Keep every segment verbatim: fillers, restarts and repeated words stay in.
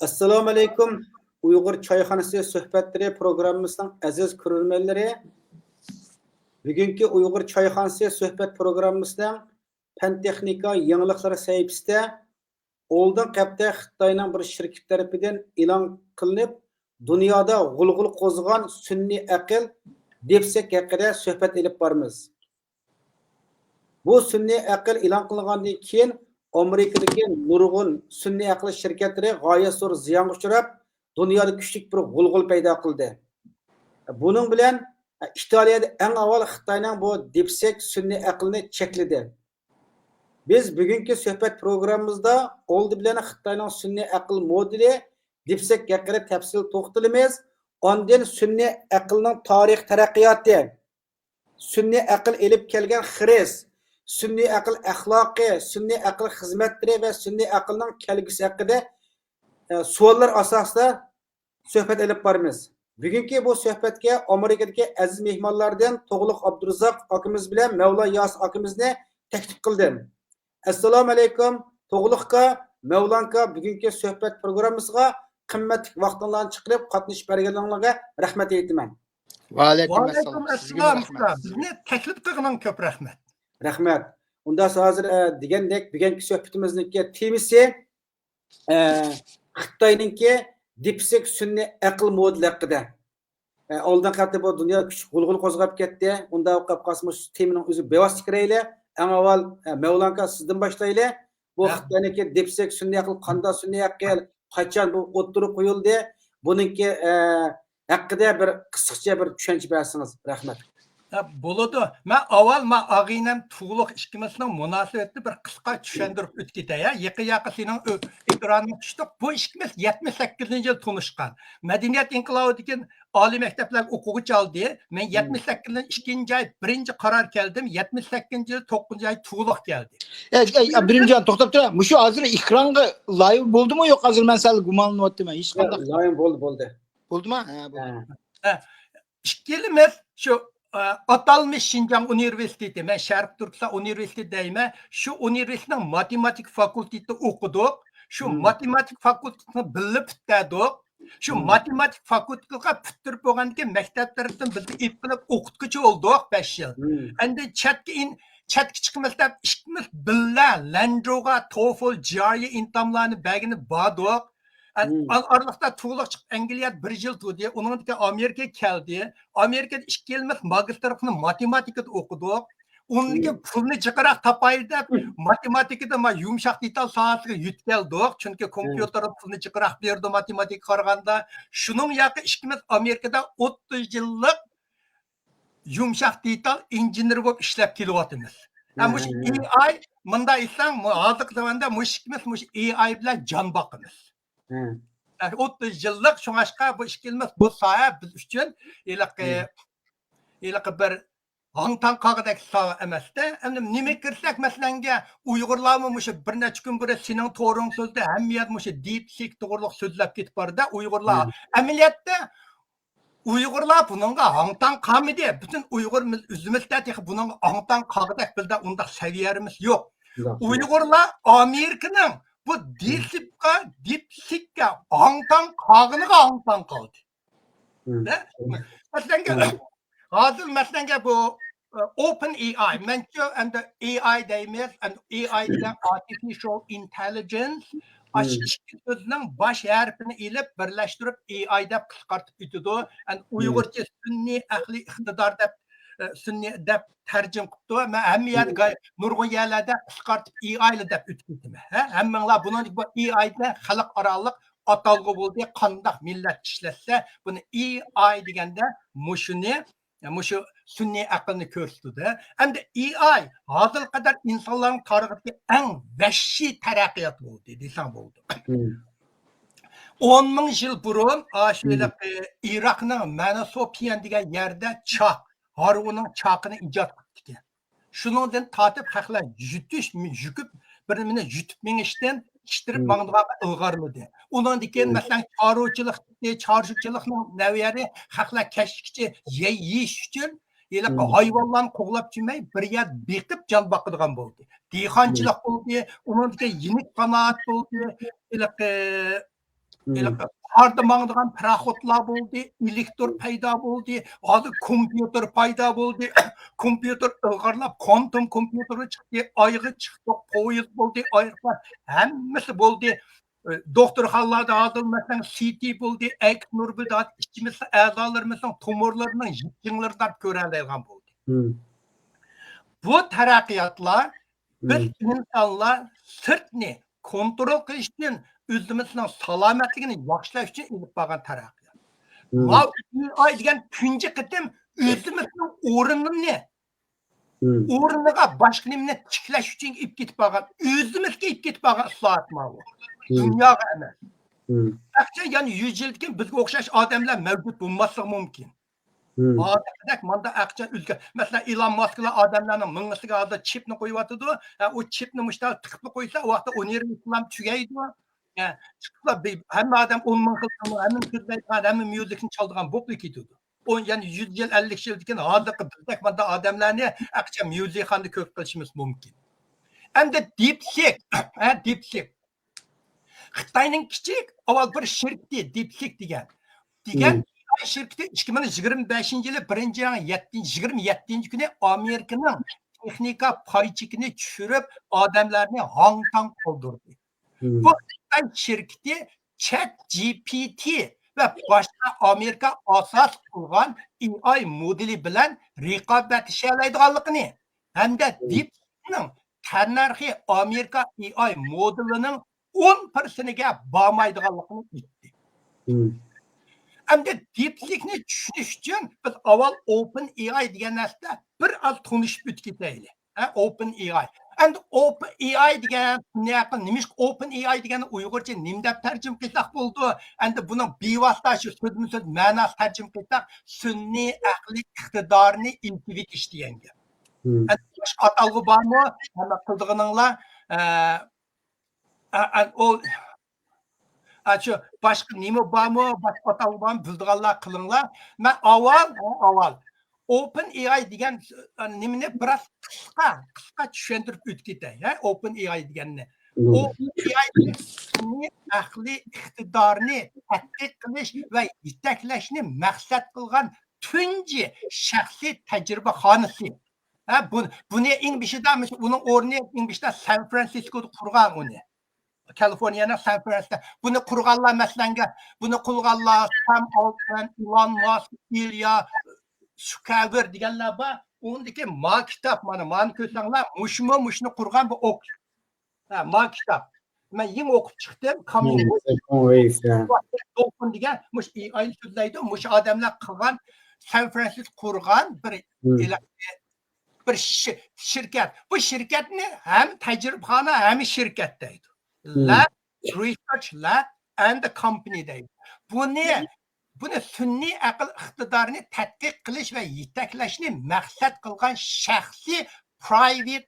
ئەسسالامۇ ئەلەيكۇم، ئۇيغۇر چايخانىسى سۆھبەتلىرى پروگراممىسىنىڭ ئەزىز كۆرۈرمەنلىرى. بۈگۈنكى ئۇيغۇر چايخانىسى سۆھبەت پروگراممىسىنىڭ پەن-تېخنىكا يېڭىلىقلىرى سەھىپىسىدە ئالدىنقى ھەپتە خىتاينىڭ بىر شىركىتى تەرىپىدىن ئېلان قىلىنىپ، دۇنيادا غۇلغۇلا قوزغىغان سۈنئىي ئەقىل دىپسېك ھەققىدە سۆھبەت ئېلىپ بارىمىز. بۇ سۈنئىي ئەقىل ئېلان قىلىنغاندىن كېيىن، ئامېرىكىدىكى نۇرغۇن سۈنئىي ئەقىل شىركەتلىرى غايەت زور زىيانغا ئۇچراپ، دۇنيادا كۈچلۈك بىر غۇلغۇلا پەيدا قىلدى. بۇنىڭ بىلەن ئىتالىيەدە ئەڭ ئاۋۋال خىتاينىڭ بۇ دىپسېك سۈنئىي ئەقلىنى چەكلىدى. بىز بۈگۈنكى سۆھبەت پروگراممىمىزدا ئالدى بىلەن خىتاينىڭ سۈنئىي ئەقىل مودېلى دىپسېك ھەققىدە تەپسىلىي توختىلىمىز. ئاندىن سۈنئىي ئەقىلنىڭ تارىخ تەرەققىياتى، سۈنئىي ئەقىل ئېلىپ كەلگەن خىرىس، سۈنئىي ئەقىل ئەخلاقى، سۈنئىي ئەقىل خىزمەتلىرى ۋە سۈنئىي ئەقىلنىڭ كەلگۈسى ھەققىدە، ئە، سوئاللار ئاساسىدا سۆھبەت ئېلىپ بارىمىز. بۈگۈنكى بۇ سۆھبەتكە ئامېرىكىدىكى ئەزىز مېھمانلاردىن تۇغلۇق ئابدۇرازاق ئاكىمىز بىلەن مەۋلا ياسىن ئاكىمىزنى تەكلىپ قىلدىم. ئەسسالامۇ ئەلەيكۇم، تۇغلۇق ئاكا، مەۋلا ئاكا، بۈگۈنكى سۆھبەت پروگراممىسىغا قىممەتلىك ۋاقتىڭلارنى چىقىرىپ قاتنىشىپ بەرگەنلىكىڭلارغا رەھمەت ئېيتىمەن. ۋەئەلەيكۇم ئەسسالام. سىزگىمۇ ئەسسالام، رەھمەت. ئۇستاز. بىزنى تەكلىپ قىلغىنىڭ كۆپ رەھمەت. رەھمەت. ئۇنداق ھازىر، ئە، دېگەندەك، بۈگۈنكى سۆھبىتىمىزنىڭكى تېمىسى، ئە، خىتاينىڭكى دىپسېك سۈنئىي ئەقىل مودېلى ھەققىدە. ئە، ئالدىنقى ھەپتە بۇ دۇنيا كۈچ غۇلغۇلا قوزغاپ كەتتى. ئۇنداق قىلىپ قالسا، مۇشۇ تېمىنىڭ ئۆزى بىۋاسىتە كىرەيلى. ئەڭ ئاۋۋال، ئە، مەۋلا ئاكا، سىزدىن باشلايلى. بۇ خىتاينىڭكى دىپسېك سۈنئىي ئەقىل، قانداق سۈنئىي ئەقىل، قاچان بۇ ئوتتۇرىغا قويۇلدى؟ بۇنىڭكى، ئە، ھەققىدە بىر قىسقىچە بىر چۈشەنچە بەرسىڭىز. رەھمەت. ھە، بولىدۇ. مەن ئاۋۋال ما ئاغىنەم تۇغلۇق ئىككىمىزنىڭ مۇناسىۋىتىنى بىر قىسقا چۈشەندۈرۈپ ئۆتۈپ كېتەي، ھە. يېقىن ياقى سېنىڭ ئۆ-، ئېكرانىڭغا چۈشتۇق. بۇ ئىككىمىز يەتمىش سەككىزىنچى يىل تونۇشقان. مەدەنىيەت ئىنقىلابىدىكى ئالىي مەكتەپلەرگە ئوقۇغۇچى ئالدى. مەن يەتمىش سەككىزىنچى يىل ئىككىنچى ئاي بىرىنچى قارار كەلدىم. يەتمىش سەككىزىنچى يىل توققۇزىنچى ئاي تۇغلۇق كەلدى. ئەي، ئەي، ئابدۇرېھىمجان، توختاپ تۇر. مۇشۇ ھازىر ئېكرانغا لايىۋ بولدىمۇ يوق؟ ھازىر مەن سەل گۇمانلىنىۋاتىمەن. ھېچقانداق. لايىۋ بولدى، بولدى. بولدىما؟ ھە، بولدى. ھە. ھە. ئىككىلىمىز شۇ، ئە، ئاتالمىش شىنجاڭ ئۇنىۋېرسىتېتى، مەن شەرقىي تۈركىستان ئۇنىۋېرسىتېتى دەيمەن، شۇ ئۇنىۋېرسىتېتنىڭ ماتېماتىكا فاكۇلتېتىدا ئوقۇدۇق. شۇ ماتېماتىكا فاكۇلتېتىنى بىللە پۈتتۈردۇق. شۇ ماتېماتىكا فاكۇلتېتىغا پۈتتۈرۈپ بولغاندىن كېيىن، مەكتەپ تەرىپىدىن بىزنى ئېلىپ قېلىپ ئوقۇتقۇچى بولدۇق بەش يىل. ئەندىن چەتكە ئىن-، چەتكە چىقىمىز دەپ، ئىككىمىز بىللە لەنجۇغا توفل، جىئارئى ئىمتىھانلارنى بەرگىلى باردۇق. ئا-، ئارىلىقتا تۇغلۇق چىقىپ ئەنگلىيەدە بىر يىل تۇردى. ئۇنىڭدىن كېيىن ئامېرىكىغا كەلدى. ئامېرىكىدا ئىككىمىز ماگىستىرلىقنى ماتېماتىكىدا ئوقۇدۇق. ئۇنىڭدىن كېيىن پۇلنى جىقراق تاپاي دەپ، ماتېماتىكىدا ما يۇمشاق دېتال ساھەسىگە يۆتكەلدۇق. چۈنكى كومپيۇتېرغا پۇلنى جىقراق بېرىدۇ ماتېماتىكىغا قارىغاندا. شۇنىڭ ياقى ئىككىمىز ئامېرىكىدا ئوتتۇز يىللىق يۇمشاق دېتال ئىنژېنېرى بولۇپ ئىشلەپ كېلىۋاتىمىز. ھە، مۇشۇ ئېي ئاي، مۇنداق ئېيتساڭ، مۇ-، ھازىرقى زاماندا مۇشۇ ئىككىمىز مۇشۇ ئېي ئاي بىلەن جان باقىمىز. ھە، ئوتتۇز يىللىق، شۇڭلاشقا بۇ ئىككىمىز بۇ ساھە بىز ئۈچۈن ھېلىقى، ھېلىقى بىر ھاڭ-تاڭ قالغۇدەك ساھە ئەمەستە. ئەمدى نېمە كىرسەك، مەسىلەنگە، ئۇيغۇرلارمۇ مۇشۇ بىر نەچچە كۈن بۇرۇن سېنىڭ تورۇڭ سۆزىدە ھەممە يەردە مۇشۇ دىپسېك توغرىلىق سۆزلەپ كېتىپ بارىدۇ. ئۇيغۇرلار ئەمەلىيەتتە ئۇيغۇرلار بۇنىڭغا ھاڭ-تاڭ قالمىدى. پۈتۈن ئۇيغۇر مىل-، ئۆزىمىزدە تېخى بۇنىڭغا ھاڭ-تاڭ قالغۇدەك بىزدە ئۇنداق سەۋىيەمىز يوق. ئۇيغۇرلار ئامېرىكىنىڭ بۇ دىپسېككە، دىپسېككە ھاڭ-تاڭ قالغىنىغا ھاڭ-تاڭ قالدى. مەسىلەنگە، ھازىر مەسىلەنگە بۇ، ئە، ئوپېن ئېي ئاي، مەنچۇ ئەمدى ئېي ئاي دەيمىز، ئەمدى ئېي ئاي دېگەن ئارتىفىشال ئىنتېللىجېنس، ئاشۇ ئىككى سۆزنىڭ باش ھەرپىنى ئېلىپ بىرلەشتۈرۈپ ئېي ئاي دەپ قىسقارتىپ ئۆتىدۇ. ئەمدى ئۇيغۇرچە سۈنئىي ئەقلىي ئىقتىدار دەپ، ئە، سۈنئىي دەپ تەرجىمە قىپتۇ. مەن ھەممە يەردە، نۇرغۇن يەرلەردە قىسقارتىپ ئېي ئايلا دەپ ئۆتۈپ كېتىمەن. ھە؟ ھەممىڭلار بۇنىڭدىكى بۇ ئېي ئاي دېگەن خەلقئارالىق ئاتالغۇ بولدى. قانداق مىللەت ئىشلەتسە، بۇنى ئېي ئاي دېگەندە مۇشۇنى، مۇشۇ سۈنئىي ئەقىلنى كۆرسىتىدۇ. ئەمدى ئېي ئاي ھازىرغا قەدەر ئىنسانلارنىڭ تارىخىدىكى ئەڭ ۋەھشىي تەرەققىيات بولدى دېسەڭ بولىدۇ. ئون مىڭ يىل بۇرۇن ئاشۇ ھېلىقى ئىراقنىڭ مەنسوپىيەن دېگەن يەردە چاق، ھارۋىنىڭ چاقىنى ئىجاد قىپتىكەن. شۇنىڭدىن تارتىپ خەقلەر يۈتۈش، يۈكۈپ، بىر نېمىنى يۈتۈپ مېڭىشتىن ئىتتىرىپ ماڭىدىغانغا ئىلغارلىدى. ئۇنىڭدىن كېيىن، مەسىلەن، چارۋىچىلىق، چارۋىچىلىقنىڭ نەۋرىلىرى خەقلەر كەچكىچە يەي يېيىش ئۈچۈن ھېلىقى ھايۋانلارنى قوغلاپ چۈمەي، بىر يەردە بېقىپ جان باقىدىغان بولدى. دېھقانچىلىق بولدى، ئۇنىڭدىن كېيىن يېنىك سانائەت بولدى، ھېلىقى ھېلىقى قاردا ماڭىدىغان پاراخوتلار بولدى، ئېلېكتر پەيدا بولدى، ھازىر كومپيۇتېر پەيدا بولدى. كومپيۇتېر ئىلغارلاپ، كوانتوم كومپيۇتېرى چىقتى، ئايغا چىقتۇق، پويىز بولدى، ئايروپىلان، ھەممىسى بولدى. دوختۇرخانىلاردا ھازىر مەسىلەن، سىتى بولدى، ئەكس نۇر بولدى، ھازىر ئىچىمىزدە ئەزالىرىمىزنىڭ تومۇرلىرىنىڭ جىڭلىرىداپ كۆرەلەيدىغان بولدى. بۇ تەرەققىياتلار بىز ئىنسانلار سىرتنى كونترول قىلىشتىن ئۆزىمىزنىڭ سالامەتلىكىنى ياخشىلاش ئۈچۈن ئېلىپ بارغان تەرەققىيات. ماۋۇ ئېي ئاي دېگەن تۇنجى قېتىم ئۆزىمىزنىڭ ئورنىنى، ئورنىغا باشقا نېمىنى تىكلەش ئۈچۈن ئېلىپ كېتىپ بارغان، ئۆزىمىزگە ئېلىپ كېتىپ بارغان ئىسلاھات ماۋۇ. دۇنياغا ئەمەس. ئەكسىچە يەنە يۈز يىلدىن كېيىن بىزگە ئوخشاش ئادەملەر مەۋجۇت بولماسلىقى مۇمكىن. ھازىرقىدەك ماندا ئەقچە ئۆلكە، مەسىلەن، ئېلان ماسكلار ئادەملەرنىڭ مېڭىسىگە ھازىر چىپنى قويۇۋاتىدۇ. ھە، ئۇ چىپنى مۇشۇنداق تىقىپلا قويسا، ئۇ ۋاقىتتا ئۇنىۋېرسىتېتلار تۈگەيدۇ. ھە، چىقىپلا بى-، ھەممە ئادەم ئون مىڭ خىل، ھەممە سۆزلەيدىغان، ھەممە ميۇزىكنى چالىدىغان بولۇپلا كېتىدۇ. ئۇ يەنە يۈز يىل، ئەللىك يىلدىن كېيىن ھازىرقى بىزدەك ماندا ئادەملەرنى ئەقچە ميۇزىكخانىدا كۆرۈپ قېلىشىمىز مۇمكىن. ئەمدى دىپسىك، ھە، دىپسىك. خىتاينىڭ كىچىك ئاۋۋال بىر شىركىتى، دىپسىك دېگەن، دېگەن شىركىتى ئىككى مىڭ يىگىرمە بەشىنچى يىلى بىرىنچى ئاينىڭ يەتتىنچى، يىگىرمە يەتتىنچى كۈنى ئامېرىكىنىڭ تېخنىكا پاي چېكىنى چۈشۈرۈپ، ئادەملەرنى ھاڭ-تاڭ قالدۇردى. بۇ خىتاي شىركىتى چات جى پى تى ۋە باشقا ئامېرىكا ئاساس قىلغان ئېي ئاي مودېلى بىلەن رىقابەتلىشەلەيدىغانلىقىنى ھەمدە دىپسىكنىڭ تەننەرخى ئامېرىكا ئېي ئاي مودېلىنىڭ ئون پىرسەنتىگە بارمايدىغانلىقىنى ئېيتتى. ئەمدى دىپسىكنى چۈشىنىش ئۈچۈن بىز ئاۋۋال ئوپېن ئېي ئاي دېگەن نەرسە بىر ئاز تونۇشۇپ ئۆتۈپ كېتەيلى. ھە، ئوپېن ئېي ئاي. ئەمدى ئوپېن ئېي ئاي دېگەن نېمە؟ نېمىشقا ئوپېن ئېي ئاي دېگەننى ئۇيغۇرچە نېمە دەپ تەرجىمە قىلساق بولىدۇ؟ ئەمدى بۇنىڭ بىۋاسىتە شۇ سۆزمۇ سۆز مەناسى تەرجىمە قىلساق، سۈنئىي ئەقلىي ئىقتىدارنى ئېلىۋېتىش دېگەن گەپ. ئەمدى باشقا ئاتالغۇ بارمۇ؟ ھەممە قىلىدىغىنىڭلار، ئە، ئە، ئە، ئۇ، ئە، شۇ باشقا نېمە بارمۇ؟ باشقا ئاتالغۇ بارمۇ؟ بىلىدىغانلار قىلىڭلار. مەن ئاۋۋال، ئە، ئاۋۋال ئوپېن ئېي ئاي دېگەن، ئە، نېمىنى بىراز قىسقا، قىسقا چۈشەندۈرۈپ ئۆتۈپ كېتەي، ھە، ئوپېن ئېي ئاي دېگەننى. ئوپېن ئېي ئاي دېگەن سۈنئىي ئەقلىي ئىقتىدارنى تەتقىق قىلىش ۋە يېتەكلەشنى مەقسەت قىلغان تۇنجى شەخسىي تەجرىبىخانىسى. ھە، بۇ، بۇنى ئەڭ بېشىدا، مۇشۇ ئۇنىڭ ئورنى ئەڭ بېشىدا سان فرانسىسكودا قۇرغان ئۇنى. كالىفورنىيەنىڭ سان فرانسىسكو. بۇنى قۇرغانلار، مەسىلەن، بۇنى قۇرغانلار سام ئالتمەن، ئىلون ماسك، ئىليا سۇكەربېرگ دېگەنلەر بار. ئۇندىكى ما كىتاب، مانا، مانى كۆرسەڭلار، مۇشۇمۇ مۇشۇنى قۇرغان بۇ ئوك. ھە، ما كىتاب. مەن يېڭى ئوقۇپ چىقتىم. كوممۇنىست دولقۇن دېگەن مۇشۇ ئېي ئاينى سۆزلەيدۇ. مۇشۇ ئادەملەر قىلغان، سان فرانسىسكو قۇرغان بىر، بىر شىركەت. بۇ شىركەتنى ھەم تەجرىبىخانا، ھەم شىركەت دەيدۇ. Lab، research lab and company دەيدۇ. بۇنى، بۇنى سۈنئىي ئەقىل ئىقتىدارىنى تەتقىق قىلىش ۋە يېتەكلەشنى مەقسەت قىلغان شەخسىي، private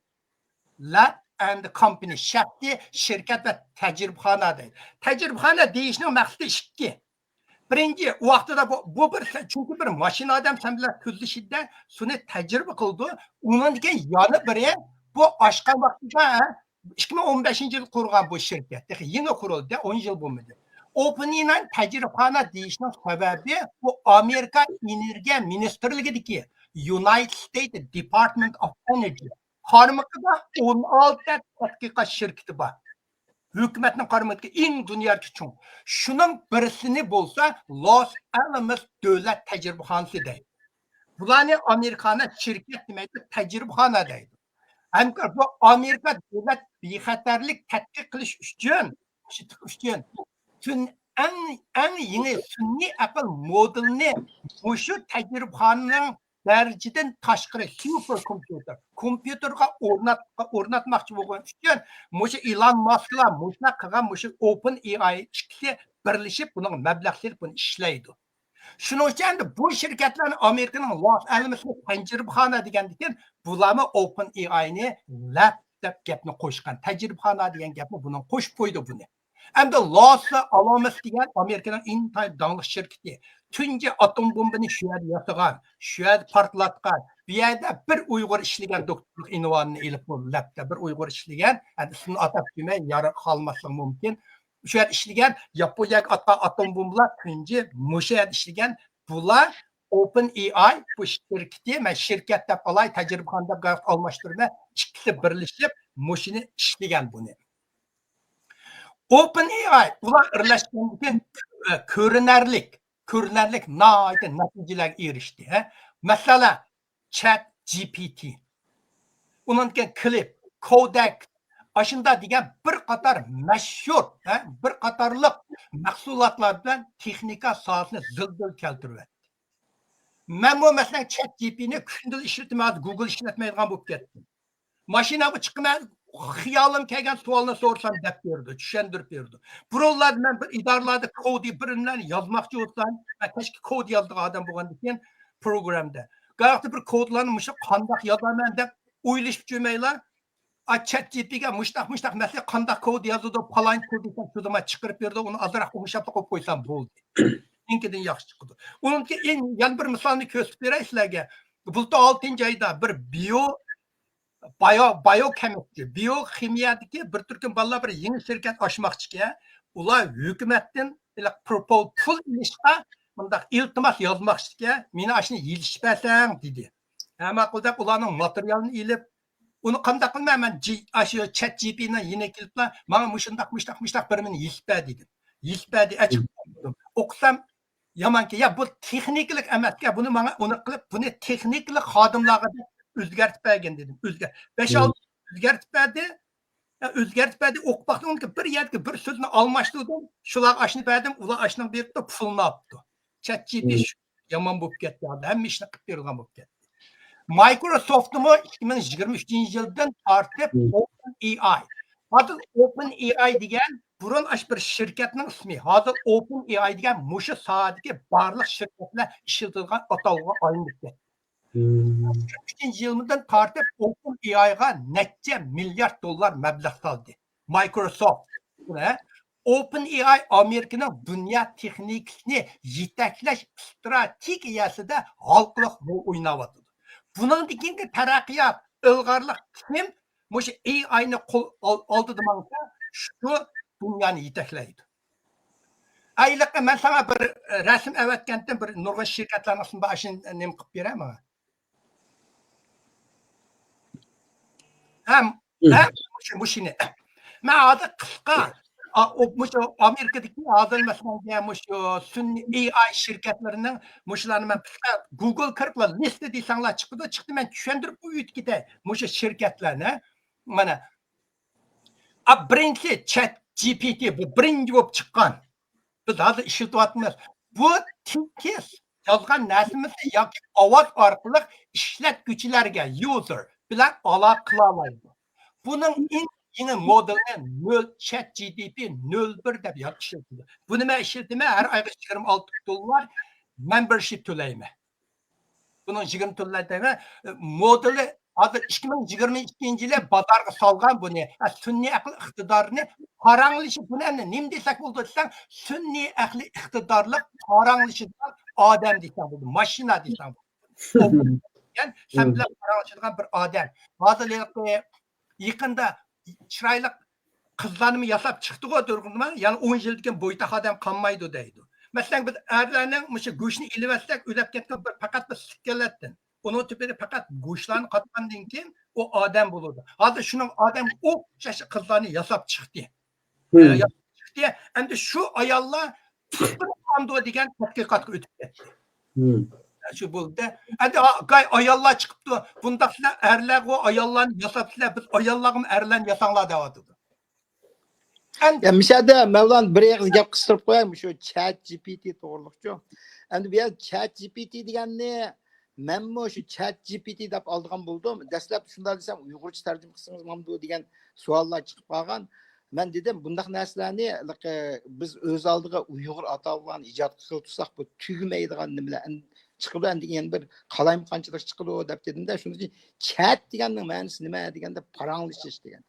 lab and company، شەخسىي شىركەت ۋە تەجرىبىخانا دەيدۇ. تەجرىبىخانا دېيىشنىڭ مەقسىتى ئىككى. بىرىنچى، ئۇ ۋاقتىدا بۇ، بۇ بىر، چۈنكى بىر ماشىنا ئادەم سەن بىلەن سۆزلىشىدە شۇنى تەجرىبە قىلىدۇ. ئۇنىڭدىن كېيىن يەنە بىرى، بۇ ئاچقان ۋاقتىدا، ھە، ئىككى مىڭ ئون بەشىنچى يىل قۇرغان بۇ شىركەت. تېخى يېڭى قۇرۇلدى، ئون يىل بولمىدى. ئوپېن ئېي ئاي تەجرىبىخانا دېيىشنىڭ سەۋەبى، بۇ ئامېرىكا ئېنېرگىيە مىنىستىرلىكىدىكى، United States Department of Energy قارمىقىدا ئون ئالتە تەتقىقات شىركىتى بار. ھۆكۈمەتنىڭ قارمىقىدىكى ئەڭ دۇنيادىكى چوڭ. شۇنىڭ بىرسىنى بولسا لوس ئالاموس دۆلەت تەجرىبىخانىسى دەيدۇ. بۇلارنى ئامېرىكانىڭ شىركەت دېمەيدۇ، تەجرىبىخانا دەيدۇ. ھەمكار، بۇ ئامېرىكا دۆلەت بىخەتەرلىك تەتقىق قىلىش ئۈچۈن، ئۈچۈن سۈن-، ئەڭ، ئەڭ يېڭى سۈنئىي ئەقىل مودېلىنى مۇشۇ تەجرىبىخانىنىڭ دەرىجىدىن تاشقىرى سۇپېر كومپيۇتېر، كومپيۇتېرغا ئورنات-، ئورناتماقچى بولغان ئۈچۈن مۇشۇ ئېلان ماسكلار مۇشۇنداق قىلغان، مۇشۇ ئوپېن ئېي ئاي ئىككىسى بىرلىشىپ بۇنىڭغا مەبلەغ سېلىپ بۇنى ئىشلەيدۇ. شۇنىڭ ئۈچۈن ئەمدى بۇ شىركەتلەرنى ئامېرىكىنىڭ لوس ئالاموسىدا تەجرىبىخانا دېگەندىكىن، بۇلارمۇ ئوپېن ئېي ئاينى لەپ دەپ گەپنى قوشقان، تەجرىبىخانا دېگەن گەپنى بۇنىڭ قوشۇپ قويدى بۇنى. ئەمدى لوس ئالاموس دېگەن ئامېرىكىنىڭ ئىنتايىن داڭلىق شىركىتى. تۇنجى ئاتوم بومبىنى شۇ يەردە ياسىغان، شۇ يەردە پارتلاتقان، بۇ يەردە بىر ئۇيغۇر ئىشلىگەن، دوكتورلۇق ئۇنۋانىنى ئېلىپ بۇ لەپتە بىر ئۇيغۇر ئىشلىگەن، ئەمدى ئىسمىنى ئاتاپ كۆرمەي يارىغا قالماسلىقى مۇمكىن. شۇ يەردە ئىشلىگەن، ياپونىيەگە ئاتقان ئاتوم بومبىلار تۇنجى مۇشۇ يەردە ئىشلىگەن. بۇلار ئوپېن ئېي ئاي بۇ شىركىتى، مەن شىركەت دەپ ئالاي، تەجرىبىخانا دەپ ئالماشتۇرىمەن، ئىككىسى بىرلىشىپ مۇشۇنى ئىشلىگەن بۇنى. ئوپېن ئېي ئاي ئۇلار ئارىلاشقاندىن كېيىن، ئە، كۆرۈنەرلىك، كۆرۈنەرلىك ناھايىتى نەتىجىلەرگە ئېرىشتى، ھە. مەسىلەن، چات جى پى تى، ئۇنىڭدىن كېيىن كلىپ، كودەك، ئاشۇنداق دېگەن بىر قاتار مەشھۇر، ھە، بىر قاتارلىق مەھسۇلاتلار بىلەن تېخنىكا ساھەسىنى زىلزىلە كەلتۈرۈۋەتتى. مەنمۇ مەسىلەن چات جى پى تى نى كۈندىلا ئىشلىتىمەن، ھازىر گۇگل ئىشلەتمەيدىغان بولۇپ كەتتىم. ماشىناغا چىقىمەن، خىيالىم كەلگەن سوئالنى سورىسام دەپ بېرىدۇ، چۈشەندۈرۈپ بېرىدۇ. بۇرۇنلاردا مەن بىر ئىدارىلەردە كودى بىرىملەرنى يازماقچى بولسام، مەن كەچكە كود يازىدىغان ئادەم بولغاندىن كېيىن پروگرامدا. قاياقتا بىر كودلارنى مۇشۇ قانداق يازارمەن دەپ ئويلىشىپ يۈرمەيلا، ئا، چات جى پى تى گە مۇشتاق، مۇشتاق مەسىلە قانداق كود يازىدۇ، پالايىن كود دېسەم، شۇ زامان چىقىرىپ بېرىدۇ، ئۇنى ئازراق ئوڭشاپلا قويۇپ قويسام بولدى. ئىنكىدىن ياخشى چىقىدۇ. ئۇنىڭدىن كېيىن يەنە بىر مىسالنى كۆرسىتىپ بېرەي سىلەرگە. بۇلتۇر ئالتىنچى ئايدا بىر بىيو، بايو، بايوكېمىسترى، بىيوخىمىيەدىكى بىر تۈركۈم بالىلار بىر يېڭى شىركەت ئاچماقچىكەن. ئۇلار ھۆكۈمەتتىن ھېلىقى پروپو-، پۇل ئېلىشقا مۇنداق ئىلتىماس يازماقچىكەن، مېنى ئاشۇنى يېلىشىپ بەرسەڭ دېدى. ھە، ماقۇل دەپ ئۇلارنىڭ ماتېرىيالىنى ئېلىپ، ئۇنى قانداق قىلىمەن؟ مەن جى-، ئاشۇ چات جى پى تى نىڭ يېنىغا كېلىپلا، ماڭا مۇشۇنداق، مۇشۇنداق، مۇشۇنداق بىر مېنى يېلىپ بەر دېدىم. يېلىپ بەردى، ئەچىق ئوقۇدۇم. ئوقۇسام، يامانكەن. يا، بۇ تېخنىكىلىق ئەمەسكەن، بۇنى ماڭا ئۇنى قىلىپ، بۇنى تېخنىكىلىق خادىملارغا دەپ ئۆزگەرتىپ بەرگىن دېدىم. ئۆزگە-، بەش-ئالتە ئۆزگەرتىپ بەردى. يا، ئۆزگەرتىپ بەردى، ئوقۇپ باقتىم، ئۇنىڭكى بىر يەردىكى بىر سۆزنى ئالماشتۇردۇم. شۇلارغا ئاشۇنى بەردىم، ئۇلار ئاشۇنىڭ بېرىپتۇ، پۇلنى ئاپتۇ. چات جى پى تى شۇ يامان بولۇپ كەتتى، ھازىر ھەممە ئىشنى قىلىپ بېرىدىغان بولۇپ كەتتى. مايكروسوفتمۇ ئىككى مىڭ يىگىرمە ئۈچىنچى يىلدىن تارتىپ ئوپېن ئېي ئاي. ھازىر ئوپېن ئېي ئاي دېگەن بۇرۇن ئاشۇ بىر شىركەتنىڭ ئىسمى. ھازىر ئوپېن ئېي ئاي دېگەن مۇشۇ ساھەدىكى بارلىق شىركەتلەر ئىشلىتىدىغان ئاتالغۇغا ئايلىنىپ كەتتى. ئۈچىنچى يىلىمدىن تارتىپ ئوپېن ئېي ئايغا نەچچە مىليارد دوللار مەبلەغ سالدى. مايكروسوفت. ئوپېن ئېي ئاي ئامېرىكىنىڭ دۇنيا تېخنىكىسىنى يېتەكلەش ئىستراتېگىيەسىدە ھالقىلىق رول ئويناۋاتىدۇ. بۇنىڭدىن كېيىنكى تەرەققىيات، ئىلغارلىق كىم مۇشۇ ئېي ئاينى قول ئال-، ئالدىدا ماڭسا، شۇ دۇنيانى يېتەكلەيدۇ. ئايلىقى مەن ساڭا بىر، ئە، رەسىم ئەۋەتكەنتىم، بىر نۇرغۇن شىركەتلەرنىڭ ئىسمى بار، ئاشۇنى نېمە قىلىپ بېرە ماڭا. ھەم، ھەم مۇشۇ، مۇشۇنى. مەن ھازىر قىسقا، ئا، ئو-، مۇشۇ ئامېرىكىدىكى ھازىر مەسىلەن، مۇشۇ سۈنئىي ئېي ئاي شىركەتلىرىنىڭ مۇشۇلارنى مەن قىسقا گۇگل كىرىپلا لىستى دېسەڭلار چىقىدۇ، چىقتى، مەن چۈشەندۈرۈپ ئۆتۈپ كېتەي مۇشۇ شىركەتلەرنى. مانا، ئا، بىرىنچىسى چات جى پى تى، بۇ بىرىنچى بولۇپ چىققان. بىز ھازىر ئىشلىتىۋاتىمىز. بۇ تېكىست يازغان نەرسىمىزنى ياكى ئاۋاز ئارقىلىق ئىشلەتكۈچىلەرگە، يۇزېر بىلەن ئالاقە قىلالايدۇ. بۇنىڭ ئەڭ يېڭى مودېلى نۆل، چات جى پى تى نۆل بىر دەپ يازىپ ئىشلىتىدۇ. بۇنى مەن ئىشلىتىمەن، ھەر ئايغا يىگىرمە ئالتە دوللار مەمبېرشىپ تۆلەيمەن. بۇنىڭ يىگىرمە تۆت دەيمەن، مودېلى ھازىر ئىككى مىڭ يىگىرمە ئىككىنچى يىلى بازارغا سالغان بۇنى. ھە، سۈنئىي ئەقىل ئىقتىدارىنى پاراڭلىشىپ، بۇنى ئەمدى نېمە دېسەك بولىدۇ دېسەڭ، سۈنئىي ئەقلىي ئىقتىدارلىق پاراڭلىشىدىغان ئادەم دېسەڭ بولىدۇ، ماشىنا دېسەڭ بولىدۇ. سەن بىلەن پاراڭلىشىدىغان بىر ئادەم. ھازىر ھېلىقى يېقىندا چىرايلىق قىزلارنىمۇ ياساپ چىقتىغۇ تۇرغۇنما، يەنە ئون يىلدىن كېيىن بويتاق ئادەم قالمايدۇ دەيدۇ. مەسىلەن، بىز ئەرلەرنىڭ مۇشۇ گۆشىنى ئېلىۋەتسەك، ئۆلۈپ كەتكەن بىر، پەقەت بىر سىككىلەتتىن. ئۇنىڭ تۈپىدە پەقەت گۆشلارنى قاتقاندىن كېيىن ئۇ ئادەم بولىدۇ. ھازىر شۇنىڭ ئادەم ئوخشاش قىزلارنى ياساپ چىقتى. ئە، ياساپ چىقتى. ئەمدى شۇ ئاياللار تۇتقۇن قىلامدۇ دېگەن تەتقىقاتقا ئۆتۈپ كەتتى. شۇ بولدى. ئەمدى ئا-، گاي ئاياللار چىقىپتۇ. بۇنداقلا ئەرلەرغۇ ئاياللارنى ياساپسىلەر، بىز ئاياللارغىمۇ ئەرلەرنى ياساڭلار دەۋاتىدۇ. ئەمدى يا، مۇشۇ يەردە مەۋلان بىر ئېغىز گەپ قىستۇرۇپ قوياي، مۇشۇ چات جى پى تى توغرىلىقچۇ. ئەمدى بۇ يەردە چات جى پى تى دېگەننى مەنمۇ شۇ چات جى پى تى دەپ ئالىدىغان بولدۇم. دەسلەپ شۇنداق دېسەم، ئۇيغۇرچە تەرجىمە قىلسىڭىز بولامدۇ دېگەن سوئاللار چىقىپ قالغان. مەن دېدىم، بۇنداق نەرسىلەرنى، لىق-، بىز ئۆز ئالدىغا ئۇيغۇر ئاتالغۇلارنى ئىجاد قىلىپ تۇرساق، بۇ تۈگىمەيدىغان نېمىلەر ئەن-، چىقىدۇ، ئەندىن كېيىن بىر قالايمىقانچىلىق چىقىدۇ دەپ دېدىمدە، شۇنىڭ ئۈچۈن چات دېگەننىڭ مەنىسى نېمە دېگەندە، پاراڭلىشىش دېگەن.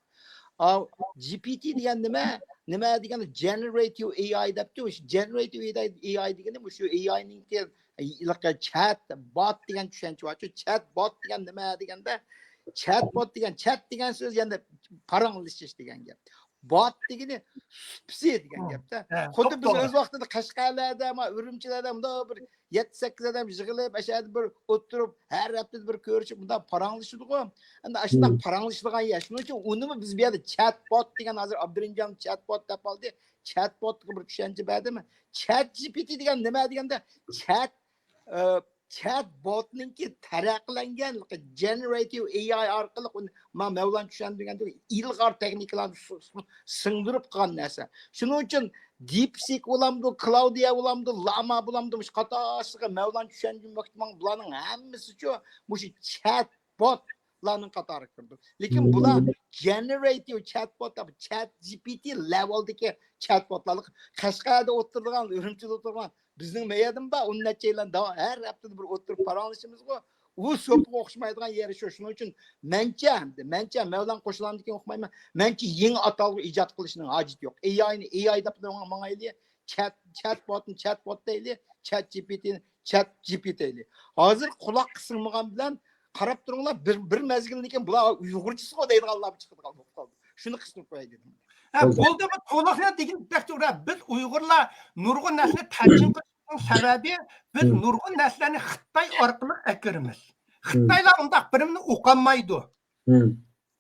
ئاۋۇ جى پى تى دېگەن نېمە؟ نېمە دېگەندە، جېنېرېتىپ ئېي ئاي دەپتۇ. شۇ جېنېرېتىپ ئېي ئاي، ئېي ئاي دېگىنى مۇشۇ ئېي ئاينىڭكى ھېلىقى چات بوت دېگەن چۈشەنچە بارچۇ. چات بوت دېگەن نېمە دېگەندە، چات بوت دېگەن، چات دېگەن سۆز يەنە پاراڭلىشىش دېگەن گەپ. بوت دېگىنى سۇپىسى دېگەن گەپتە. خۇددى بىز ئۆز ۋاقتىدا قەشقەرلەردە، ما ئۈرۈمچىلەردە مۇنداق بىر يەتتە سەككىز ئادەم يىغىلىپ، ئەشەدە بىر ئولتۇرۇپ، ھەر ھەپتىدە بىر كۆرۈشۈپ، مۇنداق پاراڭلىشىدىغۇ. ئەمدى ئاشۇنداق پاراڭلىشىدىغان يەر. شۇنىڭ ئۈچۈن ئۇنىمۇ بىز بۇ يەردە چات بوت دېگەن، ھازىر ئابدۇرېھىمجان چات بوت دەپ ئالدى. چات بوتقا بىر چۈشەنچە بەردىم. چات جي پي تى دېگەن نېمە دېگەندە، چات، ئە، چات بوتنىڭكى تەرەققىيلەنگەن جېنېراتىۋ ئېي ئاي ئارقىلىق ئۇنى ما مەۋلان چۈشەندۈرگەندەك ئىلغار تېخنىكىلارنى سۇ-، سۇ-، سىڭدۈرۈپ قىلغان نەرسە. شۇنىڭ ئۈچۈن دىپسىك بولامدۇ، كلاودىيا بولامدۇ، لاما بولامدۇ، مۇشۇ قاتارسىغا مەۋلان چۈشەندۈرمەكچىمەن، بۇلارنىڭ ھەممىسىچۇ مۇشۇ چات بوتلارنىڭ قاتارىغا كىرىدۇ. لېكىن بۇلار جېنېراتىۋ چات بوت، چات جي پي تى لېۋېلدىكى چات بوتلار. قەشقەردە ئولتۇرىدىغان، ئۈرۈمچىدە ئولتۇرىدىغان، بىزنىڭ مەيەردىمۇ بار، ئون نەچچە يىلدىن داۋام ھەر ھەپتىدە بىر ئولتۇرۇپ پاراڭلىشىمىزغۇ. ئۇ سوپىغا ئوخشىمايدىغان يېرى شۇ. شۇنىڭ ئۈچۈن مەنچە، مەنچە مەۋلان قوشۇلغاندىن كېيىن ئوقۇمايمەن. مەنچە يېڭى ئاتالغۇ ئىجاد قىلىشنىڭ ھاجىتى يوق. ئېي ئاينى ئېي ئاي دەپ ماڭايلى، چات، چات بوتنى چات بوت دەيلى، چات جي پي تىنى چات جي پي تى دەيلى. ھازىر قۇلاققا سىڭمىغان بىلەن قاراپ تۇرۇڭلار، بىر، بىر مەزگىلدىن كېيىن بۇلار ئۇيغۇرچىسىغۇ دەيدىغانلار چىقىدىغان بولۇپ قالدى. شۇنى قىستۇرۇپ قوياي دېدىم. ھە، بولدى، بۇ تولۇقنى دېگىنى بەك توغرا. بىز ئۇيغۇرلار نۇرغۇن نەرسىنى تەرجىمە قىلىشنىڭ سەۋەبى، بىز نۇرغۇن نەرسىلەرنى خىتاي ئارقىلىق ئەكىرىمىز. خىتايلار ئۇنداق بىرىنى ئوقالمايدۇ.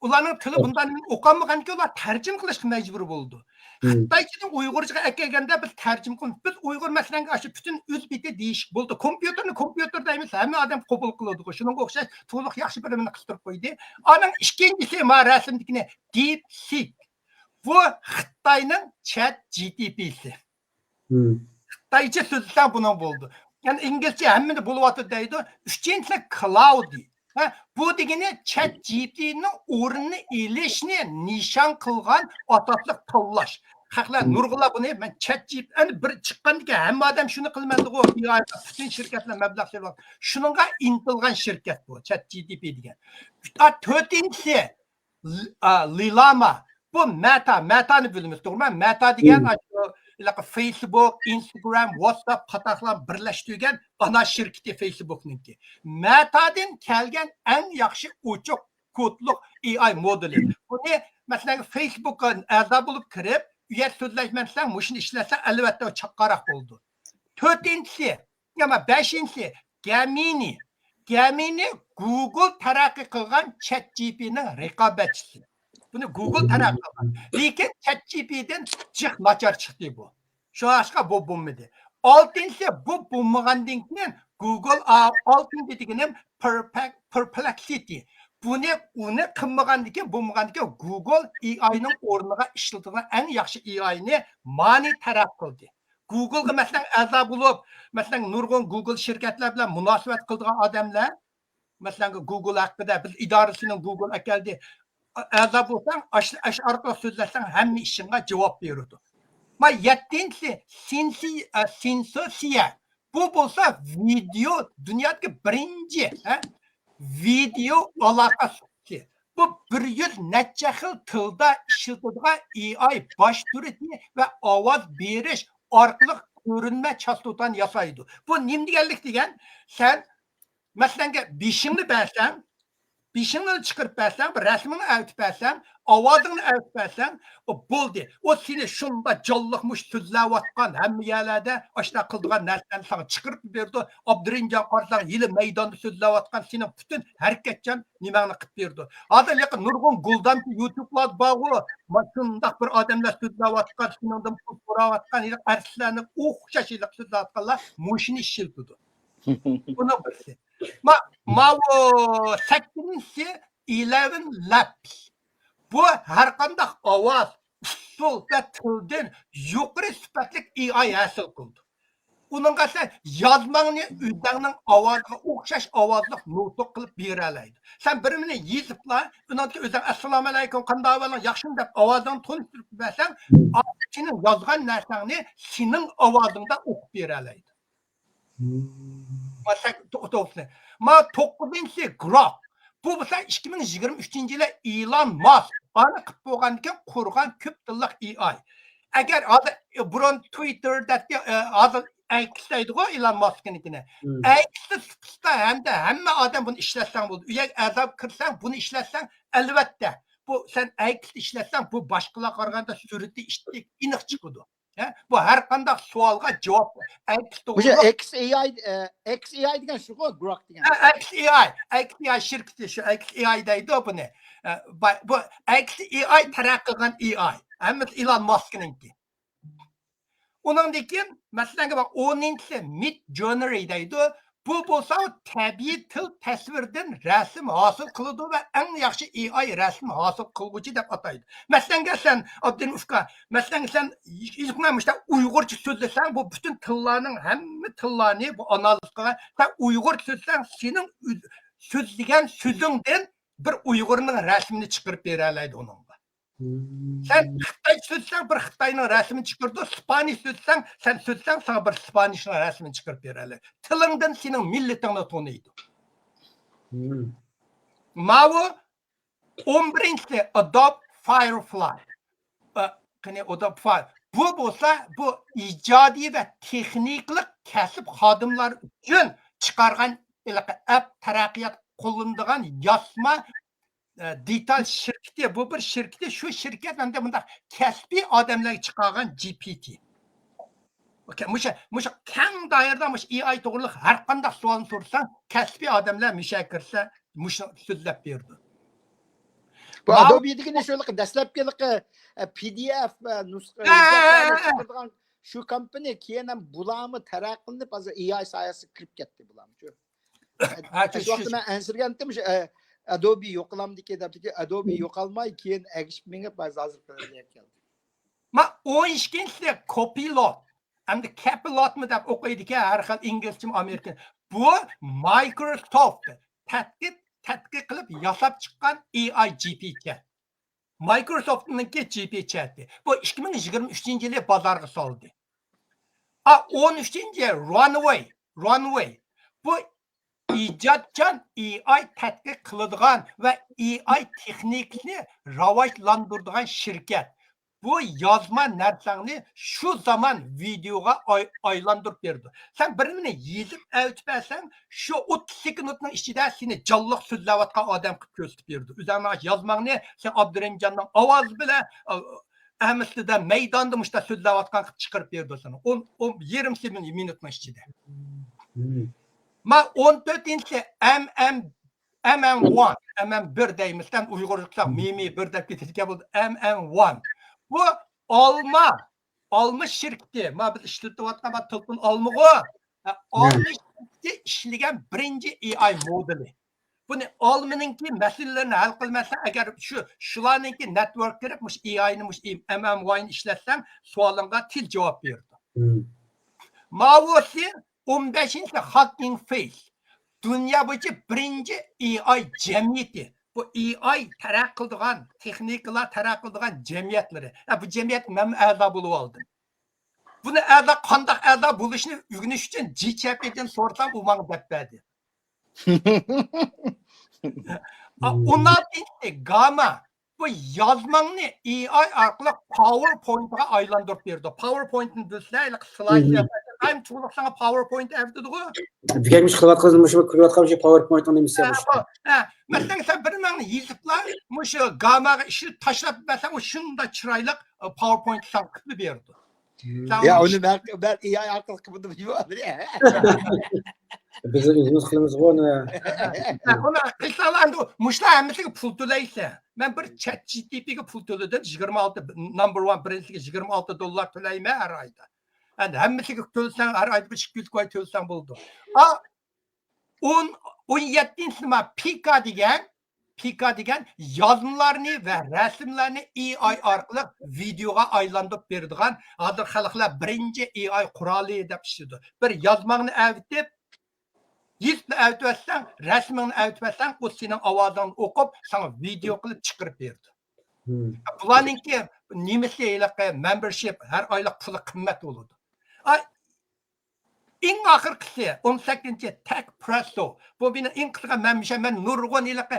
ئۇلارنىڭ تىلى بۇنداق نېمىنى ئوقالمىغانكى، ئۇلار تەرجىمە قىلىشقا مەجبۇر بولىدۇ. خىتايچىدىن ئۇيغۇرچىغا ئەكەلگەندە بىز تەرجىمە قىلىمىز. بىز ئۇيغۇر مەسىلەنگە ئاشۇ پۈتۈن ئۆزبېكى دېيىش بولدى. كومپيۇتېرنى كومپيۇتېر دەيمىز، ھەممە ئادەم قوبۇل قىلىدىغۇ. شۇنىڭغا ئوخشاش تولۇق ياخشى بىر نېمىنى قىستۇرۇپ قويدى. ئانىڭ ئىككىنچىسى، ما رەسىمدىكىنى، دىپ سىك. بۇ خىتاينىڭ چات جي تى پى سى. خىتايچە سۆزلىسەڭ بۇنىڭ بولىدۇ. يەنى ئىنگلىزچە ھەممىدە بولۇۋاتىدۇ دەيدۇ. ئۈچىنچىسى كلاودى. ھە، بۇ دېگىنى چات جي پى تىنىڭ ئورنىنى ئېلىشنى نىشان قىلغان ئاساسلىق تاللاش. خەقلەر نۇرغۇنلار بۇنى، مەن چات جي پى تى، ئەنە بىر چىققاندىكىن ھەممە ئادەم شۇنى قىلمامدىغۇ، ئېي ئاي پۈتۈن شىركەتلەر مەبلەغ سېلىۋاتىدۇ. شۇنىڭغا ئىنتىلغان شىركەت بۇ، چات جي پى تى دېگەن. ئا، تۆتىنچىسى، ل-، ئا، لىلاما. بۇ مەتا، مەتانى بىلىمىز، توغرىمۇ؟ مەتا دېگەن ئاشۇ ھېلىقى فېيسبۇك، ئىنستاگرام، ۋاتساپ قاتارلىقلارنى بىرلەشتۈرگەن ئانا شىركىتى فېيسبۇكنىڭكى. مەتادىن كەلگەن ئەڭ ياخشى ئوچۇق كودلۇق ئېي ئاي مودېلى. بۇنى، مەسىلەن، فېيسبۇكقا ئەزا بولۇپ كىرىپ، ئۇ يەردە سۆزلەشمەن دېسەڭ، مۇشۇنى ئىشلەتسەڭ، ئەلۋەتتە ئۇ چاققانراق بولىدۇ. تۆتىنچىسى، يەنە بەشىنچىسى، گېمىنى. گېمىنى گۇگل تەرەققىي قىلغان چات جي پى تىنىڭ رىقابەتچىسى. بۇنى گۇگل تەرەققىي قىلغان. لېكىن چات جي پى تىدىن جىق ناچار چىقتى بۇ. شۇڭلاشقا بۇ بولمىدى. ئالتىنچىسى، بۇ بولمىغاندىن كېيىن گۇگل، ئا، ئالتىنچى دېگىنىم پېرپەك-، پېرپلېكسىتى. بۇنى، ئۇنى قىلمىغاندىن كېيىن، بولمىغاندىن كېيىن گۇگل ئېي ئاينىڭ ئورنىغا ئىشلىتىدىغان ئەڭ ياخشى ئېي ئاينى مانى تەرەققىي قىلدى. گۇگلغا، مەسىلەن، ئەزا بولۇپ، مەسىلەن، نۇرغۇن گۇگل شىركەتلەر بىلەن مۇناسىۋەت قىلىدىغان ئادەملەر، مەسىلەن، گۇگل ھەققىدە بىز ئىدارىسىنىڭ گۇگل ئەكەلدى، ئەزا بولساڭ، ئاش-، ئاش ئارقىلىق سۆزلەشسەڭ، ھەممە ئىشىڭغا جاۋاب بېرىدۇ. ما يەتتىنچىسى، سىنسى-، ئە، سىنسوسىيە. بۇ بولسا ۋىدېئو، دۇنيادىكى بىرىنچى، ھە، ۋىدېئو ئالاقە سۇپىسى. بۇ بىر يۈز نەچچە خىل تىلدا ئىشلىتىدىغان ئېي ئاي باش سۈرىتى ۋە ئاۋاز بېرىش ئارقىلىق كۆرۈنمە چاستوتانى ياسايدۇ. بۇ نېمە دېگەنلىك دېگەن؟ سەن، مەسىلەن، بېشىڭنى بەرسەڭ، بېشىڭنى چىقىرىپ بەرسەڭ، بىر رەسىمىڭنى ئەۋېتىپ بەرسەڭ، ئاۋازىڭنى ئەۋېتىپ بەرسەڭ، ئۇ بولدى. ئۇ سېنى شۇنداق جانلىق مۇشۇ سۆزلەۋاتقان، ھەممە يەرلەردە ئاشۇنداق قىلىدىغان نەرسىلەرنى ساڭا چىقىرىپ بېرىدۇ. ئابدۇرېھىمجان قارىساڭ، ھېلى مەيداندا سۆزلەۋاتقان سېنىڭ پۈتۈن ھەرىكەتچان نېمەڭنى قىلىپ بېرىدۇ. ھازىر يېقىن نۇرغۇن گۇلدان يۇتۇبلار بارغۇ، ما شۇنداق بىر ئادەملەر سۆزلەۋاتقان، سېنىڭدىن پۇل سوراۋاتقان، ھېلىقى ئەرسلەرنى ئوخشاش ھېلىقى سۆزلەۋاتقانلار مۇشۇنى ئىشلىتىدۇ. بۇنىڭ بىرسى. ما-، ماۋۇ سەككىزىنچىسى ئېلېۋېن لەبس. بۇ ھەرقانداق ئاۋاز، ئۇسسۇل ۋە تىلدىن يۇقىرى سۈپەتلىك ئېي ئاي ھاسىل قىلىدۇ. ئۇنىڭغا سەن يازماڭنى ئۆزۈڭنىڭ ئاۋازىغا ئوخشاش ئاۋازلىق نۇتۇق قىلىپ بېرەلەيدۇ. سەن بىرىنى يېزىپلا، ئۇنىڭدىن ئۆزۈڭ «ئەسسالامۇئەلەيكۇم، قانداق ئەھۋالىڭ، ياخشىمۇ؟» دەپ ئاۋازىڭنى تونۇشتۇرۇپ بەرسەڭ، ئادەم سېنىڭ يازغان نەرسەڭنى سېنىڭ ئاۋازىڭدا ئوقۇپ بېرەلەيدۇ. ما سەك-، تو-، توغرىسى. ما توققۇزىنچىسى گروك. بۇ بولسا ئىككى مىڭ يىگىرمە ئۈچىنچى يىلى ئېلان ماسك ئانا قىلىپ بولغاندىن كېيىن قۇرغان كۆپ تىللىق ئېي ئاي. ئەگەر ھازىر، ئە، بۇرۇن تۋىتتېر دەپ، ئە، ھازىر ئەكس دەيدىغۇ ئېلان ماسكنىڭكىنى. ئەكس سۇپىسىدا ھەمدە ھەممە ئادەم بۇنى ئىشلەتسەڭ بولىدۇ. ئۆيگە ئەزا بولۇپ كىرسەڭ، بۇنى ئىشلەتسەڭ، ئەلۋەتتە، بۇ سەن ئەيكىلتە ئىشلەتسەڭ، بۇ باشقىلارغا قارىغاندا سۈرئىتى ئىتتىك ئېنىق چىقىدۇ. ھە؟ بۇ ھەر قانداق سوئالغا جاۋاب. ئەيكىلتە مۇشۇ توغرۇلۇق. ئېكس ئېي ئاي، ئە، ئېكس ئېي ئاي دېگەن شۇغۇ، گروك دېگەن. ھە، ئەيكىلتە ئېي ئاي، ئەيكىلتە ئېي ئاي شىركىتى شۇ، ئېكس ئېي ئاي دەيدۇ بۇنى. ئە، با-، بۇ ئەيكىلتە ئېي ئاي تەرەققىي قىلغان ئېي ئاي. ھەممىسى ئىلون ماسكنىڭكى. ئۇنىڭدىن كېيىن، مەسىلەن، بار، ئونىنچىسى مىدجۆرنى دەيدۇ. بۇ بولسا تەبىئىي تىل تەسۋىرىدىن رەسىم ھاسىل قىلىدۇ ۋە ئەڭ ياخشى ئېي ئاي رەسىم ھاسىل قىلغۇچى دەپ ئاتايدۇ. مەسىلەنگە سەن، ئابدۇرېھىم ئۇكا، مەسىلەنگە سەن ئىلمەن مۇشۇنداق ئۇيغۇرچە سۆزلىسەڭ، بۇ پۈتۈن تىللارنىڭ ھەممە تىللارنى بۇ ئانالىز قىلغان. سەن ئۇيغۇرچە سۆزلىسەڭ، سېنىڭ ئۆز-، سۆزلىگەن سۆزۈڭدىن بىر ئۇيغۇرنىڭ رەسىمىنى چىقىرىپ بېرەلەيدۇ ئۇنىڭغا. سەن خىتايچە سۆزلىسەڭ، بىر خىتاينىڭ رەسىمىنى چىقىرىدۇ، سىپانىش سۆزلىسەڭ، سەن سۆزلىسەڭ، ساڭا بىر سىپانىشنىڭ رەسىمىنى چىقىرىپ بېرەلەيدۇ. تىلىڭدىن سېنىڭ مىللىتىڭنى تونۇيدۇ. ماۋۇ ئون بىرىنچىسى، ئادوب فايرفلاي. ئە، قېنى، ئادوب فاير. بۇ بولسا، بۇ ئىجادىي ۋە تېخنىكىلىق كەسىپ خادىملار ئۈچۈن چىقارغان ھېلىقى ئەپ تەرەققىيات قوللىنىدىغان ياسما، ئە، دېتال شىركىتى. بۇ بىر شىركىتى، شۇ شىركەت ئەمدى مۇنداق كەسپىي ئادەملەرگە چىقارغان جى پى تى. ئوكەي، مۇشۇ، مۇشۇ كەڭ دائىرىدە مۇشۇ ئېي ئاي توغرىلىق ھەر قانداق سوئالنى سورىساڭ، كەسپىي ئادەملەر مۇشۇ يەرگە كىرسە، مۇشۇنى سۆزلەپ بېرىدۇ. بۇ ماۋۇ ئادوبى دېگىنى شۇ دەسلەپكى ھېلىقى، ئە، پى دى ئېف، ئە، نۇسخا، ھە، ھە، ھە، ھە. چىقىرىدىغان شۇ كومپانىيە، كېيىن ھەم بۇلارمۇ تەرەققىي قىلىنىپ، ھازىر ئېي ئاي ساھەسىگە كىرىپ كەتتى بۇلارمۇ شۇ. ھە، شۇ، شۇ شۇ ۋاقىتتا مەن ئەنسىرىگەنتىم، شۇ، ئە، ئادوبى يوقىلامدىكى دەپتىكى، ئادوبى يوقالماي، كېيىن ئەگىشىپ مېڭىپ، ھازىرقى دەرىجىگە كەلدى. ما، ئون ئىككىنچىسى كوپىلوت. ئەمدى كەپىلوتمۇ دەپ ئوقۇيدىكەن، ھەر خىل ئىنگلىزچىمۇ ئامېرىكان. بۇ مايكروسوفت تەتقىق، تەتقىق قىلىپ ياساپ چىققان ئېي ئاي جى پى چات. مايكروسوفتنىڭكى جى پى چاتى. بۇ ئىككى مىڭ يىگىرمە ئۈچىنچى يىلى بازارغا سالدى. ئا، ئون ئۈچىنچى رانۋەي، رانۋەي. بۇ ئىجادچان ئېي ئاي تەتقىق قىلىدىغان ۋە ئېي ئاي تېخنىكىسىنى راۋاجلاندۇرىدىغان شىركەت. بۇ يازما نەرسەڭنى شۇ زامان ۋىدېئوغا ئاي-، ئايلاندۇرۇپ بېرىدۇ. سەن بىر نېمىنى يېزىپ ئەۋېتىپ بەرسەڭ، شۇ ئوتتۇز سېكۇنتنىڭ ئىچىدە سېنى جانلىق سۆزلەۋاتقان ئادەم قىلىپ كۆرسىتىپ بېرىدۇ. ئۆزۈڭنىڭ يازماڭنى سەن ئابدۇرېھىمجاننىڭ ئاۋازى بىلەن، ئە، ئەمەسلىدە مەيداندا مۇشۇنداق سۆزلەۋاتقان قىلىپ چىقىرىپ بېرىدۇ سېنى. ئون، ئون، يېرىم سېكۇنت، مىنۇتنىڭ ئىچىدە. ما ئون تۆتىنچىسى ئەم ئەم، ئەم ئەم ۋان، ئەم ئەم بىر دەيمىز، سەن ئۇيغۇرلۇقتا مىمى بىر دەپ كېتىدىكەن بولدى، ئەم ئەم ۋان. بۇ ئالما، ئالما شىركىتى، ما بىز ئىشلىتىۋاتقان ما تېلېفون ئالمىغۇ. ھە، ئالما شىركىتى ئىشلىگەن بىرىنچى ئېي ئاي مودېلى. بۇنى ئالمىنىڭكى مەسىلىلىرىنى ھەل قىلماسا، ئەگەر شۇ، شۇلارنىڭكى نېتۋورك كىرىپ، مۇشۇ ئېي ئاينى، مۇشۇ ئەم ئەم ۋاينى ئىشلەتسەڭ، سوئالىڭغا تېز جاۋاب بېرىدۇ. ماۋۇسى ئون بەشىنچى ھاگگىنغ فېيس. دۇنيا بويىچە بىرىنچى ئېي ئاي جەمئىيىتى. بۇ ئېي ئاي تەرەققىي قىلىدىغان، تېخنىكىلار تەرەققىي قىلىدىغان جەمئىيەتلىرى. ھە، بۇ جەمئىيەتكە مەنمۇ ئەزا بولۇۋالدىم. بۇنى ئەزا، قانداق ئەزا بولۇشنى ئۆگىنىش ئۈچۈن جى چەپىدىن سورىسام، ئۇ ماڭا دەپ بەردى. ئا، ئون ئالتىنچى گاما. بۇ يازماڭنى ئېي ئاي ئارقىلىق پاۋېرپوينتقا ئايلاندۇرۇپ بېرىدۇ. پاۋېرپوينتنى بىلسىلەر، ھېلىقى سلايد ياسايدۇ. دائىم چۇغلۇق ساڭا پاۋېرپوينت ئەۋېتىدىغۇ. دېگەن مۇشۇ قىلىۋاتقان، مۇشۇ كۆرۈۋاتقان مۇشۇ پاۋېرپوينتنىڭ نېمىسى. ھە، بۇ، ھە. مەسىلەن، سەن بىر مەڭنى يېزىپلا مۇشۇ گاماغا ئىشلىتىپ تاشلاپ بەرسەڭ، ئۇ شۇنداق چىرايلىق، ئە، پاۋېرپوينت ساڭا قىلىپ بېرىدۇ. يا، ئۇنى مەن، مەن ئېي ئاي ئارقىلىق قىلدىم. بىز ئۆزىمىز قىلىمىزغۇ ئۇنى. ھە، ئۇنى قىلساڭلار ئەمدى مۇشۇلار ھەممىسىگە پۇل تۆلەيسەن. مەن بىر چات جى پى تىگە پۇل تۆلىدىم. يىگىرمە ئالتە، نمبر ۋان بىرىنچىسىگە يىگىرمە ئالتە دوللار تۆلەيمەن ھەر ئايدا. ئەمدى ھەممىسىگە تۆلىسەڭ، ھەر ئايدا بىر ئىككى يۈز كوين تۆلىسەڭ بولىدۇ. ئا، ئون، ئون يەتتىنچى نېمە، پىكا دېگەن، پىكا دېگەن يازمىلارنى ۋە رەسىملەرنى ئېي ئاي ئارقىلىق ۋىدېئوغا ئايلاندۇرۇپ بېرىدىغان، ھازىر خەلقلەر بىرىنچى ئېي ئاي قورالى دەپ ئىشلىتىدۇ. بىر يازماڭنى ئەۋېتىپ، يېزىپلا ئەۋېتىۋەتسەڭ، رەسىمىڭنى ئەۋېتىۋەتسەڭ، ئۇ سېنىڭ ئاۋازىڭنى ئوقۇپ، ساڭا ۋىدېئو قىلىپ چىقىرىپ بېرىدۇ. بۇلارنىڭكى نېمىسى ھېلىقى مەمبېرشىپ، ھەر ئايلىق پۇلى قىممەت بولىدۇ. ئا، ئەڭ ئاخىرقىسى، ئون سەككىزىنچى، تەك پرېسسو. بۇ مېنىڭ ئەڭ قىزىقىدىغان، مەن مۇشۇ، مەن نۇرغۇن ھېلىقى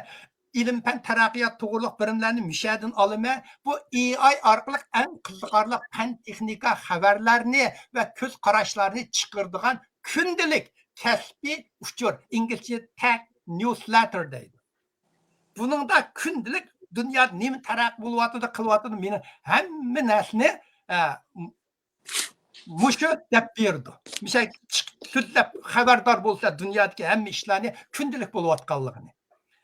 ئىلىم پەن تەرەققىيات توغرۇلۇق بىرىملەرنى مۇشەدىن ئالىمەن. بۇ ئېي ئاي ئارقىلىق ئەڭ قىزىقارلىق پەن تېخنىكا خەۋەرلەرنى ۋە كۆز قاراشلارنى چىقىرىدىغان كۈندىلىك كەسپىي ئۇچۇر، ئىنگلىزچە تەك نيۇزلېتتېر دەيدۇ. بۇنىڭدا كۈندىلىك دۇنيادا نېمە تەرەققىي بولۇۋاتىدۇ، قىلىۋاتىدۇ، مېنىڭ ھەممە نەرسىنى، ئە، مۇشۇ دەپ بېرىدۇ. مىسال، چىقىپ سۆزلەپ خەۋەردار بولسا، دۇنيادىكى ھەممە ئىشلارنى كۈندىلىك بولۇۋاتقانلىقىنى.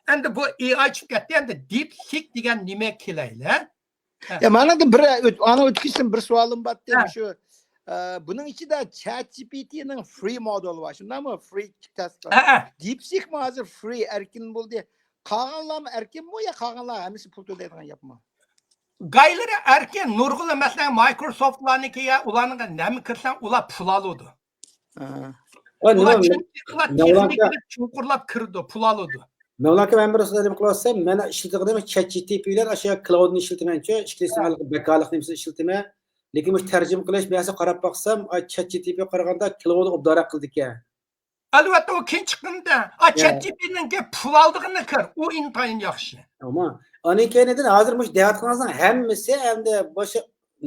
ئەمدى بۇ ئېي ئاي چىقىپ كەتتى، ئەمدى دىپ سىك دېگەن نېمە كېلەيلى؟ ھە. يا، مانا بىر ئۆت-، ئانا ئۆتكۈزسەم بىر سوئالىم بارتى، ھە. مۇشۇ، ئە، بۇنىڭ ئىچىدە چات جى پى تىنىڭ فرى مودېلى بار، شۇنداقمۇ؟ فرى تېست بار. ھە، ھە. دىپ سىكمۇ ھازىر فرى، ئەركىن بولدى. قالغانلارمۇ ئەركىنمۇ يا قالغانلار ھەممىسى پۇل تۆلەيدىغان گەپمۇ؟ گايلىرى ئەركىن، نۇرغۇنلىرى، مەسىلەن، مايكروسوفتلارنىڭكى يا ئۇلارنىڭ نېمە كىرسەڭ، ئۇلار پۇل ئالىدۇ. ھە. ئا، ئۇلار نېمە، چۈنكى، ئۇلار نېمە تېخنىكىغا چوڭقۇرلاپ كىرىدۇ، پۇل ئالىدۇ. مەۋلاكا، مەن بىر سۆز قىلىۋاتسام، مەن ئىشلىتىدىغىنىم چات جى پى تى لا ئاشۇ كلاودنى ئىشلىتىمەنچۇ، ئىككىلىسىنىڭ ھە. ھېلىقى بەكارلىق نېمىسىنى ئىشلىتىمەن. لېكىن مۇشۇ تەرجىمە قىلىش مەسىلىسىگە قاراپ باقسام، ئاي، چات جى پى تى قارىغاندا كلاودنى ئوبدانراق قىلىدىكەن. ئەلۋەتتە، ئۇ كېيىن چىققىنىدە، ئا، يا. چات جى پى تى نىڭكى پۇل ئالىدىغىنىنى كىر، ئۇ ئىنتايىن ياخشى. ئەمما ئاندىن كېيىن ھازىر مۇشۇ دەۋاتقىنىڭىزنىڭ ھەممىسى ئەمدى باشقا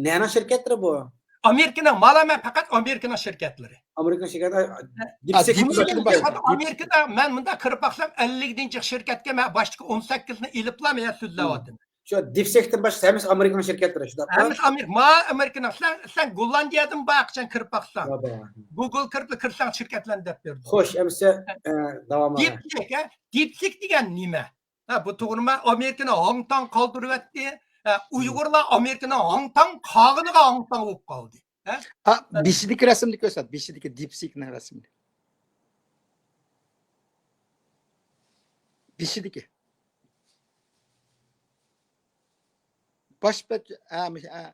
نەنىڭ شىركەتلىرى بۇ؟ ئامېرىكىنىڭ، مانا مەن پەقەت ئامېرىكىنىڭ شىركەتلىرى. ئامېرىكىنىڭ شىركەتلىرى، ھە. دىپسىك، دىپسىك، دىپسىك. ئامېرىكىدا مەن مۇنداق كىرىپ باقسام، ئەللىك نەچچە شىركەتكە مەن باشتىكى ئون سەككىزنى ئېلىپلا مەن سۆزلەۋاتىمەن. شۇ دىپسىكتىن باشقا ھەممىسى ئامېرىكىنىڭ شىركەتلىرى، شۇنداقمۇ؟ ھەممىسى ئامېرىكا. ما ئامېرىكىنىڭ، سەن، سەن گوللاندىيەدىن باققىچە كىرىپ باقساڭ. بار، بار. گوگل كىرىپ كىرسەڭ شىركەتلەرنى دەپ بېرىدۇ. خوش، ئەمىسە، ئە، داۋامى. دىپسىك، ھە؟ دىپسىك دېگەن نېمە؟ ھە، بۇ توغرىمۇ؟ ئامېرىكىنى ھاڭ-تاڭ قالدۇرۇۋەتتى. ھە، ئۇيغۇرلار ئامېرىكىنىڭ ھاڭ-تاڭ قالغىنىغا ھاڭ-تاڭ بولۇپ قالدى. ھە؟ ھە، بېشىدىكى رەسىمنى كۆرسەت، بېشىدىكى دىپسىكنىڭ رەسىمىنى. بېشىدىكى. باش بەت، ھە، مۇش-، ھە.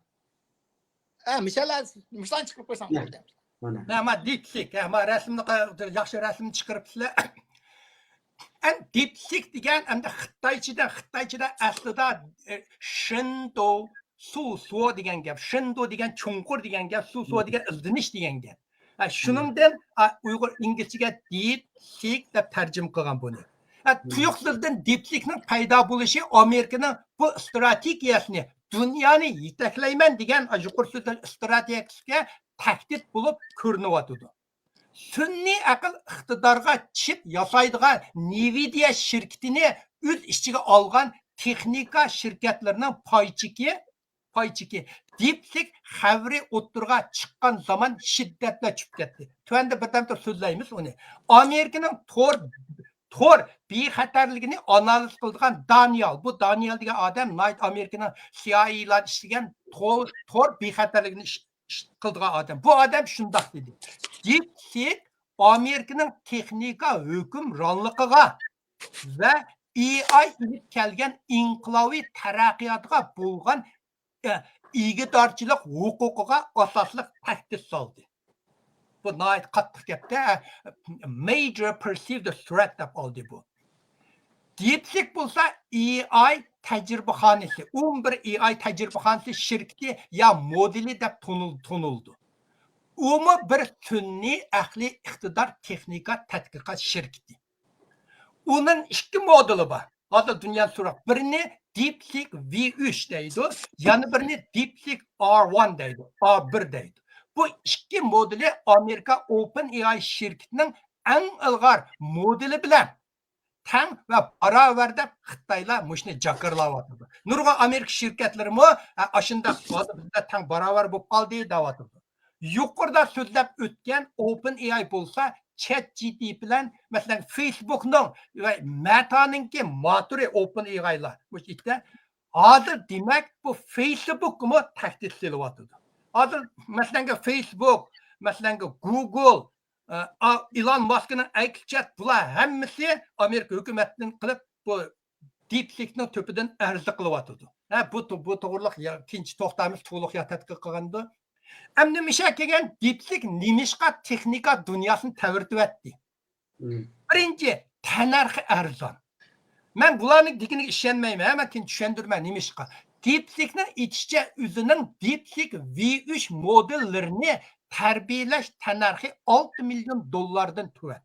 ھە، مۇشۇلار، مۇشۇلارنى چىقىرىپ قويساڭ بولدى. مانا. مانا، ما دىپسىك، ھە، ما رەسىمنى قا-، ياخشى رەسىمنى چىقىرىپسىلەر. ئەمدى دىپسىك دېگەن ئەمدى خىتايچىدا، خىتايچىدا ئەسلىدە، ئە، شىندو، سۇ، سۇ دېگەن گەپ، شىندو دېگەن چوڭقۇر دېگەن گەپ، سۇ، سۇ دېگەن ئىزدىنىش دېگەن گەپ. ھە، شۇنىڭدىن، ئا، ئۇيغۇر ئىنگلىزچىگە دىپ سىك دەپ تەرجىمە قىلغان بۇنى. ھە، تۇيۇقسىزدىن دىپ سىكنىڭ پەيدا بولۇشى ئامېرىكىنىڭ بۇ ئىستراتېگىيەسىنى، دۇنيانى يېتەكلەيمەن دېگەن يۇقىرى سۆزلەش ئىستراتېگىيەسىگە تەھدىت بولۇپ كۆرۈنۈۋاتىدۇ. سۈنئىي ئەقىل ئىقتىدارغا چىپ ياسايدىغان نىۋىدىيە شىركىتىنى ئۆز ئىچىگە ئالغان تېخنىكا شىركەتلىرىنىڭ پاي چېكى، پاي چېكى، دىپسىك خەۋىرى ئوتتۇرىغا چىققان زامان شىددەت بىلەن چۈشۈپ كەتتى. تۆۋەندە بىردەمدە سۆزلەيمىز ئۇنى. ئامېرىكىنىڭ تور، تور بىخەتەرلىكىنى ئانالىز قىلىدىغان دانىيال، بۇ دانىيال دېگەن ئادەم ناھايىتى ئامېرىكىنىڭ سىئايئېلاردا ئىشلىگەن تور، تور بىخەتەرلىكىنى ئىش-، ئىش قىلىدىغان ئادەم. بۇ ئادەم شۇنداق دېدى. دىپسىك ئامېرىكىنىڭ تېخنىكا ھۆكۈمرانلىقىغا ۋە ئېي ئېلىپ كەلگەن ئىنقىلابىي تەرەققىياتىغا بولغان، ئە، ئىگىدارچىلىق ھوقۇقىغا ئاساسلىق تەھدىت سالدى. بۇ ناھايىتى قاتتىق گەپتە، major perceived threat دەپ ئالدى بۇ. دىپسىك بولسا ئېي ئاي تەجرىبىخانىسى، ئون بىر ئېي ئاي تەجرىبىخانىسى شىركىتى يا مودېلى دەپ تونۇل-، تونۇلىدۇ. ئۇمۇ بىر سۈنئىي ئەقلىي ئىقتىدار تېخنىكا تەتقىقات شىركىتى. ئۇنىڭ ئىككى مودېلى بار. ھازىر دۇنيادا سوراق. بىرىنى دىپسىك ۋى ئۈچ دەيدۇ، يەنە بىرىنى دىپسىك ئار ۋان دەيدۇ، ئار بىر دەيدۇ. بۇ ئىككى مودېلى ئامېرىكا ئوپېن ئېي ئاي شىركىتىنىڭ ئەڭ ئىلغار مودېلى بىلەن تەڭ ۋە باراۋەر دەپ خىتايلار مۇشۇنى جاكارلاۋاتىدۇ. نۇرغۇن ئامېرىكا شىركەتلىرىمۇ، ھە، ئاشۇنداق ھازىر بىزدە تەڭ باراۋەر بولۇپ قالدى دەۋاتىدۇ. يۇقىرىدا سۆزلەپ ئۆتكەن ئوپېن ئېي ئاي بولسا چات جى پى تى بىلەن، مەسىلەن، فېيسبۇكنىڭ ۋە مېتانىڭكى ماتۇرى ئوپېن ئېي ئايلار. مۇشۇ ئىككى ھازىر دېمەك بۇ فېيسبۇكقىمۇ تەھدىت سېلىۋاتىدۇ. ھازىر مەسىلەنگە فېيسبۇك، مەسىلەنگە گۇگل، ئە، ئا-، ئىلان ماسكنىڭ ئەكس چات، بۇلار ھەممىسى ئامېرىكا ھۆكۈمەتتىن قىلىپ بۇ دىپسىكنىڭ تۆپىدىن ئەرز قىلىۋاتىدۇ. ھە، بۇ تو-، بۇ توغرىلىق يا-، كېيىنچە توختايمىز، تولۇق يا تەتقىق قىلغاندا. ئەمدى نېمىشقا كەلگەن دىپسىك نېمىشقا تېخنىكا دۇنياسىنى تەۋرىتىۋەتتى؟ مم. بىرىنچى، تەننەرخى ئەرزان. مەن بۇلارنىڭ دېگىنىگە ئىشەنمەيمەن، ھە، مەن كېيىن چۈشەندۈرىمەن نېمىشقا. دىپسىكنىڭ ئېيتىشىچە، ئۆزىنىڭ دىپسىك ۋى ئۈچ مودېللىرىنى تەربىيەلەش تەننەرخى ئالتە مىليون دوللاردىن تۆۋەن.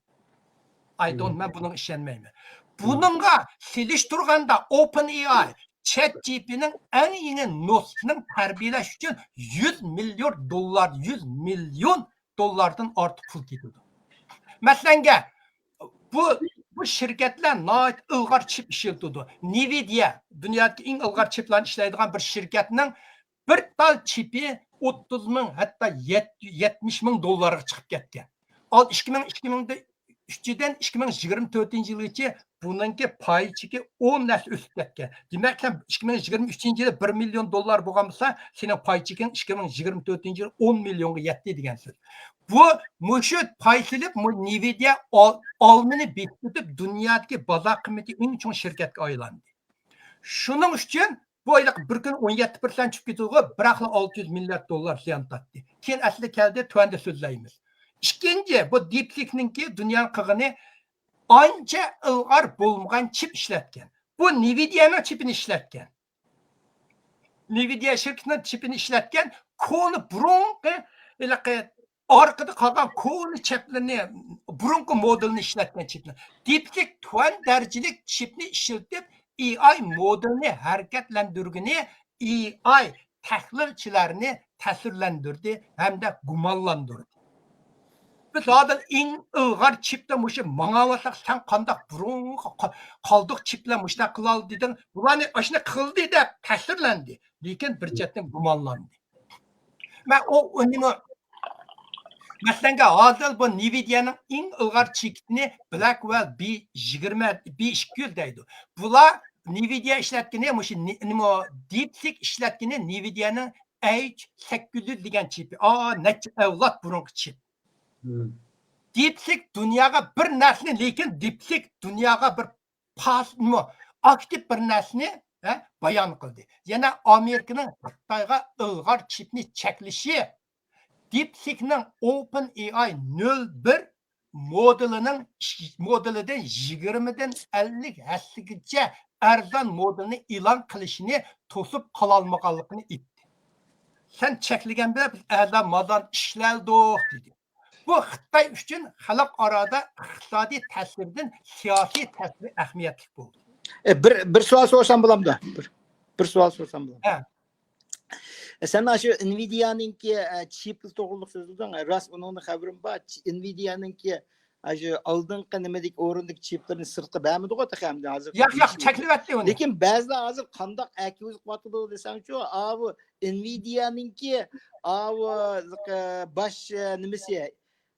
I don't، مم. مەن بۇنىڭغا ئىشەنمەيمەن. مم. بۇنىڭغا سېلىشتۇرغاندا، ئوپېن ئېي ئاي، چات جى پى تىنىڭ ئەڭ يېڭى نۇسخىسىنىڭ تەربىيەلەش ئۈچۈن يۈز مىليون دوللار، يۈز مىليون دوللاردىن ئارتۇق پۇل كېتىدۇ. مەسىلەنگە، بۇ بۇ شىركەتلەر ناھايىتى ئىلغار چىپ ئىشلىتىدۇ. نىۋىدىيە، دۇنيادىكى ئەڭ ئىلغار چىپلارنى ئىشلەيدىغان بىر شىركەتنىڭ بىر تال چىپى ئوتتۇز مىڭ، ھەتتا يەت-، يەتمىش مىڭ دوللارغا چىقىپ كەتكەن. ئال، ئىككى مىڭ، ئىككى مىڭ ئۈچىدىن ئىككى مىڭ يىگىرمە تۆتىنچى يىلغىچە بۇنىڭكى پاي چېكى ئون ھەسسە ئۆسۈپ كەتكەن. دېمەك، سەن ئىككى مىڭ يىگىرمە ئۈچىنچى يىلى بىر مىليون دوللار بولغان بولسا، سېنىڭ پاي چېكىڭ ئىككى مىڭ يىگىرمە تۆتىنچى يىلى ئون مىليونغا يەتتى دېگەن سۆز. بۇ، مۇشۇ پاي سېلىپ، مۇ-، نىۋىدىيە ئال-، ئالمىنى بېسىۋېتىپ، دۇنيادىكى بازار قىممىتى ئەڭ چوڭ شىركەتكە ئايلاندى. شۇنىڭ ئۈچۈن بۇ ھېلىقى بىر كۈنى ئون يەتتە پىرسەنت چۈشۈپ كېتىدىغۇ، بىراقلا ئالتە يۈز مىليارد دوللار زىيان تارتتى. كېيىن ئەسلىگە كەلدى، تۆۋەندە سۆزلەيمىز. ئىككىنچى، بۇ دىپسىكنىڭكى دۇنيانىڭ قىلغىنى، ئانچە ئىلغار بولمىغان چىپ ئىشلەتكەن. بۇ نىۋىدىيەنىڭ چىپىنى ئىشلەتكەن. نىۋىدىيە شىركىتىنىڭ چىپىنى ئىشلەتكەن، كونا، بۇرۇنقى، ھېلىقى ئارقىدا قالغان كونا چىپلىرىنى، بۇرۇنقى مودېلنى ئىشلەتكەن چىپلار. دىپسىك تۆۋەن دەرىجىلىك چىپنى ئىشلىتىپ، ئېي ئاي مودېلنى ھەرىكەتلەندۈرگىنى ئېي ئاي تەھلىلچىلەرنى تەسىرلەندۈردى ھەمدە گۇمانلاندۇردى. بىز ھازىر ئەڭ ئىلغار چىپتا مۇشۇ ماڭاۋاتساق، سەن قانداق بۇرۇنقى قا-، قالدۇق چىپلار مۇشۇنداق قىلالىدى دېدىڭ، بۇلارنى ئاشۇنداق قىلدى دەپ تەسىرلەندى، لېكىن بىر چەتتىن گۇمانلاندى. مەن ئۇ، ئۇنىمۇ، مەسىلەنگە، ھازىر بۇ نىۋىدىيەنىڭ ئەڭ ئىلغار چېكىتىنى بىلەكۋېل بى يىگىرمە، بى ئىككى يۈز دەيدۇ. بۇلار نىۋىدىيە ئىشلەتكىنى، مۇشۇ نى-، نېمە، دىپسىك ئىشلەتكىنى نىۋىدىيەنىڭ ئەيچ سەككىز يۈز دېگەن چىپى. ئا، نەچچە ئەۋلاد بۇرۇنقى چىپ. دىپسىك دۇنياغا بىر نەرسىنى، لېكىن دىپسىك دۇنياغا بىر پاس-، نېمە، ئاكتىپ بىر نەرسىنى، ھە، بايان قىلدى. يەنە ئامېرىكىنىڭ خىتايغا ئىلغار چىپنى چەكلىشى، دىپسىكنىڭ ئوپېن ئېي ئاي نۆل بىر مودېلىنىڭ، مودېلىدىن يىگىرمىدىن ئەللىك ھەسسىگىچە ئەرزان مودېلنى ئېلان قىلىشىنى توسۇپ قالالمىغانلىقىنى ئېيتتى. سەن چەكلىگەن بىلەن بىز ئەرزان مادان ئىشلەلدۇق، دېدى. بۇ خىتاي ئۈچۈن خەلقئارادا ئىقتىسادىي تەسىردىن سىياسىي تەسىرى ئەھمىيەتلىك بولدى. ئە، بىر، بىر سوئال سورىسام بولامدۇ؟ بىر، بىر سوئال سورىسام بولامدۇ؟ ھە. ئە، سەن ئاشۇ ئىنۋىدىيانىڭكى، ئە، چىپى توغرىلىق سۆزلىدىڭ. ئە، راست، ئۇنىڭدىن خەۋىرىم بار. چ-، ئىنۋىدىيانىڭكى ئاشۇ ئالدىنقى نېمىدىكى ئورۇندىكى چىپلىرىنى سىرتقا بەرمىدىغۇ تېخى ئەمدى ھازىر. ياق، ياق، چەكلىۋەتتى ئۇنى. لېكىن بەزىلەر ھازىر قانداق ئەكىۋىزىپ قىلىۋاتىدۇ دېسەڭچۇ، ئاۋۇ ئىنۋىدىيانىڭكى، ئاۋۇ، باش، ئە، نېمىسى،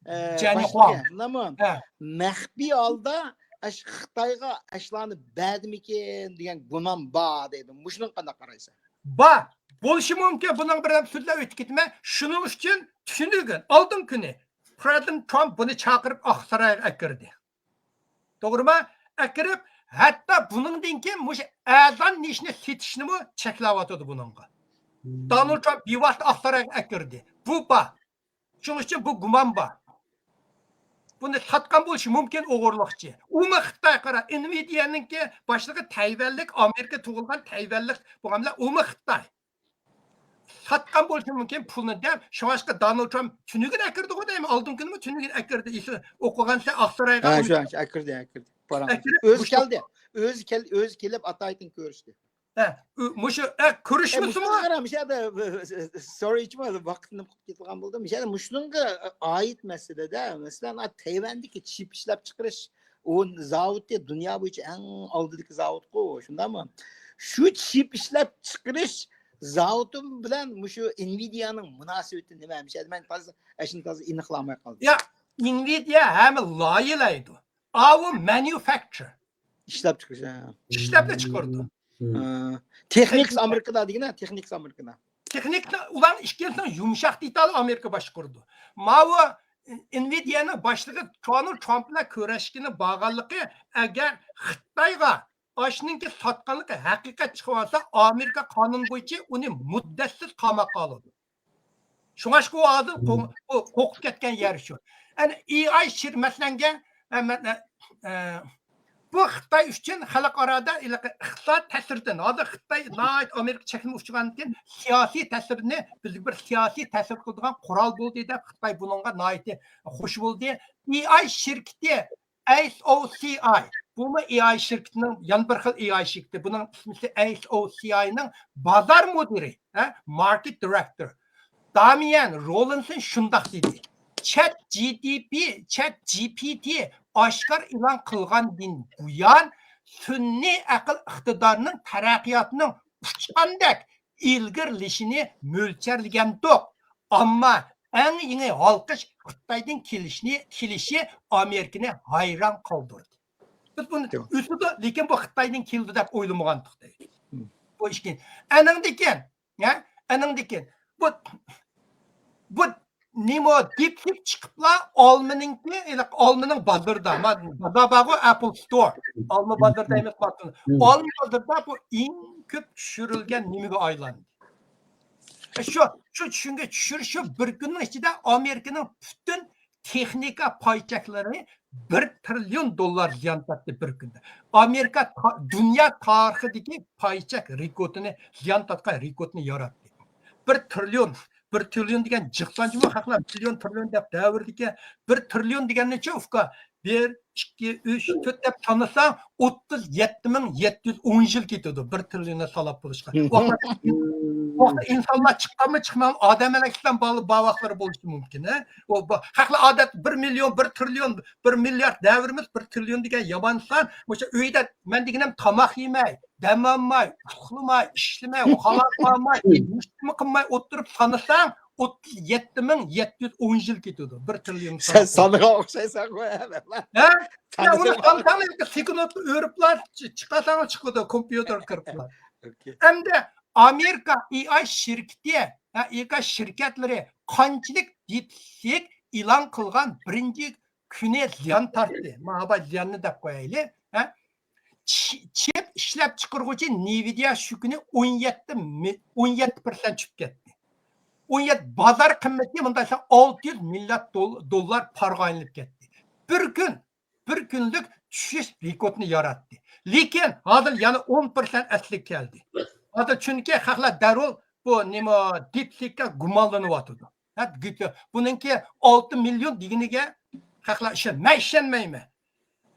ئە، جەنى باشلىقى، شۇنداقمۇ؟ ھە. مەخپىي ھالدا ئەش-، خىتايغا ئەشلارنى بەردىمىكىن دېگەن گۇمان بار دەيدۇ. مۇشۇنىڭغا قانداق قارايسەن؟ بار. بولۇشى مۇمكىن، بۇنىڭ بىر سۆزلەپ ئۆتۈپ كېتىمەن. شۇنىڭ ئۈچۈن تۈنۈگۈن، ئالدىنقى كۈنى پرېزىدېنت ترامپ بۇنى چاقىرىپ ئاقسارايغا ئەكىردى. توغرىمۇ؟ ئەكىرىپ، ھەتتا بۇنىڭدىن كېيىن مۇشۇ ئەرزان نېشنى سېتىشنىمۇ چەكلەۋاتىدۇ بۇنىڭغا. دونالد ترامپ بىۋاسىتە ئاقسارايغا ئەكىردى. بۇ بار. شۇنىڭ ئۈچۈن بۇ گۇمان بار. بۇنى ساتقان بولۇشى مۇمكىن ئوغرىلىقچى. ئۇمۇ خىتاي، قارا، ئىنۋىدىيەنىڭكى باشلىقى تەيۋەنلىك، ئامېرىكا تۇغۇلغان تەيۋەنلىك بولغان بىلەن ئۇمۇ خىتاي. ساتقان بولۇشى مۇمكىن پۇلنى دەپ، شۇڭاشقا دونالد ترامپ تۈنۈگۈن ئەكىردىغۇ دەيمەن، ئالدىنقى كۈنىمۇ تۈنۈگۈن ئەكىردى، ئېسىل ئوقۇغانسەن ئاقسارايغا. ھە، شۇ، شۇ، ئەكىردى، ئەكىردى. پاراڭ. ئەكىرىپ، ئۆزى مۇشۇ كەلدى. ئۆزى كەل-، ئۆزى كېلىپ ئاتايتىن كۆرۈشتى. ھە، ئۇ، مۇشۇ، ئە، ئە، كۆرۈشمىسىمۇ؟ مۇشۇنى قارا، مۇشۇ يەردە، سورى، ۋاقىت نېمە قىلىپ كېتىدىغان بولدى. مۇشۇ يەردە مۇشۇنىڭغا ئائىت مەسىلىدە، مەسىلەن، تەيۋەندىكى چىپ ئىشلەپ چىقىرىش ئۇ زاۋۇتى دۇنيا بويىچە ئەڭ ئالدىدىكى زاۋۇتقۇ، شۇنداقمۇ؟ شۇ چىپ ئىشلەپ چىقىرىش زاۋۇتى بىلەن مۇشۇ ئىنۋىدىيانىڭ مۇناسىۋىتى نېمە؟ مۇشۇ يەردە مەن تازا، ئەشۇنى تازا ئېنىقلىيالماي قالدىم. ياق، ئىنۋىدىيا ھەممە لايىھەلەيدۇ. ئاۋۇ مانۇفەكچۇر. ئىشلەپ چىقىرىش، ھە. ئىشلەپلا چىقىرىدۇ. ھە. تېخنىكس ئامېرىكىدا دېگىنە، تېخنىكس ئامېرىكىدا. تېخنىكنى ئۇلارنىڭ ئىككىلىسىنىڭ يۇمشاق دېتالى ئامېرىكا باشقۇرىدۇ. ماۋۇ ئىنۋىدىيەنىڭ باشلىقى دونالد ترامپ بىلەن كۆرۈشكىلى بارغانلىقى، ئەگەر خىتايغا ئاشۇنىڭكى ساتقانلىقى ھەقىقەت چىقىۋالسا، ئامېرىكا قانۇن بويىچە ئۇنى مۇددەتسىز قاماققا ئالىدۇ. شۇڭاشقا ئۇ ھازىر قو-، قو-، قورقۇپ كەتكەن يەر شۇ. ئەنە ئېي ئاي شىر-، مەسىلەنگە، ئە، مە-، ئە، بۇ خىتاي ئۈچۈن خەلقئارادا ھېلىقى ئىقتىساد تەسىرىدىن، ھازىر خىتاي ناھايىتى ئامېرىكا چەكلىمە ئۇچرىغاندىن كېيىن سىياسىي تەسىرىنى، بىزگە بىر سىياسىي تەسىر قىلىدىغان قورال بولدى دەپ خىتاي بۇنىڭغا ناھايىتى خۇش بولدى. ئېي ئاي شىركىتى ئەيس ئو سىي ئاي. بۇمۇ ئېي ئاي شىركىتىنىڭ، يەنە بىر خىل ئېي ئاي شىركىتى. بۇنىڭ ئىسمى ئەيس ئو سىي ئاينىڭ بازار مۇدىرى، ھە، ماركېت دىرېكتور دامىيەن رولىنسون شۇنداق دېدى. چات جى تى پى، چات جى پى تى ئاشكارا ئېلان قىلغاندىن بۇيان، سۈنئىي ئەقىل ئىقتىدارىنىڭ تەرەققىياتىنىڭ ئۇچقاندەك ئىلگىرىلىشىنى مۆلچەرلىگەنىدۇق. ئەمما ئەڭ يېڭى ھالقىش خىتايدىن كېلىشنى، كېلىشى ئامېرىكىنى ھەيران قالدۇردى. بىز بۇنى ئۆسىدۇ، لېكىن بۇ خىتايدىن كېلىدۇ دەپ ئويلىمىغانتۇق دەيدۇ. بۇ ئىككىنچى. ئەنىڭدىن كېيىن، ھە؟ ئەنىڭدىن كېيىن بۇ، بۇ نېمە، دىپسىك چىقىپلا ئالمىنىڭكى، ھېلىقى ئالمىنىڭ بازىرىدا، ما-، بازار بارغۇ، ئەپل ستور، ئالما بازىرى دەيمىز، ئالما بازىرىدا بۇ ئەڭ كۆپ چۈشۈرۈلگەن نېمىگە ئايلاندى. شۇ، شۇ چۈشۈنگە چۈشۈرۈش، شۇ بىر كۈننىڭ ئىچىدە ئامېرىكىنىڭ پۈتۈن تېخنىكا پاي چەكلىرى بىر تىرىليون دوللار زىيان تارتتى بىر كۈندە. ئامېرىكا تا-، دۇنيا تارىخىدىكى پاي چەك رېكورتىنى، زىيان تارتقان رېكورتنى ياراتتى. بىر تىرىليون، بىر تىرىليون دېگەن جىق سان جۇمۇ، خەقلەر مىليون، تىرىليون دەپ دەۋرىدىكەن. بىر تىرىليون دېگەن نەچچە ئۇكا؟ بىر، ئىككى، ئۈچ، تۆت دەپ سانىساڭ، ئوتتۇز يەتتە مىڭ يەتتە يۈز ئون يىل كېتىدۇ بىر تىرىليوننى ساناپ بولۇشقا. ئىنسانلار چىققانمۇ چىقمىغان، ئادەم ئەلەكلەر بار، بار ۋاقىتلىرى بولۇشى مۇمكىن، ھە؟ ئۇ، بۇ، خەقلەر ئادەتتە بىر مىليون، بىر تىرىليون، بىر مىليارد دەۋرىمىز، بىر تىرىليون دېگەن يامان سان. مۇشۇ ئۆيدە مەن دېگىنىم تاماق يېمەي، دەم ئالماي، ئۇخلىماي، ئىشلىمەي، خالاس بارماي، ھېچنېمە قىلماي ئولتۇرۇپ سانىساڭ، ئوتتۇز يەتتە مىڭ يەتتە يۈز ئون يىل كېتىدۇ بىر تىرىليون. سەن سانىغا ئوخشايسەن غۇ، ھە؟ يا، ئۇنى سانىساڭ، سېكۇنتتا ئۆرۈپلا چىقارساڭ چىقىدۇ، كومپيۇتېرغا كىرىپلا. ئەمدى ئامېرىكا ئېي ئاي شىركىتى، ھە، ئېي ئاي شىركەتلىرى قانچىلىك دىپسىك ئېلان قىلغان بىرىنچى كۈنى زىيان تارتتى. مانا بۇ زىياننى دەپ قويايلى. ھە؟ چ-، چىپ ئىشلەپ چىقىرغۇچى نىۋىدىيا شۇ كۈنى ئون يەتتە مىل-، ئون يەتتە پىرسەنت چۈشۈپ كەتتى. ئون يەتتە، بازار قىممىتى مۇنداق دېسەم ئالتە يۈز مىليارد دول-، دوللار پارغا ئايلىنىپ كەتتى. بىر كۈن، بىر كۈنلۈك چۈشۈش رېكورتنى ياراتتى. لېكىن ھازىر يەنە ئون پىرسەنت ئەسلىگە كەلدى. ھازىر چۈنكى خەقلەر دەررۇ بۇ نېمە، دىپسىككە گۇمانلىنىۋاتىدۇ. ھە، گىتلېر. بۇنىڭكى ئالتە مىليون دېگىنىگە خەقلەر ئىشەن-، مەن ئىشەنمەيمەن.